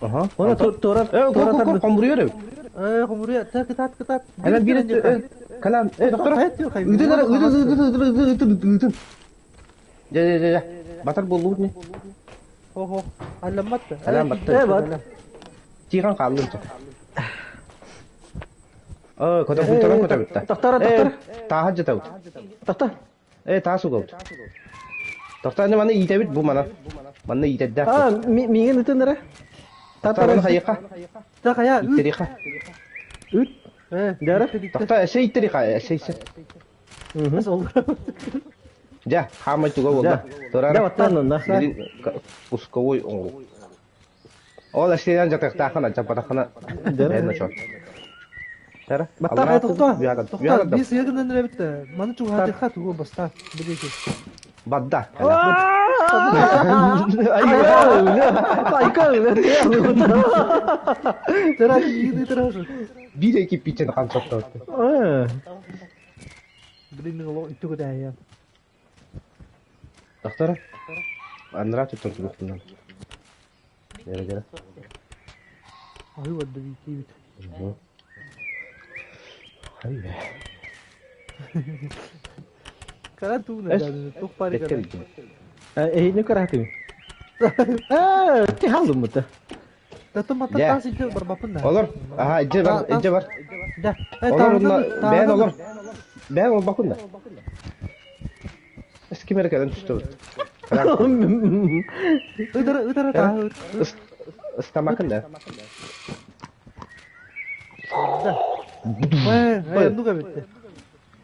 Аха. Ona тора Э, тора кор кор хомуруйар эбит. Э, хомуруйа, та кытаат кытаат. Ана биир калам, э, доктор. Ыытын эрэ, ыытын, ыытын, ыытын, ыытын, ыытын. Дьэ, дьэ, дьэ, дьэ. Батар буоллубут не? Хо-хо. Алламмат. Алам батта. Э, бат. Тихан хааллын чэ. Э, кота бутаран кота битта. Тахтара, тахтара. Тааһа жытабыт. Тахта. Э, таас угабыт. Тохтоо маны иитэбит бу мана. Манна иитэрдээх. А, миигин ытын эрэ. Тахтаа хайыха. Та хайа, ыт. Иттериха. Үт. Э, Дьара. Тохтоо эсэ иттериха, эсэ эсэ. Ол. Дьэ, хаамай туга буолла. Дьэ, Турара. баттаан онно. Билин пусковой оҥору. Ол эсэйэн жатыахтааххына, дьаппатаххына. Дьара. Бэйэн очон. Тара. Баттаа, Э, тохтоо. Бүйаган. Тохтоо, биир сыйыгынан эрэбит. Маны чугаһатыахха тугу бастаан. Билиэки. Бадда. Айка, Тара, иини тара. Биир эки пичен хамсаттабыт. Блин, мен ол үттүгү дайя. Доктор. Анра туттан тугуктунан. Жара жара. Ай, вот бит. Хай. Кара тугуна да, тух пари кара. Эһини көрәтим. Э, ти халдым мыта. Тато мата Дьэ. таас илдьэ барбаппын да. Олор. Аха, ижэ бар, ижэ бар. Да. Э, Олор тааһынан- онно бэйэн тааһынан- олор. Бэйэн олбакун да. Эскимер кэлэн түстүбүт. Ыдара, ыдара тааһы. Ыстамакын да. Да. Э, э, оннук эбит.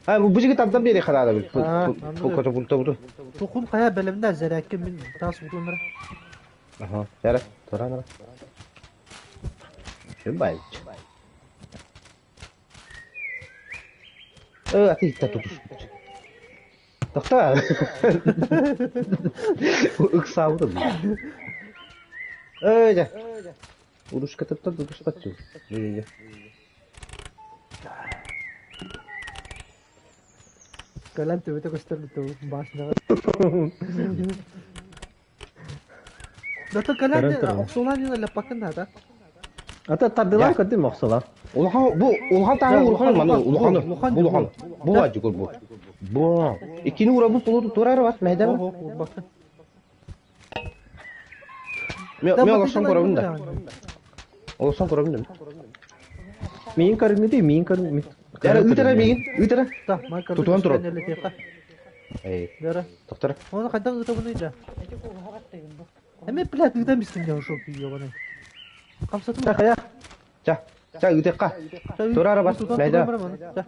А, бу жиги тардан бери хараара бит. Аа, Бу кото бунта буту. Тухун хая бэлэмнэ зэрэкке мин таас утуннара. Аха, яра, тора нара. Шүн бай. Э, ати хитта тутус. Тохтоо. Ыксаабыт. Э, жа. Урушка таптан тутуспатчы. Жа, жа. Кэлэн төбөтө көстөр битэ башняга. Дата кэлэн охсулаан дьон лаппаккын да. Ата тардылар көтүм мохсула. Улахан бу улахан тааһы улахан маны улахан Улахан бу улахан. Бу ажы көр бу. Бу. Иккини ура бу пулу турар бар мәйдә. Ого, урбаккын. Мен мен олорсон көрөбүн да. Олорсон көрөбүн да. Миин көрүнгү миин көрүнгү. Яра ыытара миигин, ыытара. Та, майка. Тутуан турар. Эй, Дара. доктор. Оны хайдан ыытабыный да. Эти кууһа баттыгын бу. Эми блядь ыытан бистин дьон шок ёбаный. Камсатын. Та хая. Ча, ча ыытыкка. Турар бар, мәйдә.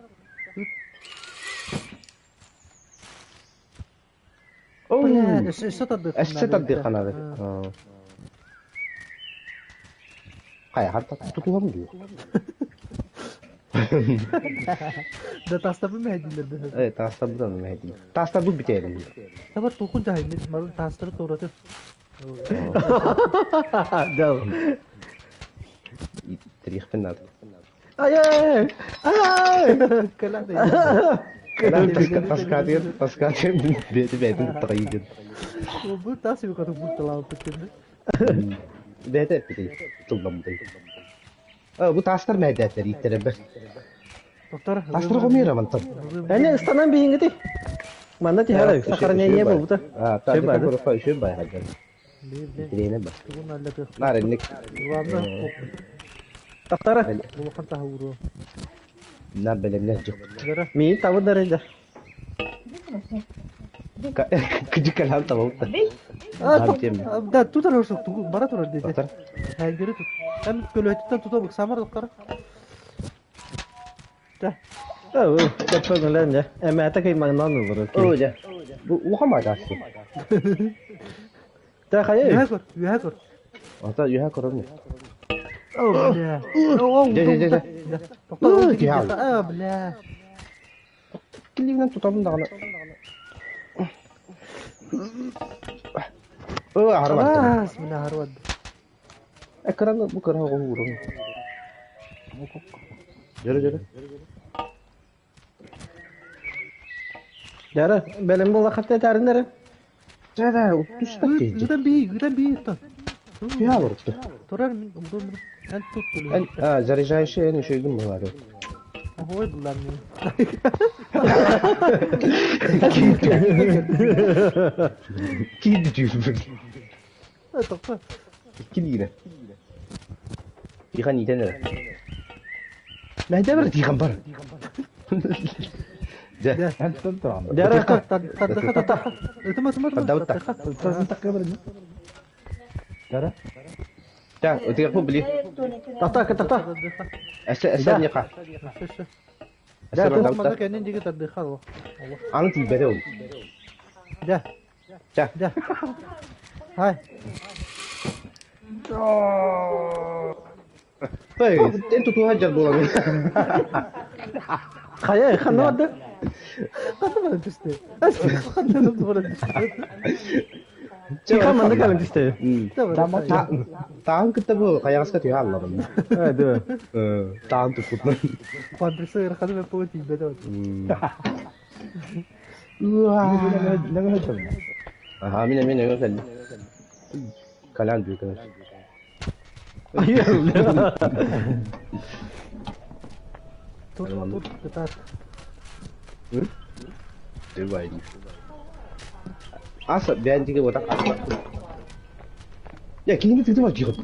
Оу. Өссө тардык. Эссе тардык канады. Кая хатта тутугам ду. Да таастарбын мэһэйдииллэр быһыы. Э, таастарбыт аны мэһэйдииллэр. Таастарбыт бүтээрин. Табар туохун дьаһайын марын таастары туоратын. Дал. Тириэхпин наада. Ай-ай! Ай! Кэлэн Таскаатыгар таскаатыгар бэйэтин бэйэтин таҕайыгын. Бу таас юкаты булталаабыт кэннэ. Бэйэтэ эппитий тылламмытый. Бу таастар мэһэйдээттэр ииттэрэрбэр. Доктор, Таастары хомуйар мантан. Эне ыстанан биһиҥҥити. Манна тиһэр сохранение буолбута. А, Үчүгэй баады. үчүгэй бай хаджан. Тириэнэ бар. Наар инник. Тахтара. Улахан таһа уруо. Наар бэлэмнэр дьык. Миин табы дарыйда. Кыжык калам табылта. Да, тут арасык бара турар деди. Доктор. Хәйгери тут. Hem көлөтүттэн тута быксамар доктор. Да. Оо, көппөҥүлэн дьэ. Эмээтэ кыймаҥнаан ылыр. Оо, дьэ. Бу улахан баайдаасы. Та хайа. Үһэ көр, үһэ көр. Ата үһэ көрөм. О, бля. О, Дьэ, дьэ, дьэ, дьэ. Доктор, Киһи аҕай. А, бля. Килигинэн тутабын даҕаны. Оо, аһары бардым. Аас, бля, харвад. Экраны бу кыра оҕо уурун. Дьөрө, дьөрө. Дьара, бэлэм буола хатта этээриннэрэ. Дьэ, да, уттуста киһи. Ыытан бии, ыытан бии, ыытан. Киһи олорутtu. Турар мин, умдум. Эн тут Эн, а, заряжающий эн үчүгүн буолар. Ой, буллар мин. Киһи бүтүүр. Тохто. Икки лиирэ. Тихан иитэн эрэ. Мэһдэ бар тихан бар. Дьэ. Дьара, Тардыха, тардыха. Ытыма, ытыма, ытыма. Тардабыт Дара. Та, утуйахпын били. Тахта, тахта. Эсэ, эсэ ньыха. Эсэ Манна бардабыт. кэннин диги тардыха ол. Аны тиийбэтэ ол. Дьэ. Дьэ. Дьэ. Хай. Эй, эн тутуһа дьар буолабын. Хайа, ханна барды? Ханна баран түстэ? Ханна баран түстэ? Тихан манна кэлэн түстэ. Таан кытта бу хайаҕаска түһэ аллабын. Ээ, дөө. Таан туппутунан. Памперсы ыараханы мен пуга тиийбэтэ. Аха, мин эмиэ нөҥө кэллим. Калян дүүкэнэр. Тут, тут, кытаат. Дыбай. Аса бээн диги отак аса. Я кинини тытыма жигыт.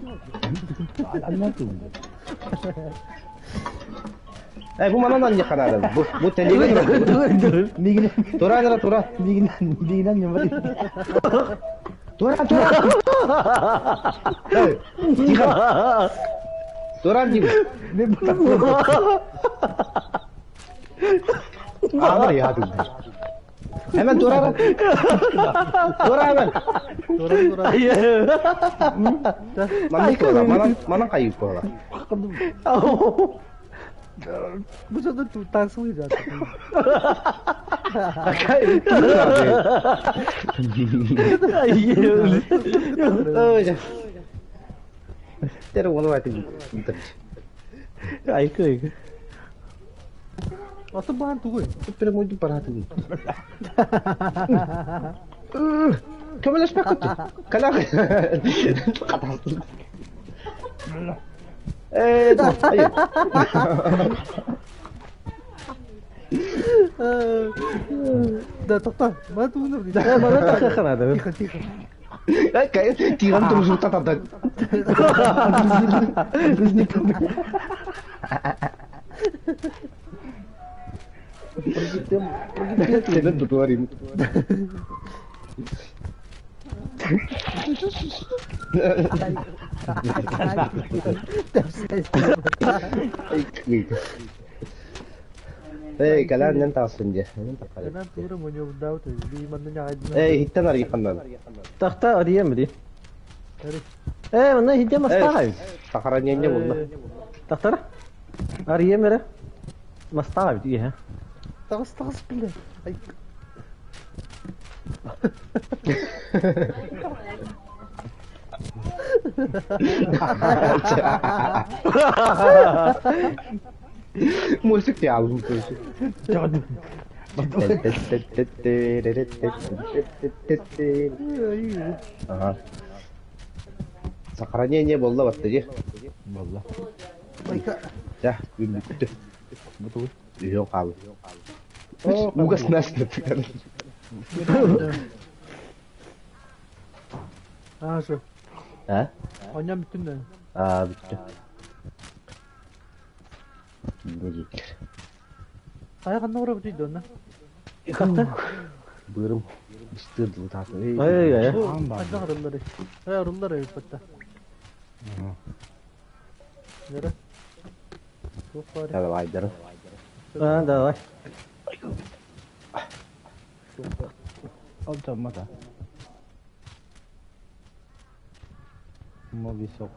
Э, бу манан анья канада. Бу бу телеге. Тура тура тура. Тура тура. Э, Тихо. Тура диги. Амар я дым. Hemen тура. Тура hemen. Тура, тура. Манан тура, манан манан кайып тура. Бу жада тансылый жатыр. Тере оны айтып. Айкы, айкы. Аты баан тугуй. Pero muy disparate. Көмөлөспөк көттү. Калак. Э, Да, тохто. Ма тугунур дейт. Ээ, манна тахха ханада. Тихо, тихо. Тиган турусута тарда. Тенен тутуарим. Эй, калан нен тасын же. Мен тура моньо даут. Би манна нягайдына. Эй, хиттен арги ханнан. Тахта арыйам били. Ээ, манна хидде мастаай. Сахаранья болду. Тахтара. Арыйам эрэ. Мастаах эбит үөһэ. Таҕыс, таҕыс, бля. Ай. Мусик теалым. Ага. Сохранение буолла батта дии. Буолла. Дьэ, күн бүттэ. Бу тугуй? Үһүөн хаалла. Угас нас А, что? А? Оонньоон бүттүм да. А, бүттэ. Не дииллэр. Хайа ханна олоробутуй да онно? Хатта. Быырым быстыыр дылы таата. Ай ай. Бу Аан баар. хайдах арылларый? Хайа арыллар эбит батта. Нөрө. Туох баар? Давай, дары. А, давай. Ол дьоммото. Мобисок.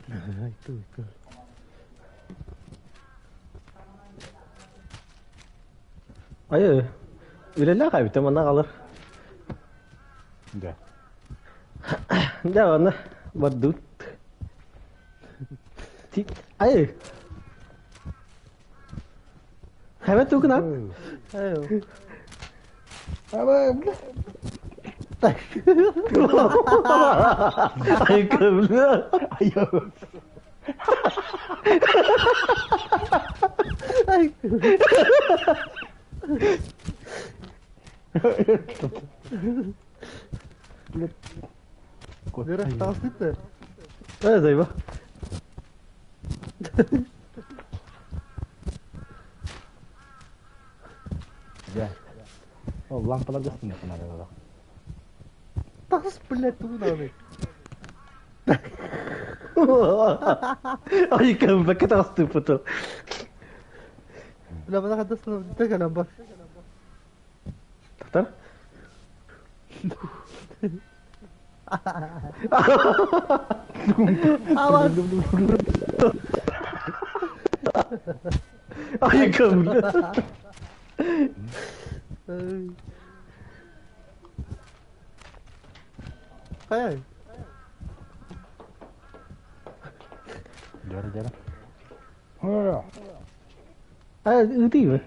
Ай, туй, туй. Ай, үлэлээх эбит манна қалыр. Да. Дьэ, онно бардыбыт. Ай. Хайа тугунан? Ай, Ай, көмлө. ай. Нөрө, таҕыстыт да. Ай, зайба. Да. Ол лампалар гостиня надо. Таҕыс, блядь, тугун Ай, көмбөккө таҕыстыыппыт. Бля, мана хадда сына кэлэн бар. Тахтар. Аван. Ай, көмлө. Ай. Хайа. Дьара дьара. Ай, ытыйбы.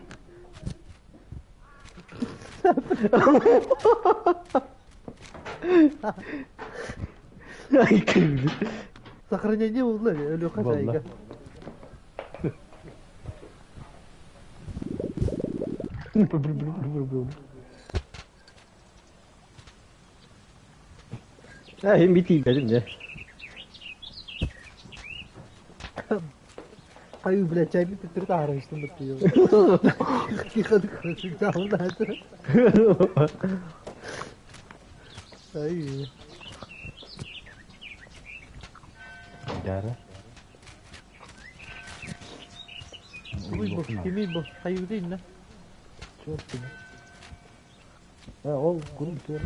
Ай, көмлө. Сохранение булла, өлүөххэ Буолла. сайга. Ай, бити бәдим дә. Ай, блядь, чайны төттөрү таарыштым бит. Тихо, тихо, Ай. Дьара. Тугуй бу, кимий бу? Хайыгдый инна. Ол күн бүтүөр.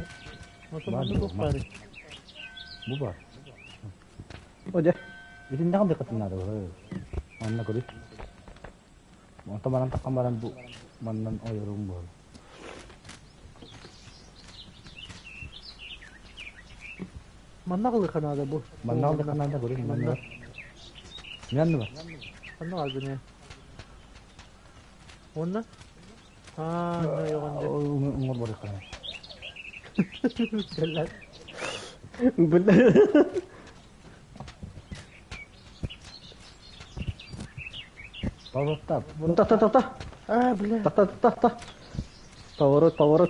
Ото Бар, манна туох бар. баарый? Бу бар. О, дьэ. Итиннэҕин дыкатын надо. Манна көрү. Онто баран таккан баран бу маннан ойорум буол. Манна кылы надо бу. Манна дыкатын надо көрү. Манна. Мен бар. Ханна албыны. Онна? А, на йогонде. Уңор бар икән. Кэллэр. Бля. Павловта. Та та та та. А, бля. Та та та та. Поворот, поворот.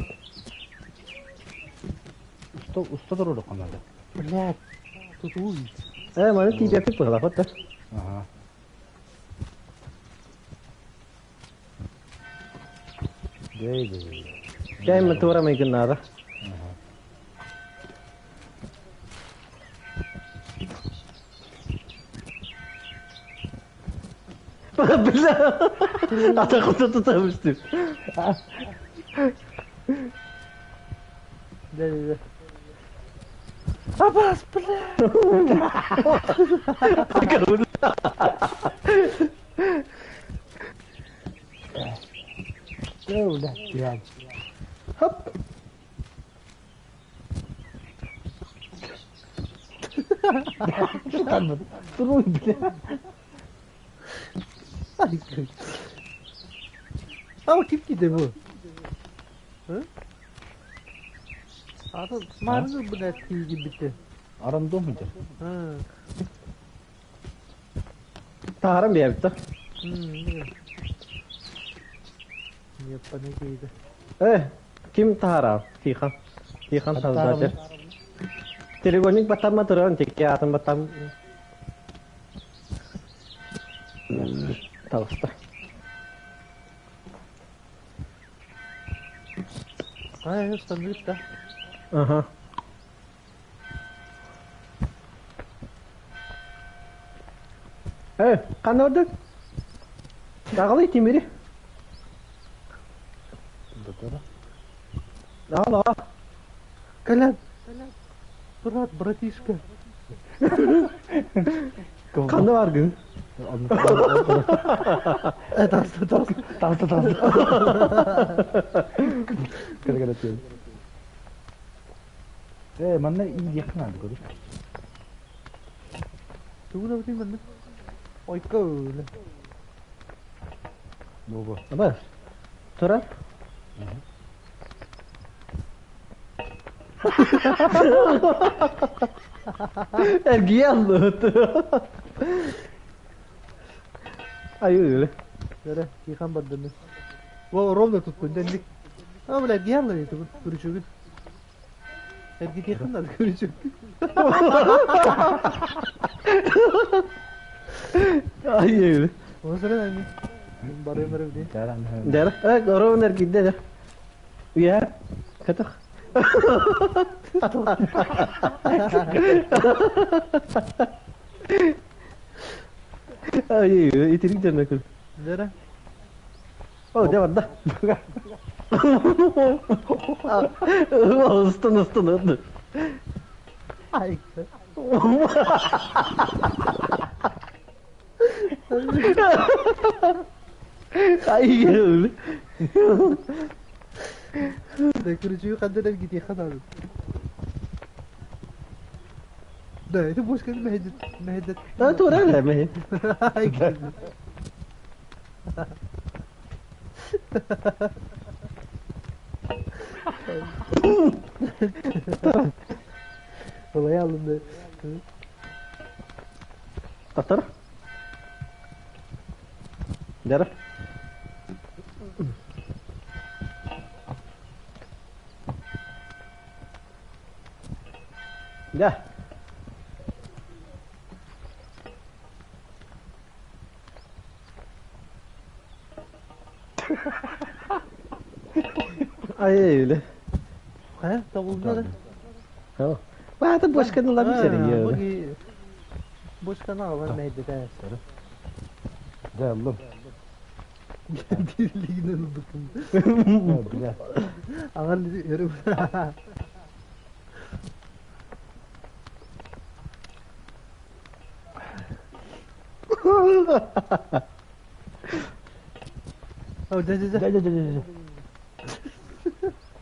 Уста уста турur канада. Блядь. Тут уй. Э, маны тиийбэппит быһалаах да. Ага. Дей дей. Кэм туора майгын наада. Бля. Ата кута тутамыштым. Да, да, да. Абас, бля. Öyle yani. Хоп. Туруй, бля. Ай, А, ким киде бу? Ата марны блядь киги битте. Арандом мıydı? Ha. Taharam bir yaptı. Япаны киди. Э, ким Tahara? Тихан. Тихан создатель. Треугольник батамма туран текке атын батам. Талыста. Ай, стандарт да. Ага. Э, қаны орды? Тағылы темірі. Ал, ал. Колян. Брат, братишка. Қаны бар күн. Таста, таста. Таста таста. Кere kere diyorum. Manna iyi yakın aldık oğlum. Тугуна битин менде. Ой, көл. Бу. Бар. Турар. Эргиян Ай, öyle. Бere, тихан бардым. Во, ровно тут күндәнлек. А, блядь, гиянла это күрүчүгүн. Эрги тихан да күрүчүк. Ай, öyle. Оны сырын әми. Барым барым ди. Дәрі. Э, ровно эргидде да. Я. Катах. Ай, итирик жана күл. Бere. О, де бар да. Ыстын, ыстын, ыстын. Ай. Ай, öyle. Да күрүчүгү кандай эрги тихан алды. Да, это бошка мехедет, мехедет. А, тура да, мехед. Ай. Olay alındı. Татар. Дәрі. Да. Ай, öyle. Ha, табылды. Ha. Бата бошканы лам сери. Бошканы алар мехедет. Да, oğlum. Бирлигинен ылдыкын. Бля. Аңар өрүм. О, да, да, да. Да, да, да, да.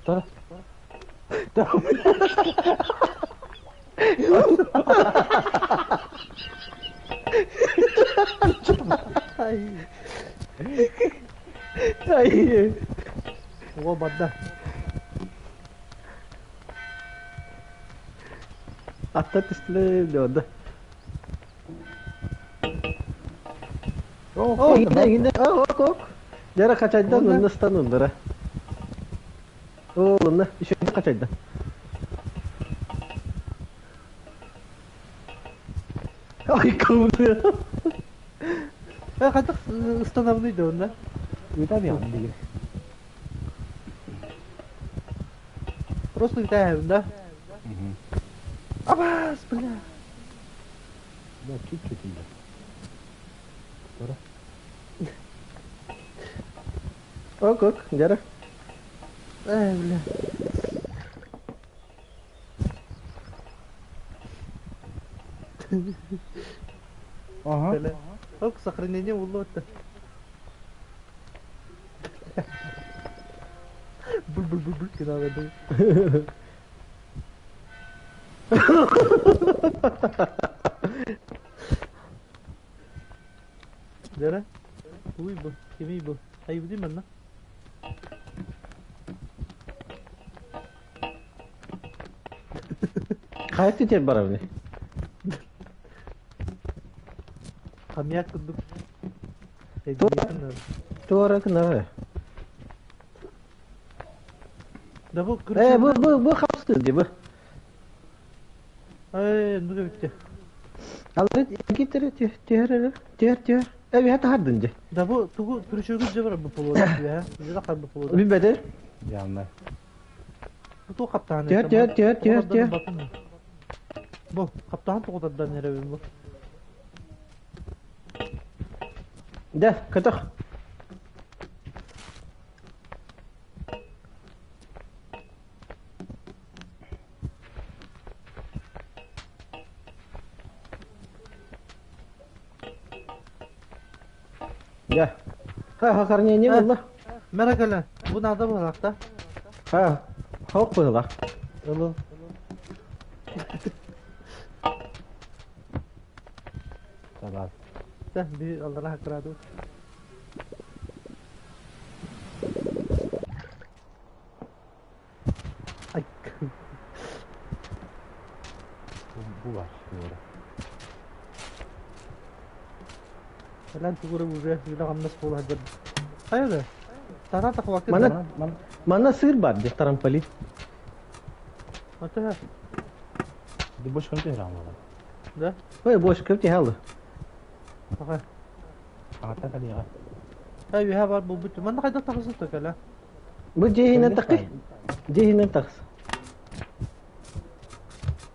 Tara. Ай. Ай. О, бадда. Атта түстүле да. О, гинде, гинде. О, ок, ок. Жара качайдан, онда станундара. О, онда еще качайдан. Ай, кому-то. Э, кайтак установный да онда. Өтәм я деген. Просто летаем, да? Абас, бля. Да, чуть-чуть инде. Тара. Ок, ок, жара. Эй, бля. Ага. Ок, сохранение уллуотта. Бул-бул-бул-бул гына Дere. Уй бу. Кими бу? Айып деймін на? Хайа тетер барабыны. Хамьяк курдук. Туора кына. Да бу Э, бу хапсы ди бу. Эй, ну битте. Алыр гитер тер тер тер. Эби хата хардын ди. Да бу тугу күрүшөгү же бар бу полода, я. Же да кар бу полода. Би бедер. Явно. Бу ту каптаан. Тер тер тер тер тер. Бу каптаан тугудардан эребин бу. Да, катах. Я. Ха, ха, харне не было. Меракала, бу нада булакта. Ха, хок было. Ылы. Табар. Да, би аллара хакраду. Ай. Бу бар. Бу. Lan тугура уже юла гамнас була хаджар. Хайда. Тара тахвакы. Мана мана сыр бар ди тарампали. Ата. Ди бош көнтө храм бар. Да? Ой, бош көпти халы. Аха. Ата калига. Ай, бу бар бу бит. Мана кайда тахсыз токала. Бу жехинен такы. Жехинен такс.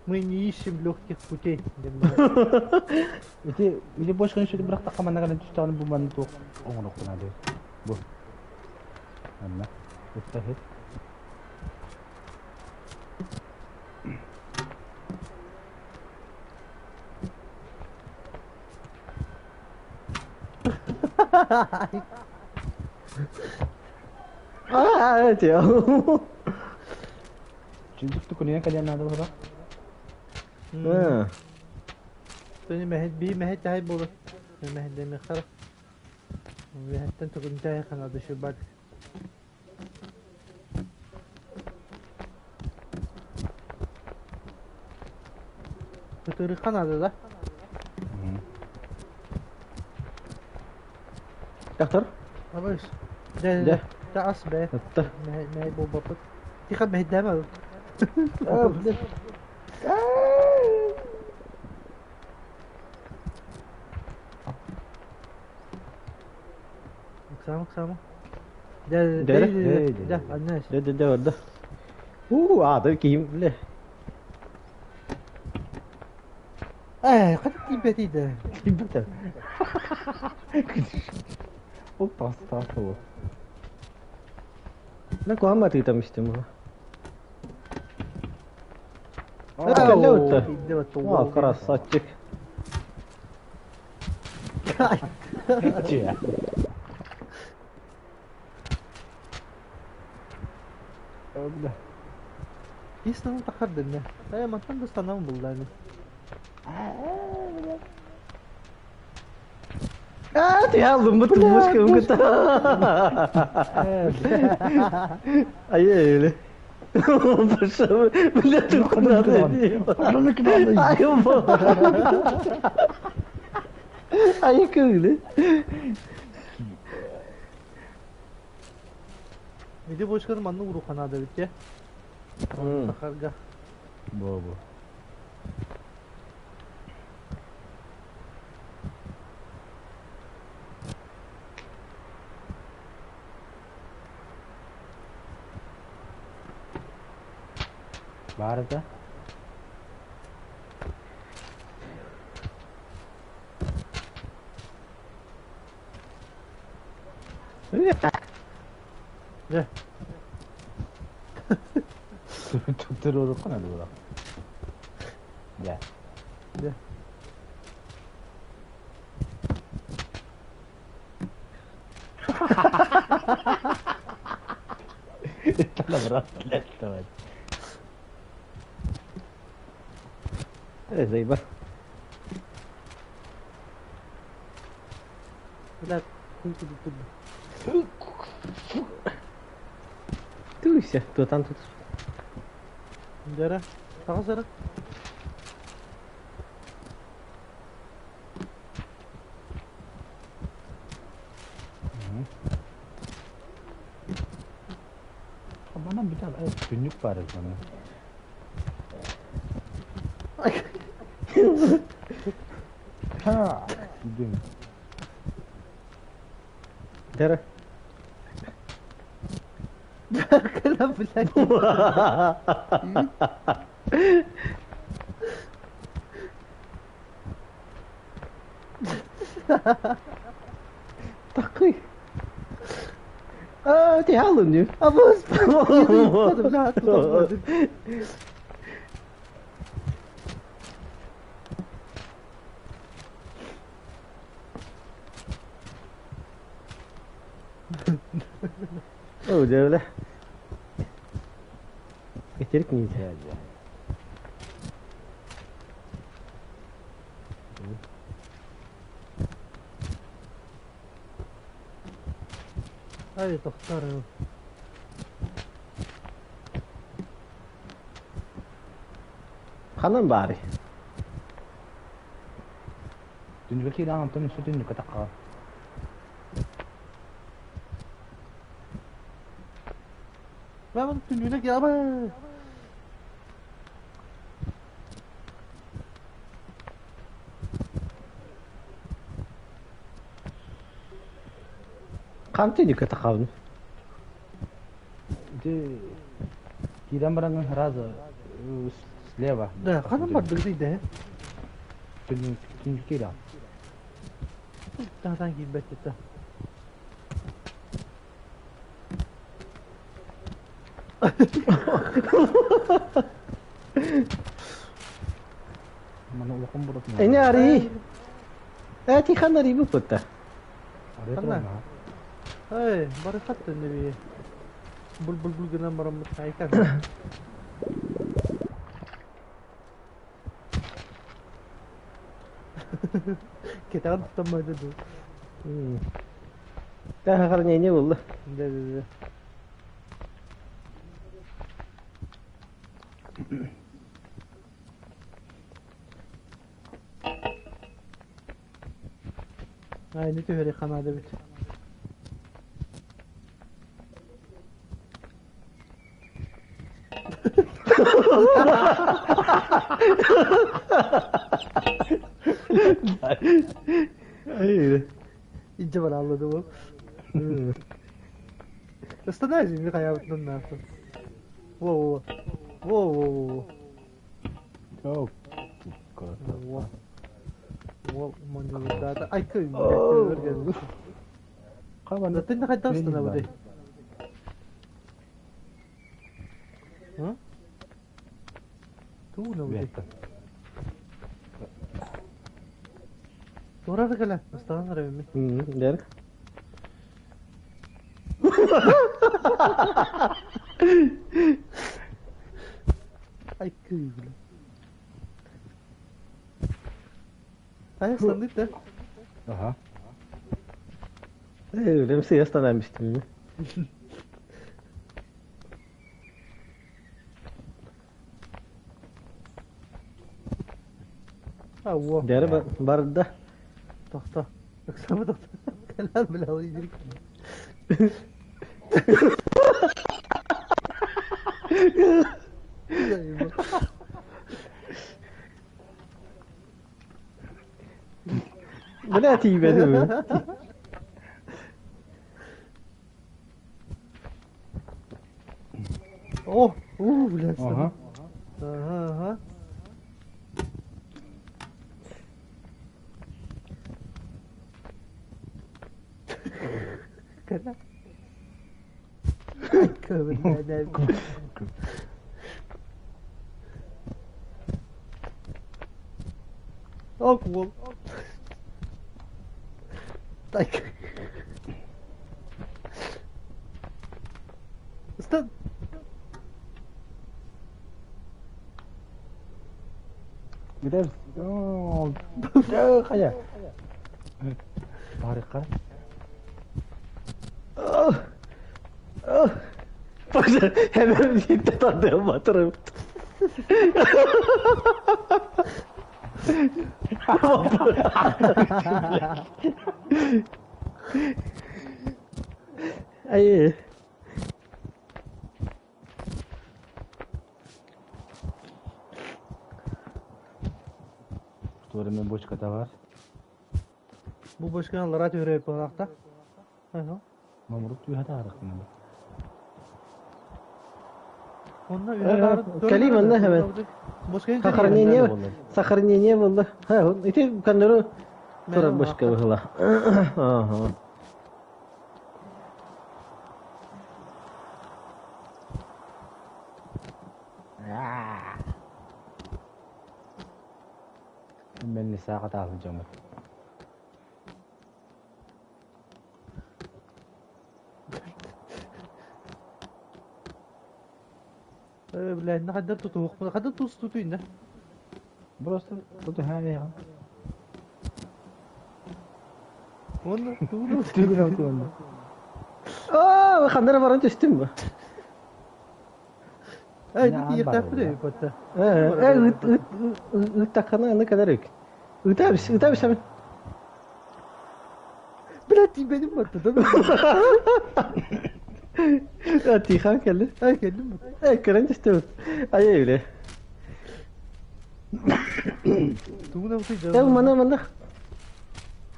Мы не ищем легких путей. Ити или бош көнтө бирак такка мана кален түстәгән бу маны тук оңрок кына ди. Бу. Анна. Уттахит. А, эти. Чүнтүк күнүнә кален нада бар. А. Тони мехет би мехет тахай болу. Мехет деме хара. Мехеттен тугун тахай хана дөшө бар. Көтөрү канады да. Доктор? Абыш. Да, да. Да ас бе. Мехет бу бапыт. Тиха мехет дема. Оксана, Оксана. Да, да, да, да, да, да, да, да. У, а, да, ким, бля. Эй, кадып тибет иде. Тибет. Ол тас ол. На куама ты там истем. А, красавчик. Че? Бля. Истанам тахардын. Э, мантан достанам булданы. А, ты алдым, бу тумушка мгта. Ай-яй-яй. Бля, ты куда ты? Ай, Ай, күлі. Виде бошканы манны уруханада битте. Тахарга. Бо-бо. Бар да? Да. Түктөр оруккан ады бура. Да. Да. Заебал. Блядь, хуй ты тут. Туйся, то там тут. Дара, тағыз Bana bir tane günlük var bana. Ha, gidiyorum. Дара. Кала, блядь. Такой. А, ти халын Абыз. Блядь. О, дәүлә. Итерик не Ай, тохтар. Ханан бары. Дүнүгө киирэн онтон өссө түннүккэ тахха. Ben bunu tünlüğüne gel ama. Кан түннүккэ тахабын. Ити киирэн бараҥҥын сразу слева. Да, ханан бар бигди Түннүккэ киирэн. Тахтан киирбэт это. Маны улахан бурут. Эне ари. Э, ти хан ари бу пытта. Ханна? Ай, бары хатты неби. Бул бул бул гына барам айкан. Кетаган тутамайды ду. Та хар не не булды. Да, да, да. Ай, не түһәри ханады бит. Ай. İnce var anladı bu. Остановись, mi kayabıtın nasıl? Во, во, во, во, Во. во. Во, монолитата. Ай, кый, блядь, Кабан. Ты не хотел остановить? А? Ту на вот. Тура кала, останови. Дер. Ай, кый, блядь. Ай, останови, да? Ага. Э, лемсе остановимся. А, во. Дер барда. Тохта. Оксана тохта. Калан, бля, иди. Бля, тибе. О, у, блядь. Ага. Ага, ага. Кала. Ок, вол. Так. Gider. Хайа. Тарихка. Hemen birlikte tanıdığım batırım. Ay. Туора бочката бар. Бу бочканы аллара түһэрэ буолаахта. Мамырык түһэ таарык. Онно Кэлиим онно hemen. Сохранение, сохранение было. Ха, ити канныры турар бочка было. Ага. Мен сааға тағыл жамыр. Блядь, на хаддар тутуох, хаддар тус тутуйна. Просто тут хаа Онно тугу Түгін өтуынды. Аа, ханнара баран түстүм бу. Эй, тиертәп бит. Э, ыт ыт ыт такана аны кадарык. Ытабис, ытабис hemen. Блядь, benim battı. Тихан келди. Ай, келдим. Э, көрөн түстүм. Ай öyle. Тугуна бутый Э, мана мана.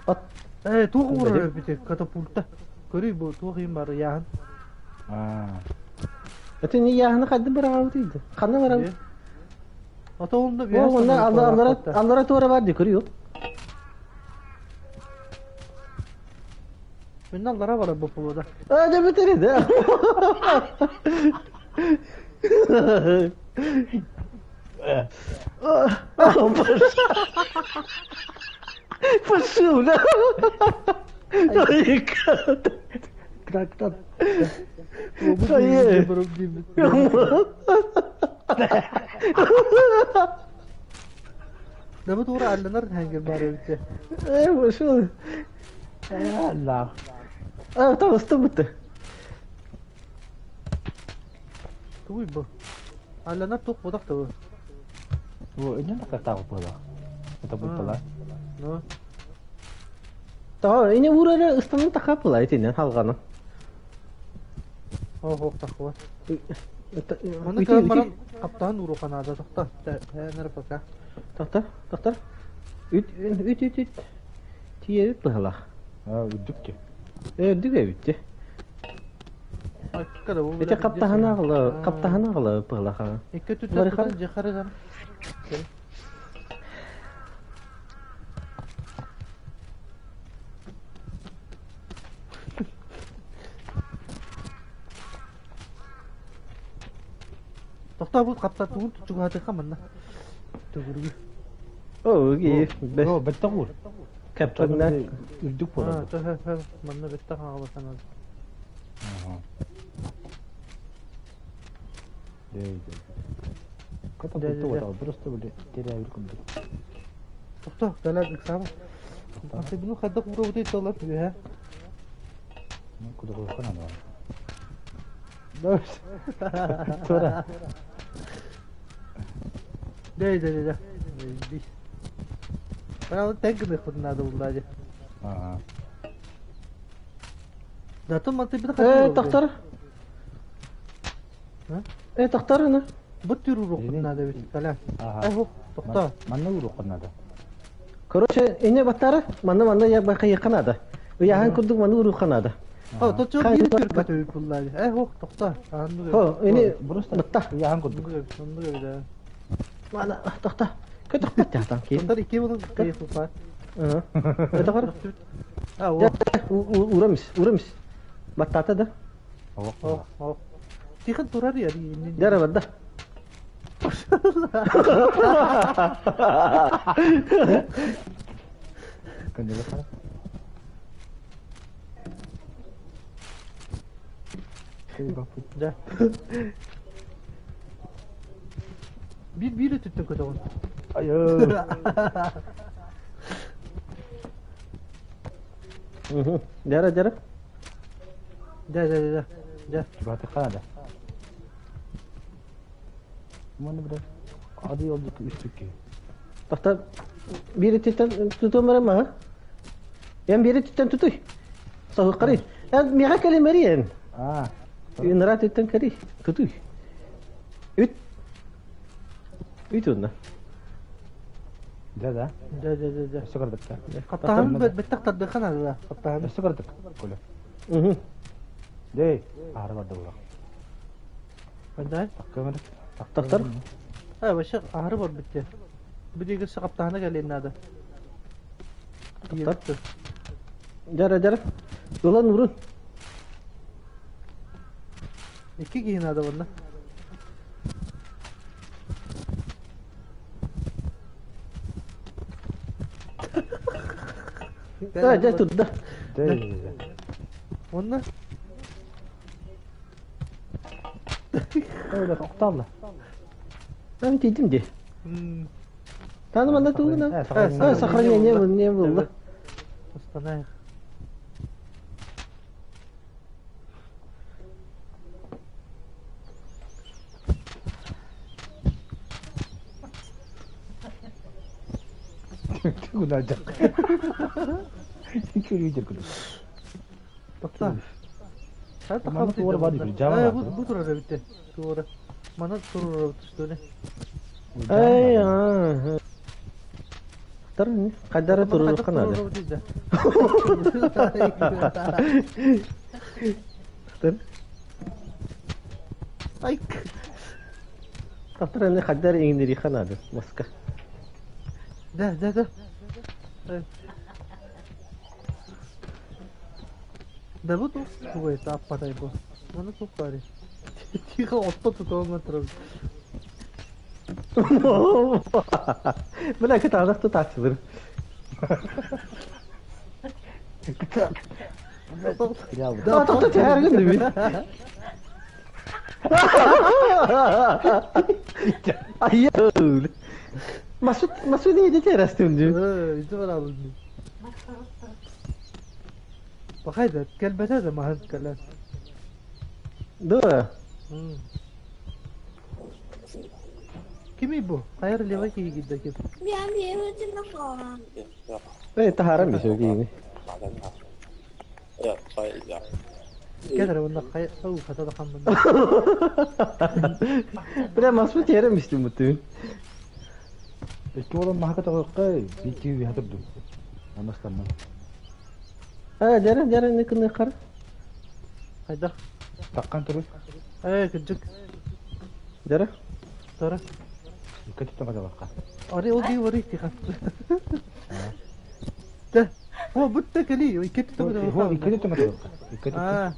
Ат Э, туг урар бит катапульта. Көрүй бу туг им бар яхан. Аа. Это не яхны кадды барага бутыйды. Каны барага. Ата онда О, онда аллара аллара тура бар ди көрү. Мен аллара бар бу пулда. А, да битер да. Пошел, да. Крак-крак. Дабы тура алланар хангер бар бит. Э, пошел. Алла. А, там стабыты. Тугуй бу. Алланар тук бодак табы. Бу инен тағы була. Это будет була. Ну. Та, ине урара ыстанын тақа була этинен халганы. Ох, таква. Оны кыран баран каптан уру канада тохта. Тәнер пока. Тоқтар, тоқтар. Үт, үт, үт, үт. Тие үт быһыла. Аа, үдүк. Э, дүгө бүтті. Аккада бу. Эте каптаһына агылы, каптаһына агылы быһыла ха. Ике түтә жихары Тохта бу капта тугун тутуга хатыка манна. Тугургу. О, ги, бес. О, бетте гур. Каптагна. Үдүк була. А, та манна бетте хагала санал. Ага. Дей, дей. Ката бутты вот, просто были теряю кунду. Тохта, далак иксама. Ante bunu хадда кура бутый талап ха. Ну, куда куда надо. Тура. Дей, дей, дей. Дей. Бана тенк не ход надо булды. Ага. Да то манты бит Э, тоқтар. Э, тоқтар аны. Бут түрү рух надо бит. Кала. Ага. Э, тохта. Манна урук надо. Короче, ине баттары, манна манна я бака якынады. Уяхан курдук манна уруханады. О, то чо бир төр катып булды. Э, хок, тохта. Хо, ине Просто батта. Уяхан курдук. Мана, тохта. Көтөх бат ятан ки. Тохтар ике булын кыйы хупа. Ага. Это бар. А, о. Урамис, урамис. Баттата да. О, о. Тихан турар я. Дара бадда. Көндө кара. Да. Бир бир түттөн көтөгөн. Айыы. Дьара, дьара. Дьэ, дьэ, дьэ, дьэ. Чугатыхха да. Маны бile adı yolculuk üstlük. Тохта биир өттүттэн тутуом эрэ маһа. Эн биир өттүттэн тутуй. Соһуккарый. Эн миэхэ кэлимэри эн. Аа. Ыныраа өттүттэн кэрий. Тутуй. Үт. Үт уонна. Да да. Дьэ, дьэ, дьэ, дьэ. Өссө көрдүк. Хаптаһын бэттэх тардыхха наада. Хаптаһын. Өссө көрдүк. Коля. Мгм. Дей. Аары барды була. Ханна? Таккамыр. Тохтор. А, вообще аһары бар битте. Бу диги хаптаһына кэлиэн наада. Тохтор. Дьара, дьара. Ылан урун. Икки киһи наада bunна. А, дьэ турда. Дей. Онна Öyle тоқталды. Мен тиийдим дии. Таны манна тугуна. Э, А, сохранение не было. Останай. Күнәжақ. Күнәжақ күнәжақ. Тохта. Манна туора бар дии, жаба бар. Бу бу турар битте. Туора. Мана турар түстүнэ. Эй, а. Тар не? Кайдара турur канады. Тар. Ай. Тар не кайдара иңнери канады. Маска. Да, да, да. Да бу тух тугай тааппатай бу. Мана тух бари. Тихо отто тутуоман турар. Бля, кытаанах тутаачылыр. Да, тохто түһәргин диби. Айя. Масут, масут не дете растым ди. Э, иди бар алын. Бахайда, кэлбэтэ да маһын кэлэн. Да. Кими бу? Хайыр лева киһи киирдэ ким? Э, тахарам бишө кийини. Кэлэр онно хай ау хата да хаммын. Бля, масут ярым истим бутын. Икки olan mahaka тоққай, бики хатырды. Анастаннан. А, жара, жара не кыны кар. Хайда. Таққан тұру. Э, кыжык. Жара. Тора. Икки түттен қада баққа. Ори ол дии ори тиха. Да. О, бутта кали, икки Хо, икки түттен түттен қада баққа. Икки түттен. А.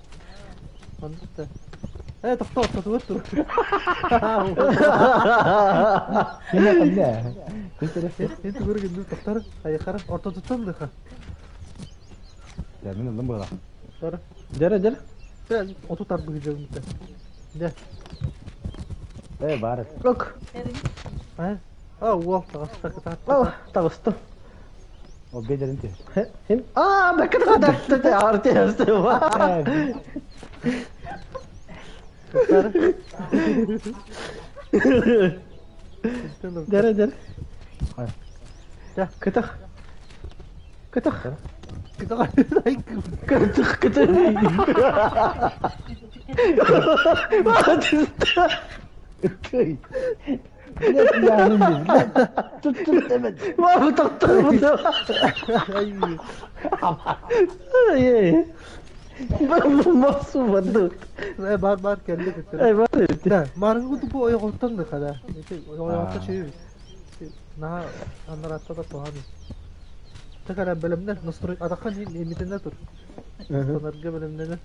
Онда. Э, тохто, тохто, тохто. Кене қанда? Енді көрген тохтар, айқара, орта туттан да. Я мен ылым бұға. Тора. Жара, жара. Biraz otu tardı gücüm bitti. De. Э, бар. Ок. Ha? А, уол тағыста кытаат. Ал, тагысты. О, бедерин те. Хем. А, бакыт кадакты арты асты. Жара, жара. Да. Кытах. Кытах. Кытаат. Кытах, кытах. Ма тоқтар бұны. Ай, Масу баду. Э, бар бар келди кытыр. Ай, бар. Да, марынгы тупу ойоғоттан да қада. Ойоғотта шүйбіз. На, анаратта да туғаны. Текара білімдер, настрой адақан емитінде тұр. Сонарға білімдер.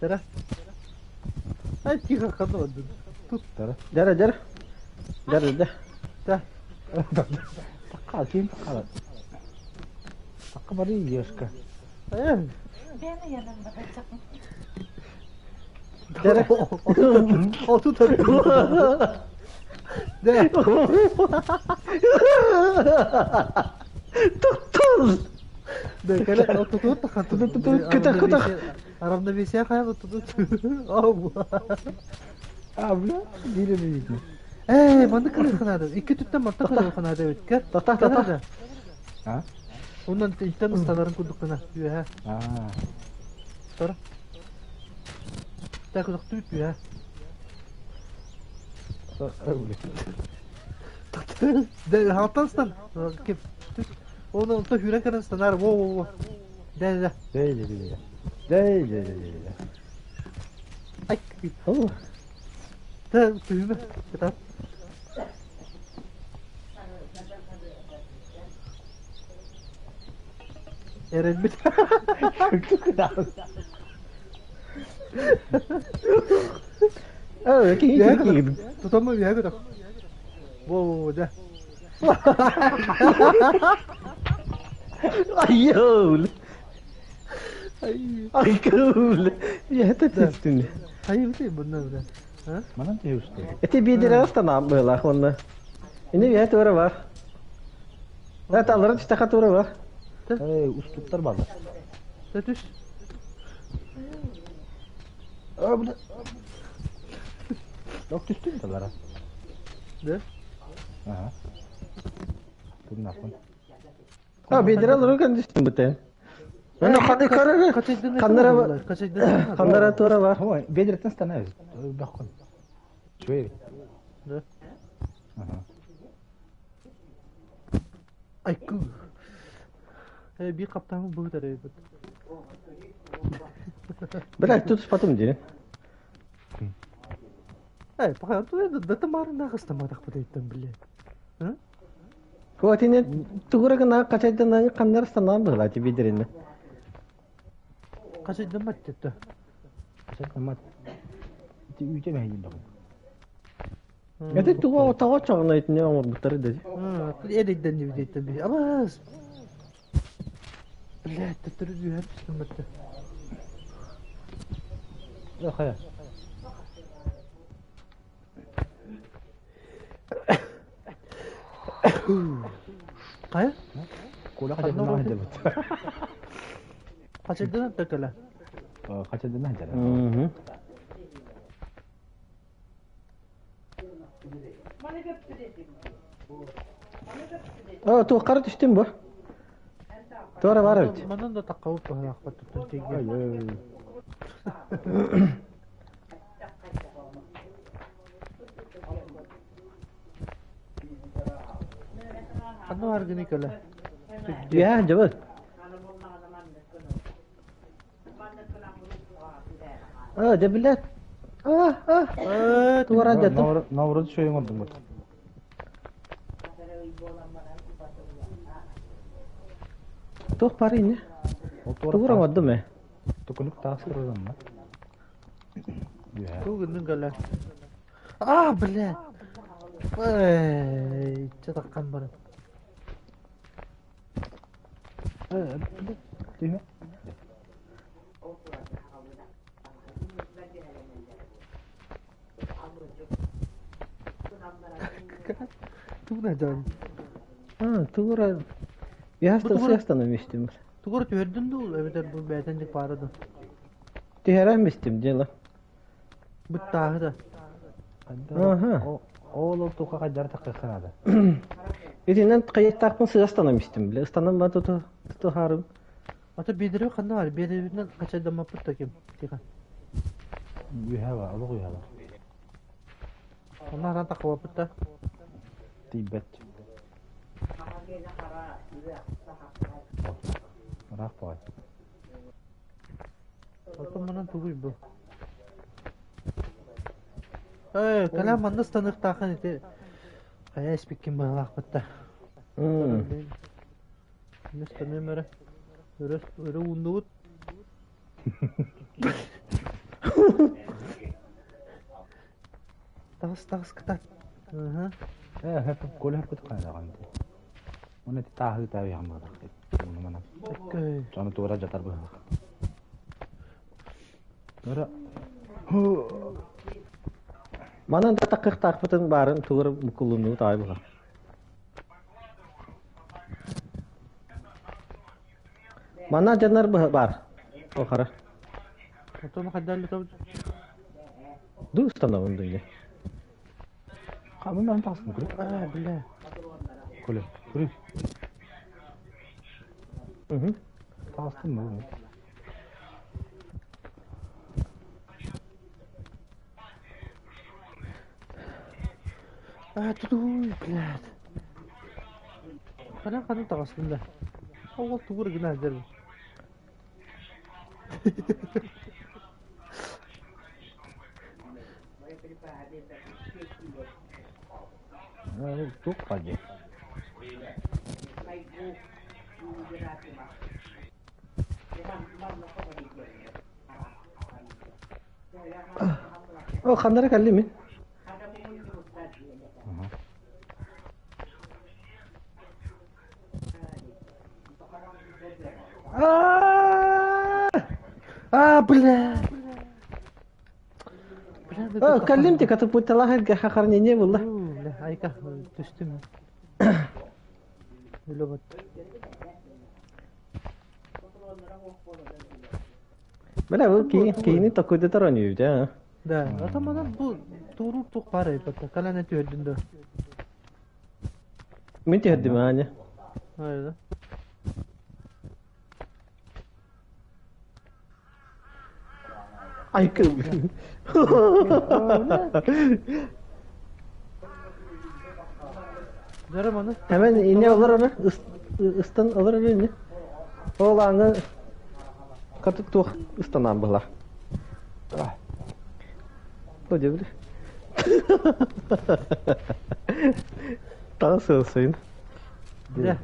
Тара. Ай, тихо қанды барды. Тут. Жара, жара. Жара, жара. Да. Таққа, кейін таққа. Таққа бары ешкі. Э, Beni yanımda kaçak. Отут Дэ. Тоқтол! Дэ, кэлэ отутут Кытах, кытах. Равновесие хайа отутут. Ау. А, бля, биир эбит. Эй, манны кырыхынады. Икки түттен манта кырыхынады өткер. Тоқтақ, тоқтақ. А? Онан иттен ысталарын курдук гына. Үөһэ. А. Тора. Так түт үөһэ. Дэ, халтан стан. Кип. Оны онто хүрен кырын станар. Во, во, во. Дэ, дэ. Дэй, дэй, дэй. Дэй, дэй, дэй, дэй. Ай. Дэ, түйме. Кытат. Эрэлбит. Өө, киһи киһи. Тутама үөһэ көтөх. Во, во, во, дэ. Айыл. Ай. Ай, кул. Я это түстүн. Хайы бите bundan бile. Ha? Манан төһө усту. Эти бидere станам была онна. Ини я тура бар. Да талары түстәхә тура бар. Эй, устуктар бар. Дэ түш. А, бля. Док түстүн талара. Дэ. Ага. Туннакын. А бидere алары көн түстүн бите. Мен хады карары. Каннара Качайдын. Каннара тура бар. Ой, бедреттен станабыз. Бакын. Чуй. Да. Ага. Ай ку. Э, bir каптан бу да бит. Бля, тут потом ди. Эй, пока ту да тамарына кыстамадак бит әйттем биле. Хуатине тугура гына качайдан каннар станам была ти бидерене. Качайдын маттетти. Качайдан мат. Ти үйте мәйдин бакын. Эти туга тага чагына итне аңыр бутары деди. Эдиден дип әйттем би. Абас. Блядь, төттөрү дүйәп түстүм битти. Э, хая. Кая? Кола качайдан хәдә бит. Качайдын текеле. Качайдан хәдә. Мгм. А, ту кара түстүн бу. Тура бар бит. Манан да таккабып баһалаах баттыттан тиге. Ай, ай. Ханна баргыны келе. Я, жабы. А, да блядь. А, а. Э, Тура деді. Наурыз шөйің ордың бут. Тух бар ине. Тугура мадды ме. Тукунук тасырдан ма. Я. Бүгүнүн келе. А, блядь. Эй, чатаккан бар. Э, Түйме. Тугуна жан. А, тугура. Я Бу тугура- стану мистим. Тугура түһэрдин дуу, эбэтэр бу бээтэнник баарыды. Түһэрэ мистим дело. Буттааһы да. Аха. Ол ол тука кайдар такканада. Итинен кайыттакпын сыястанам истим биле. Ыстанам ба туту туту харым. Ата бедерби ханна бар, бедербинен качайдамаппыт да ким. Тиха. Үйһәва, олуг үйһәва. Онна харан таккабаппыт да. Тибет. Рах бай. Алтын манан тугуй бу. Эй, калам манна станыктаахын ити. Кая испиккин баһалаахпыт да. Место номера. Өрө өрө ундубут. Тагыс тагыс кытат. Аха. Э, хеп кол хеп кыткан. Оны тааһы тааһы хаммар. Оны мана. Окей. Жаны тура жатар бу. Тура. Манан да такыхтаахпытын баарын тугур букулунуу таай була. Манна дьоннор баар. Охара. Отон хайдаллы Ду установын дуйя. Камын мен тасın күрү. А, бля. Күле. Күрү. Угу. Тастın mı? А, тудуй, блядь. Ханан ханан таҕыстым да. Ол тугур гына сылдьар. Тук хади. О, ханнара кэлли мин. А! А, бля. Бля, О, кэллим катапульталаах хохранение булла. Бля, айка, түстүм. Өлө бат. Бля, бу киини токуйдатар ойнуйбут, а? Да, атаманан бу тууруур туох баар эбит. Калана түһэрдин да. Мин түһэрдим аня. Айда. Айка. Жарым аны. Hemen ине олар аны ыстан олар аны ине. Ол аңы катык туох ыстанан была. О, дебили. Таң сылсыйын. Да.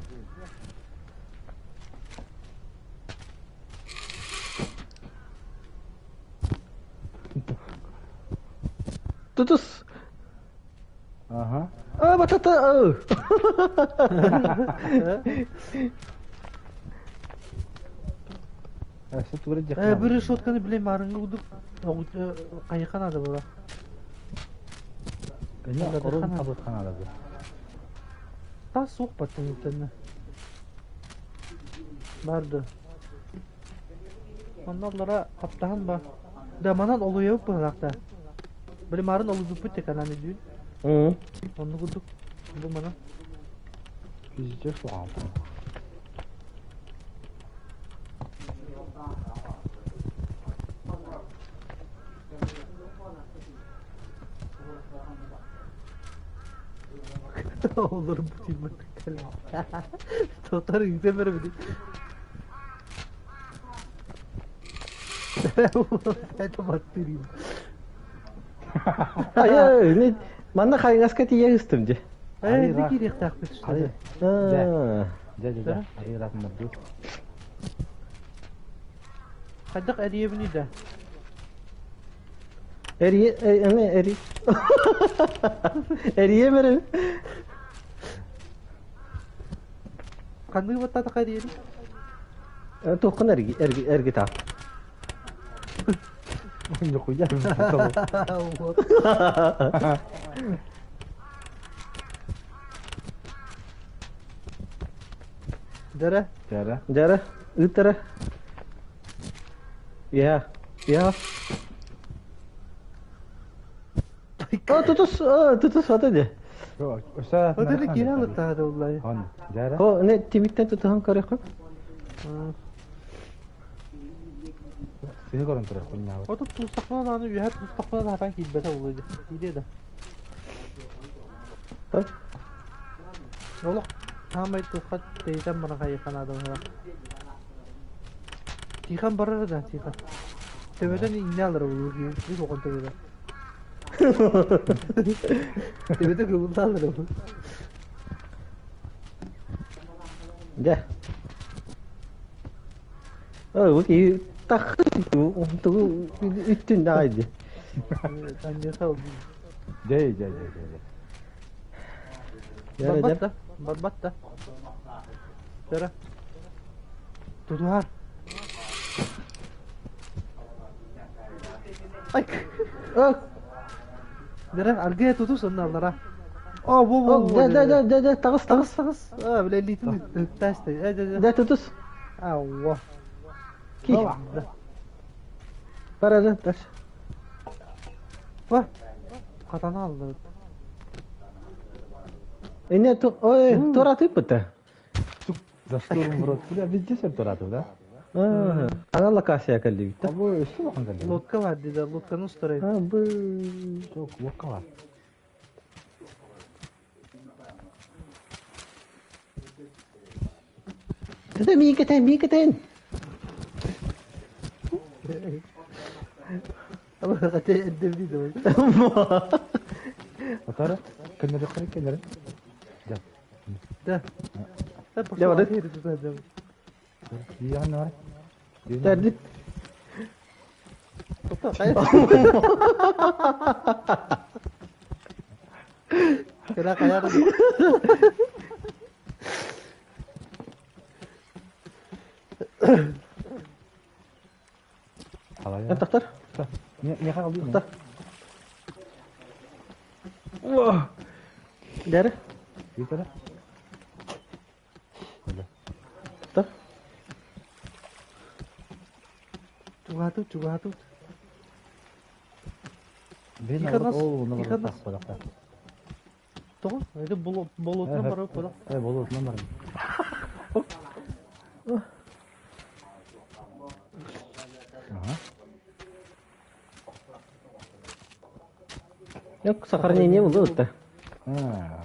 Тутус. Ага. А, батата. Әсі тура Э, бир решетканы билем арыңы удуп. Кайыкка надо было. Эне корон табыт ханада. Та суох баттын Барды. Манналлара хаптахан ба. Да манан олуйуп быһылаахта. Били марын олузуппут теканан идүүн. Онну курдук. Бу манан. Пиздец суған. Olur bu тиме. Тотар үгден бере Это баттырим. Ай, не манна хайгаска тие ыстым де. Э, не керек тақпет Али. Аа. Жа жа жа. Айыратын мұрду. Қайдақ әриебіні да. Эри, эме эри. Эрие мере. Қанды баттады қайда Туқын эрги, эрги, эрги та. Нихуя. Дара. Жара. Жара, ыттара. Я, я. А, тутус, а, тутус ата де. Өсә. Ödeli geri alıp daha da vallahi. Хон. Жара. Хо, не тимиттен тутухан көрөккө. Сени көрөн турар хуйня. O da tuzlakmadan anı üher tuzlakmadan haber gitmete olaydı. İyi de. Так. Олох таамай тухат тейтен бара хайхан адамга. Тихан барар да тихан. Төбөдөн инне алыр бул бир окон төбөдөн. Төбөдө көбүлдү алыр бул. Да. Ой, вот и так ту үттүн дайды. Танжеха Жа жа жа жа. Жара, Барбат да, барбат да. Жара. Тутуар. Ай. Дэрэ аргыа тутус онно аллара. О, бу бу. Дэ дэ дэ дэ дэ таҕыс таҕыс таҕыс. А, бля илиитин ыктаастай. Э дэ дэ. Дэ тутус. Ауа. Ки. Бар да дальше. Ва. Хатана алды. Эне ту ой, туратып быта. За штурм в рот. Бля, везде все туратып, да? Ана локация кэллибит. А бу өссө улахан кэллибит. Лодка бар диде, лодканы устарай. А, бу Жоқ, лодка бар. Тete миин кэтэн, миин кэтэн. Атара, көннөрү кырык көннөрү. Да. Да, бары. Ийэҕин бар. Тәрдит. Кыра хайар. Халай. Тахтар. Не қалды? Тахтар. Дәрі. Битәрі. Тахтар. Чугату, чугату. Бен Тихо нас, ол оны тихо нас. бар. Тоҕо? Это болотuna барып кола. Э, болотунан бар. Ага. Yok, сохранение было да. А.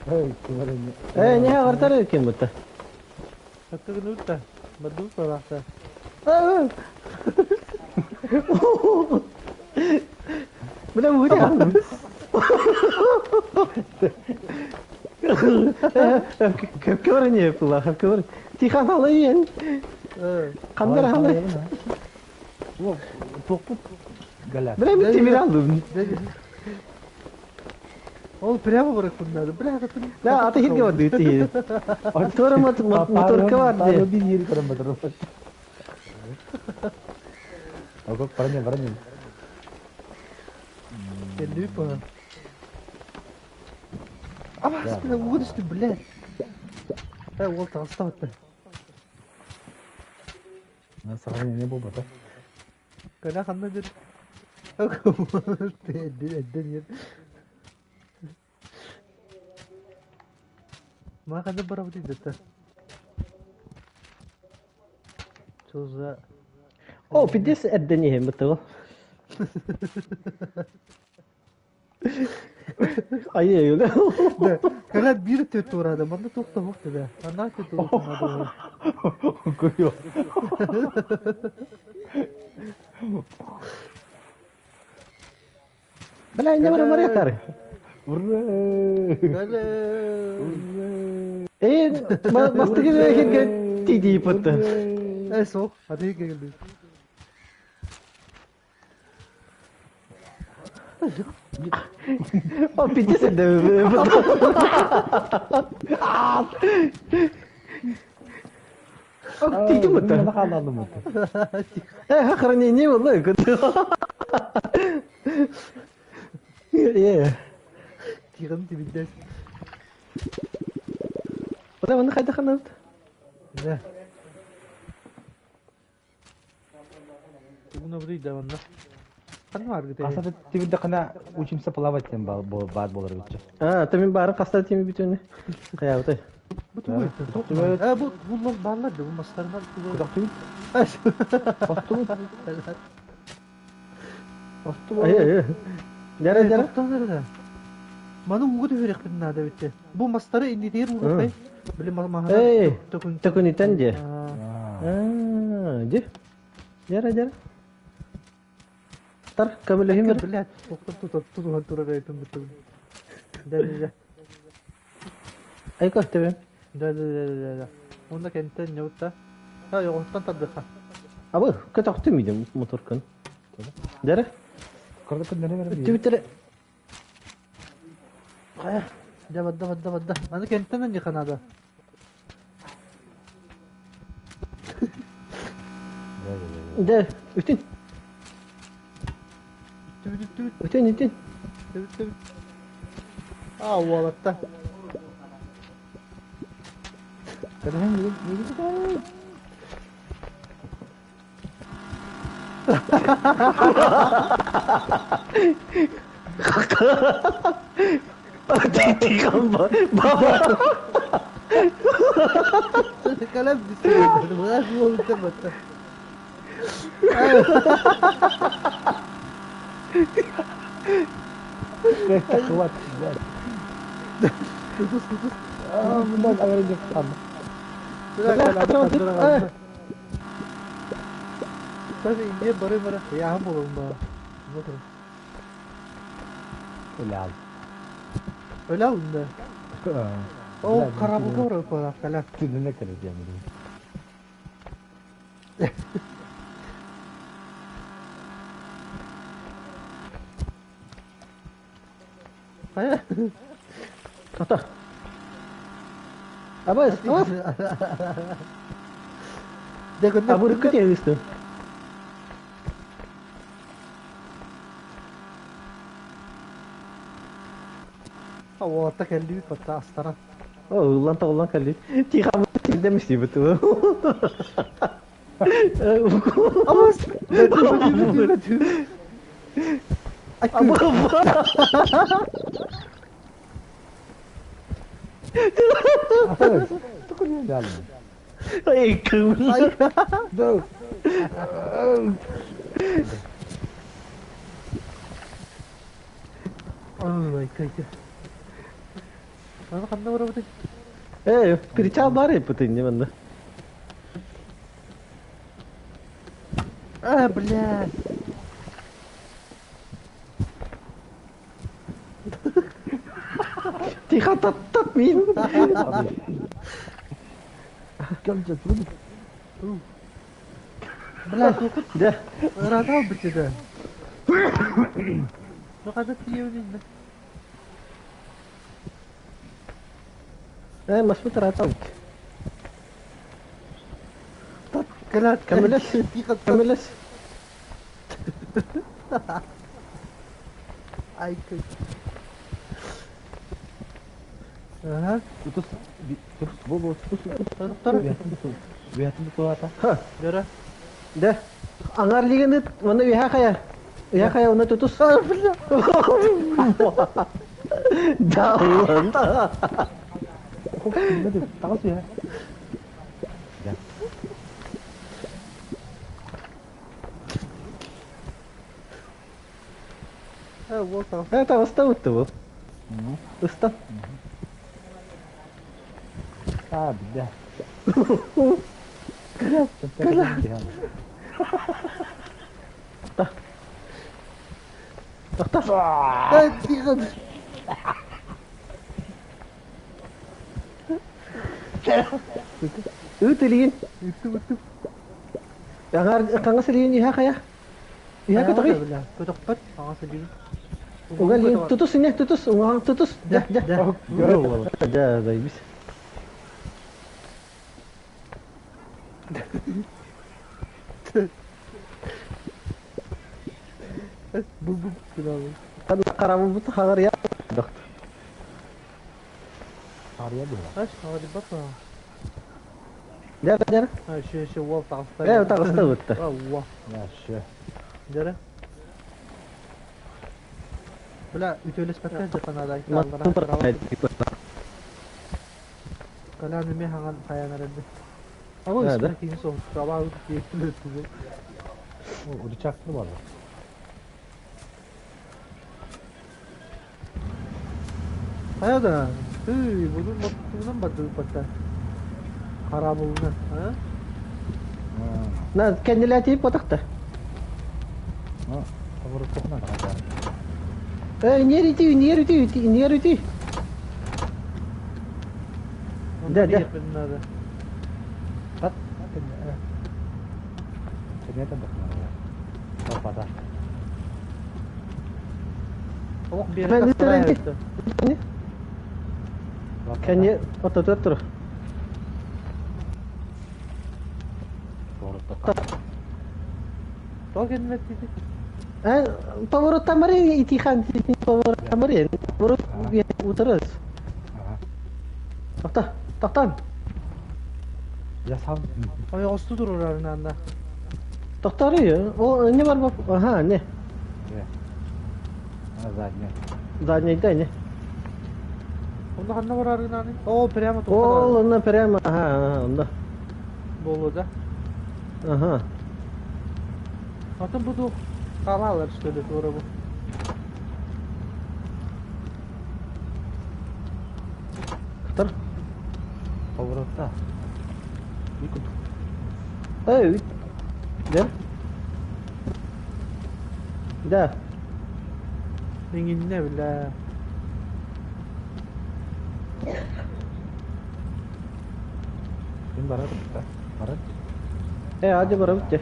Эй, кыбарын. Э, не вартар кем бутта. Хаттыгын утта. Баду парахта. Бля, уря. Көпкө не була, көпкө. Тихан алайын. Кандар алай. О, тоқпут. Галя. Бля, мен темир алдым. Ол прямо барып надо. Бля, Да, аты хитке бар дейт. Тора моторка бар Павел дейт. бир ери көрөн батыр. Ого, баран баран. Келип. Ама, бля, угодишь ты, блядь. Э, ол тастап атты. На сохранение болбу да. Кана ханна дер. Эдден ер. Ма ханна барап дейт да. Чоза. О, пидес эдден ем бутта. Ай, ай, Да, когда бир төт турады, манда тоқта боқты да. Ана төт турады. Көрüyor. Бля, не бар бар ятар. Ура! Кәле. Э, бастыгы хитке тиди бутта. Э, соқ, аты келді. О, пидес эдден бутта. О, тиди бутта. Мына қалалым бутта. Э, хранение было. Е. Тиғын тибіндес. Бля, оны қайда қанады? Да. Бүгін обрый да онда. Қан бар гыты. Асады тибинде кана учимся плавать тем бар болар битче. А, ты мен бары қаста теми бүтөне. Қая Бу тугу. Э, бу буллар барлар да, бу мастарынан тугу. Кудак түбүт. Посту. Посту. Ай, ай. Жара, жара. Тоқтаңдар да. Маны угу дөһөрек бит нада битте. Бу мастары инди тер уруктай. Биле маха. Эй, Төкүн. төкүнүтен же. А. А, же. Жара, жара. Тар, көмөлөһүм бер. Блядь, тоқтап тутап тутуган тура байтым бит. Да, да, да. Ай, көстөбүм. Да, да, да, да, да. Онда кенттен не утта. Ха, йоготтан тардыха. Абы, көтөктүм идем моторкын. Жара. Көрдө күндөрү берип. Түбүтер. Хайа, дьэ барда барда барда. Аны кэнтэн анньыха наада. Дэ, үтүн. Үттүбүт үттүбүт. Үтүн, үтүн. Үттүбүт үттүбүт. Аа уолатта. Кэтэһэн миигин миигин кэтэһэн. Кэлэн бүттүбүт. Мына уолуттар батта. Хват, блядь. Тутус тутус. Аа, мындан агарын деп қалды. Tabii niye bara bara ya bulalım bana. Bakın. Öyle aldım. Öyle alın da. O karabuka var o falan. Tüdüne kıracağım dedim. Hayır. Тоқта. Абас, абас. Абыр күте үсті. Уолатта кэллибит батта астара. О, улан тоғылан кәлли. Тиха демес дейбіт. Абас! Öyle aldım. Ey, кім? Dur. Ой, кайты. Аны ханна барабыт? Эй, причал бар еппітін, не мында. А, бля. Тиха тат мен. Gel gel dur. Бля, тохут Да. ыраатал битеде. Нухада тиеүнүн. Эй, маспыт ыраатал. Тат кэлат Кәмелес. Тиха тат. Кәмелес. Ай, кай. Ага. Тутус. Тутус. Бу бу тутус. Тор. Üyetin tuğata. Ха. Бера. Да. Аңар лигенде мында уя хая. Уя хая оны тутус. Да, улан. Тағыс ya. Э, вот там. Это уста өтті бұл. Уста. А, бля. Тоқта. Э, тихо. Үт илигин. Үттү үттү. Аңар қаңас илигин иха хая. Иха көтөҕүй. Бля, көтөхпөт. Аңа сылдьыбыт. Уга лигин тутус ине тутус уга тутус. Да, да. Да. Да, заебись. Бу бу кыдалы. Қарамы бұт хағар я. Доқты. Ağrıya diyor. Аш, аңа бат. Да, да. А, еще еще уол тағыста. Э, тағыста өтті. Ауа. Ya şu. Дәрі. Бля, үтөлес бәккә жаканада Калан эме хаган хаянар эди. Ама Да, да. үстүнө кийин соң таба өтүп O uçaklı var. Хаяда. Үй, бунун баттыгынан баттыгы батта. Карабылны, а? На, кәнділі тиіп отақты. Ha. Tavır kokuna da kadar. Э, нер ити, нер ити, нер ити. Да, да. Надо. Tat. Ternyata bakma. Kapada. Ох, Мен бере үтөрөн. Кэнни ортотугар тур. Тоҕо кэннибэт диэтэ? Поворот тамары итихан поворот тамары поворот утарыс. Тохта, тохтон. Ойоҕостуу туруорарын анна. Тохтору, о, не бар ага, не. Задний, не. Онно ханна барарын аны? О, прямо Ол, онно прямо, ага, онно. Болу да? Ага. Атын буду қалалар, что ли, тура бу. Тор. Поворотта. Эй, да? Да. Иңинне бля. Ким барар да? Барар. Hadi барабыт де.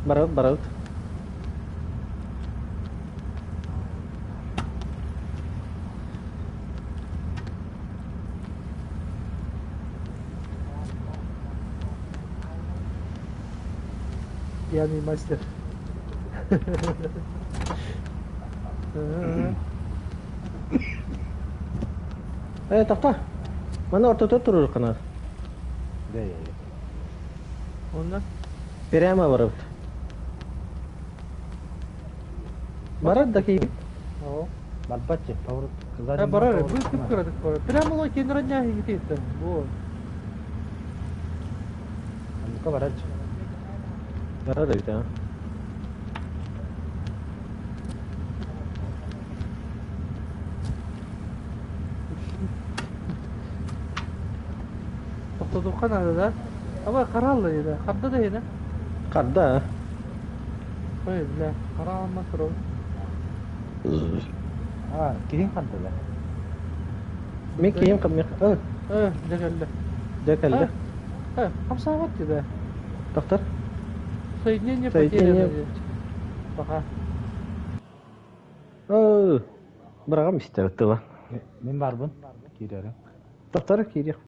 Барабыт, барабыт. Пьяный мастер. Тохта. Мана ортото турur канар. Да, я. Онна? Прямо барабыт. Барат да ки. О. Барбатчы, поворот. Барар, бу күп кырадык барар. Прямо ло кенрanya хигитет. Бу. Анка барарчы. Барат да бит. Тоқтотуққан ада да. Аба қаралды еді. Қарда да еді. Карда. Ой, бля, қара алмас ұрау. А, кирин канды да. Мен кийим кым. Дәгәлле. Дәкәлле. Хамсават деді. Доктор. Соединение Соединение. потеряно. Пока. Бырагам истер тыла. Мен барбын. Кирерим. Доктор кирих.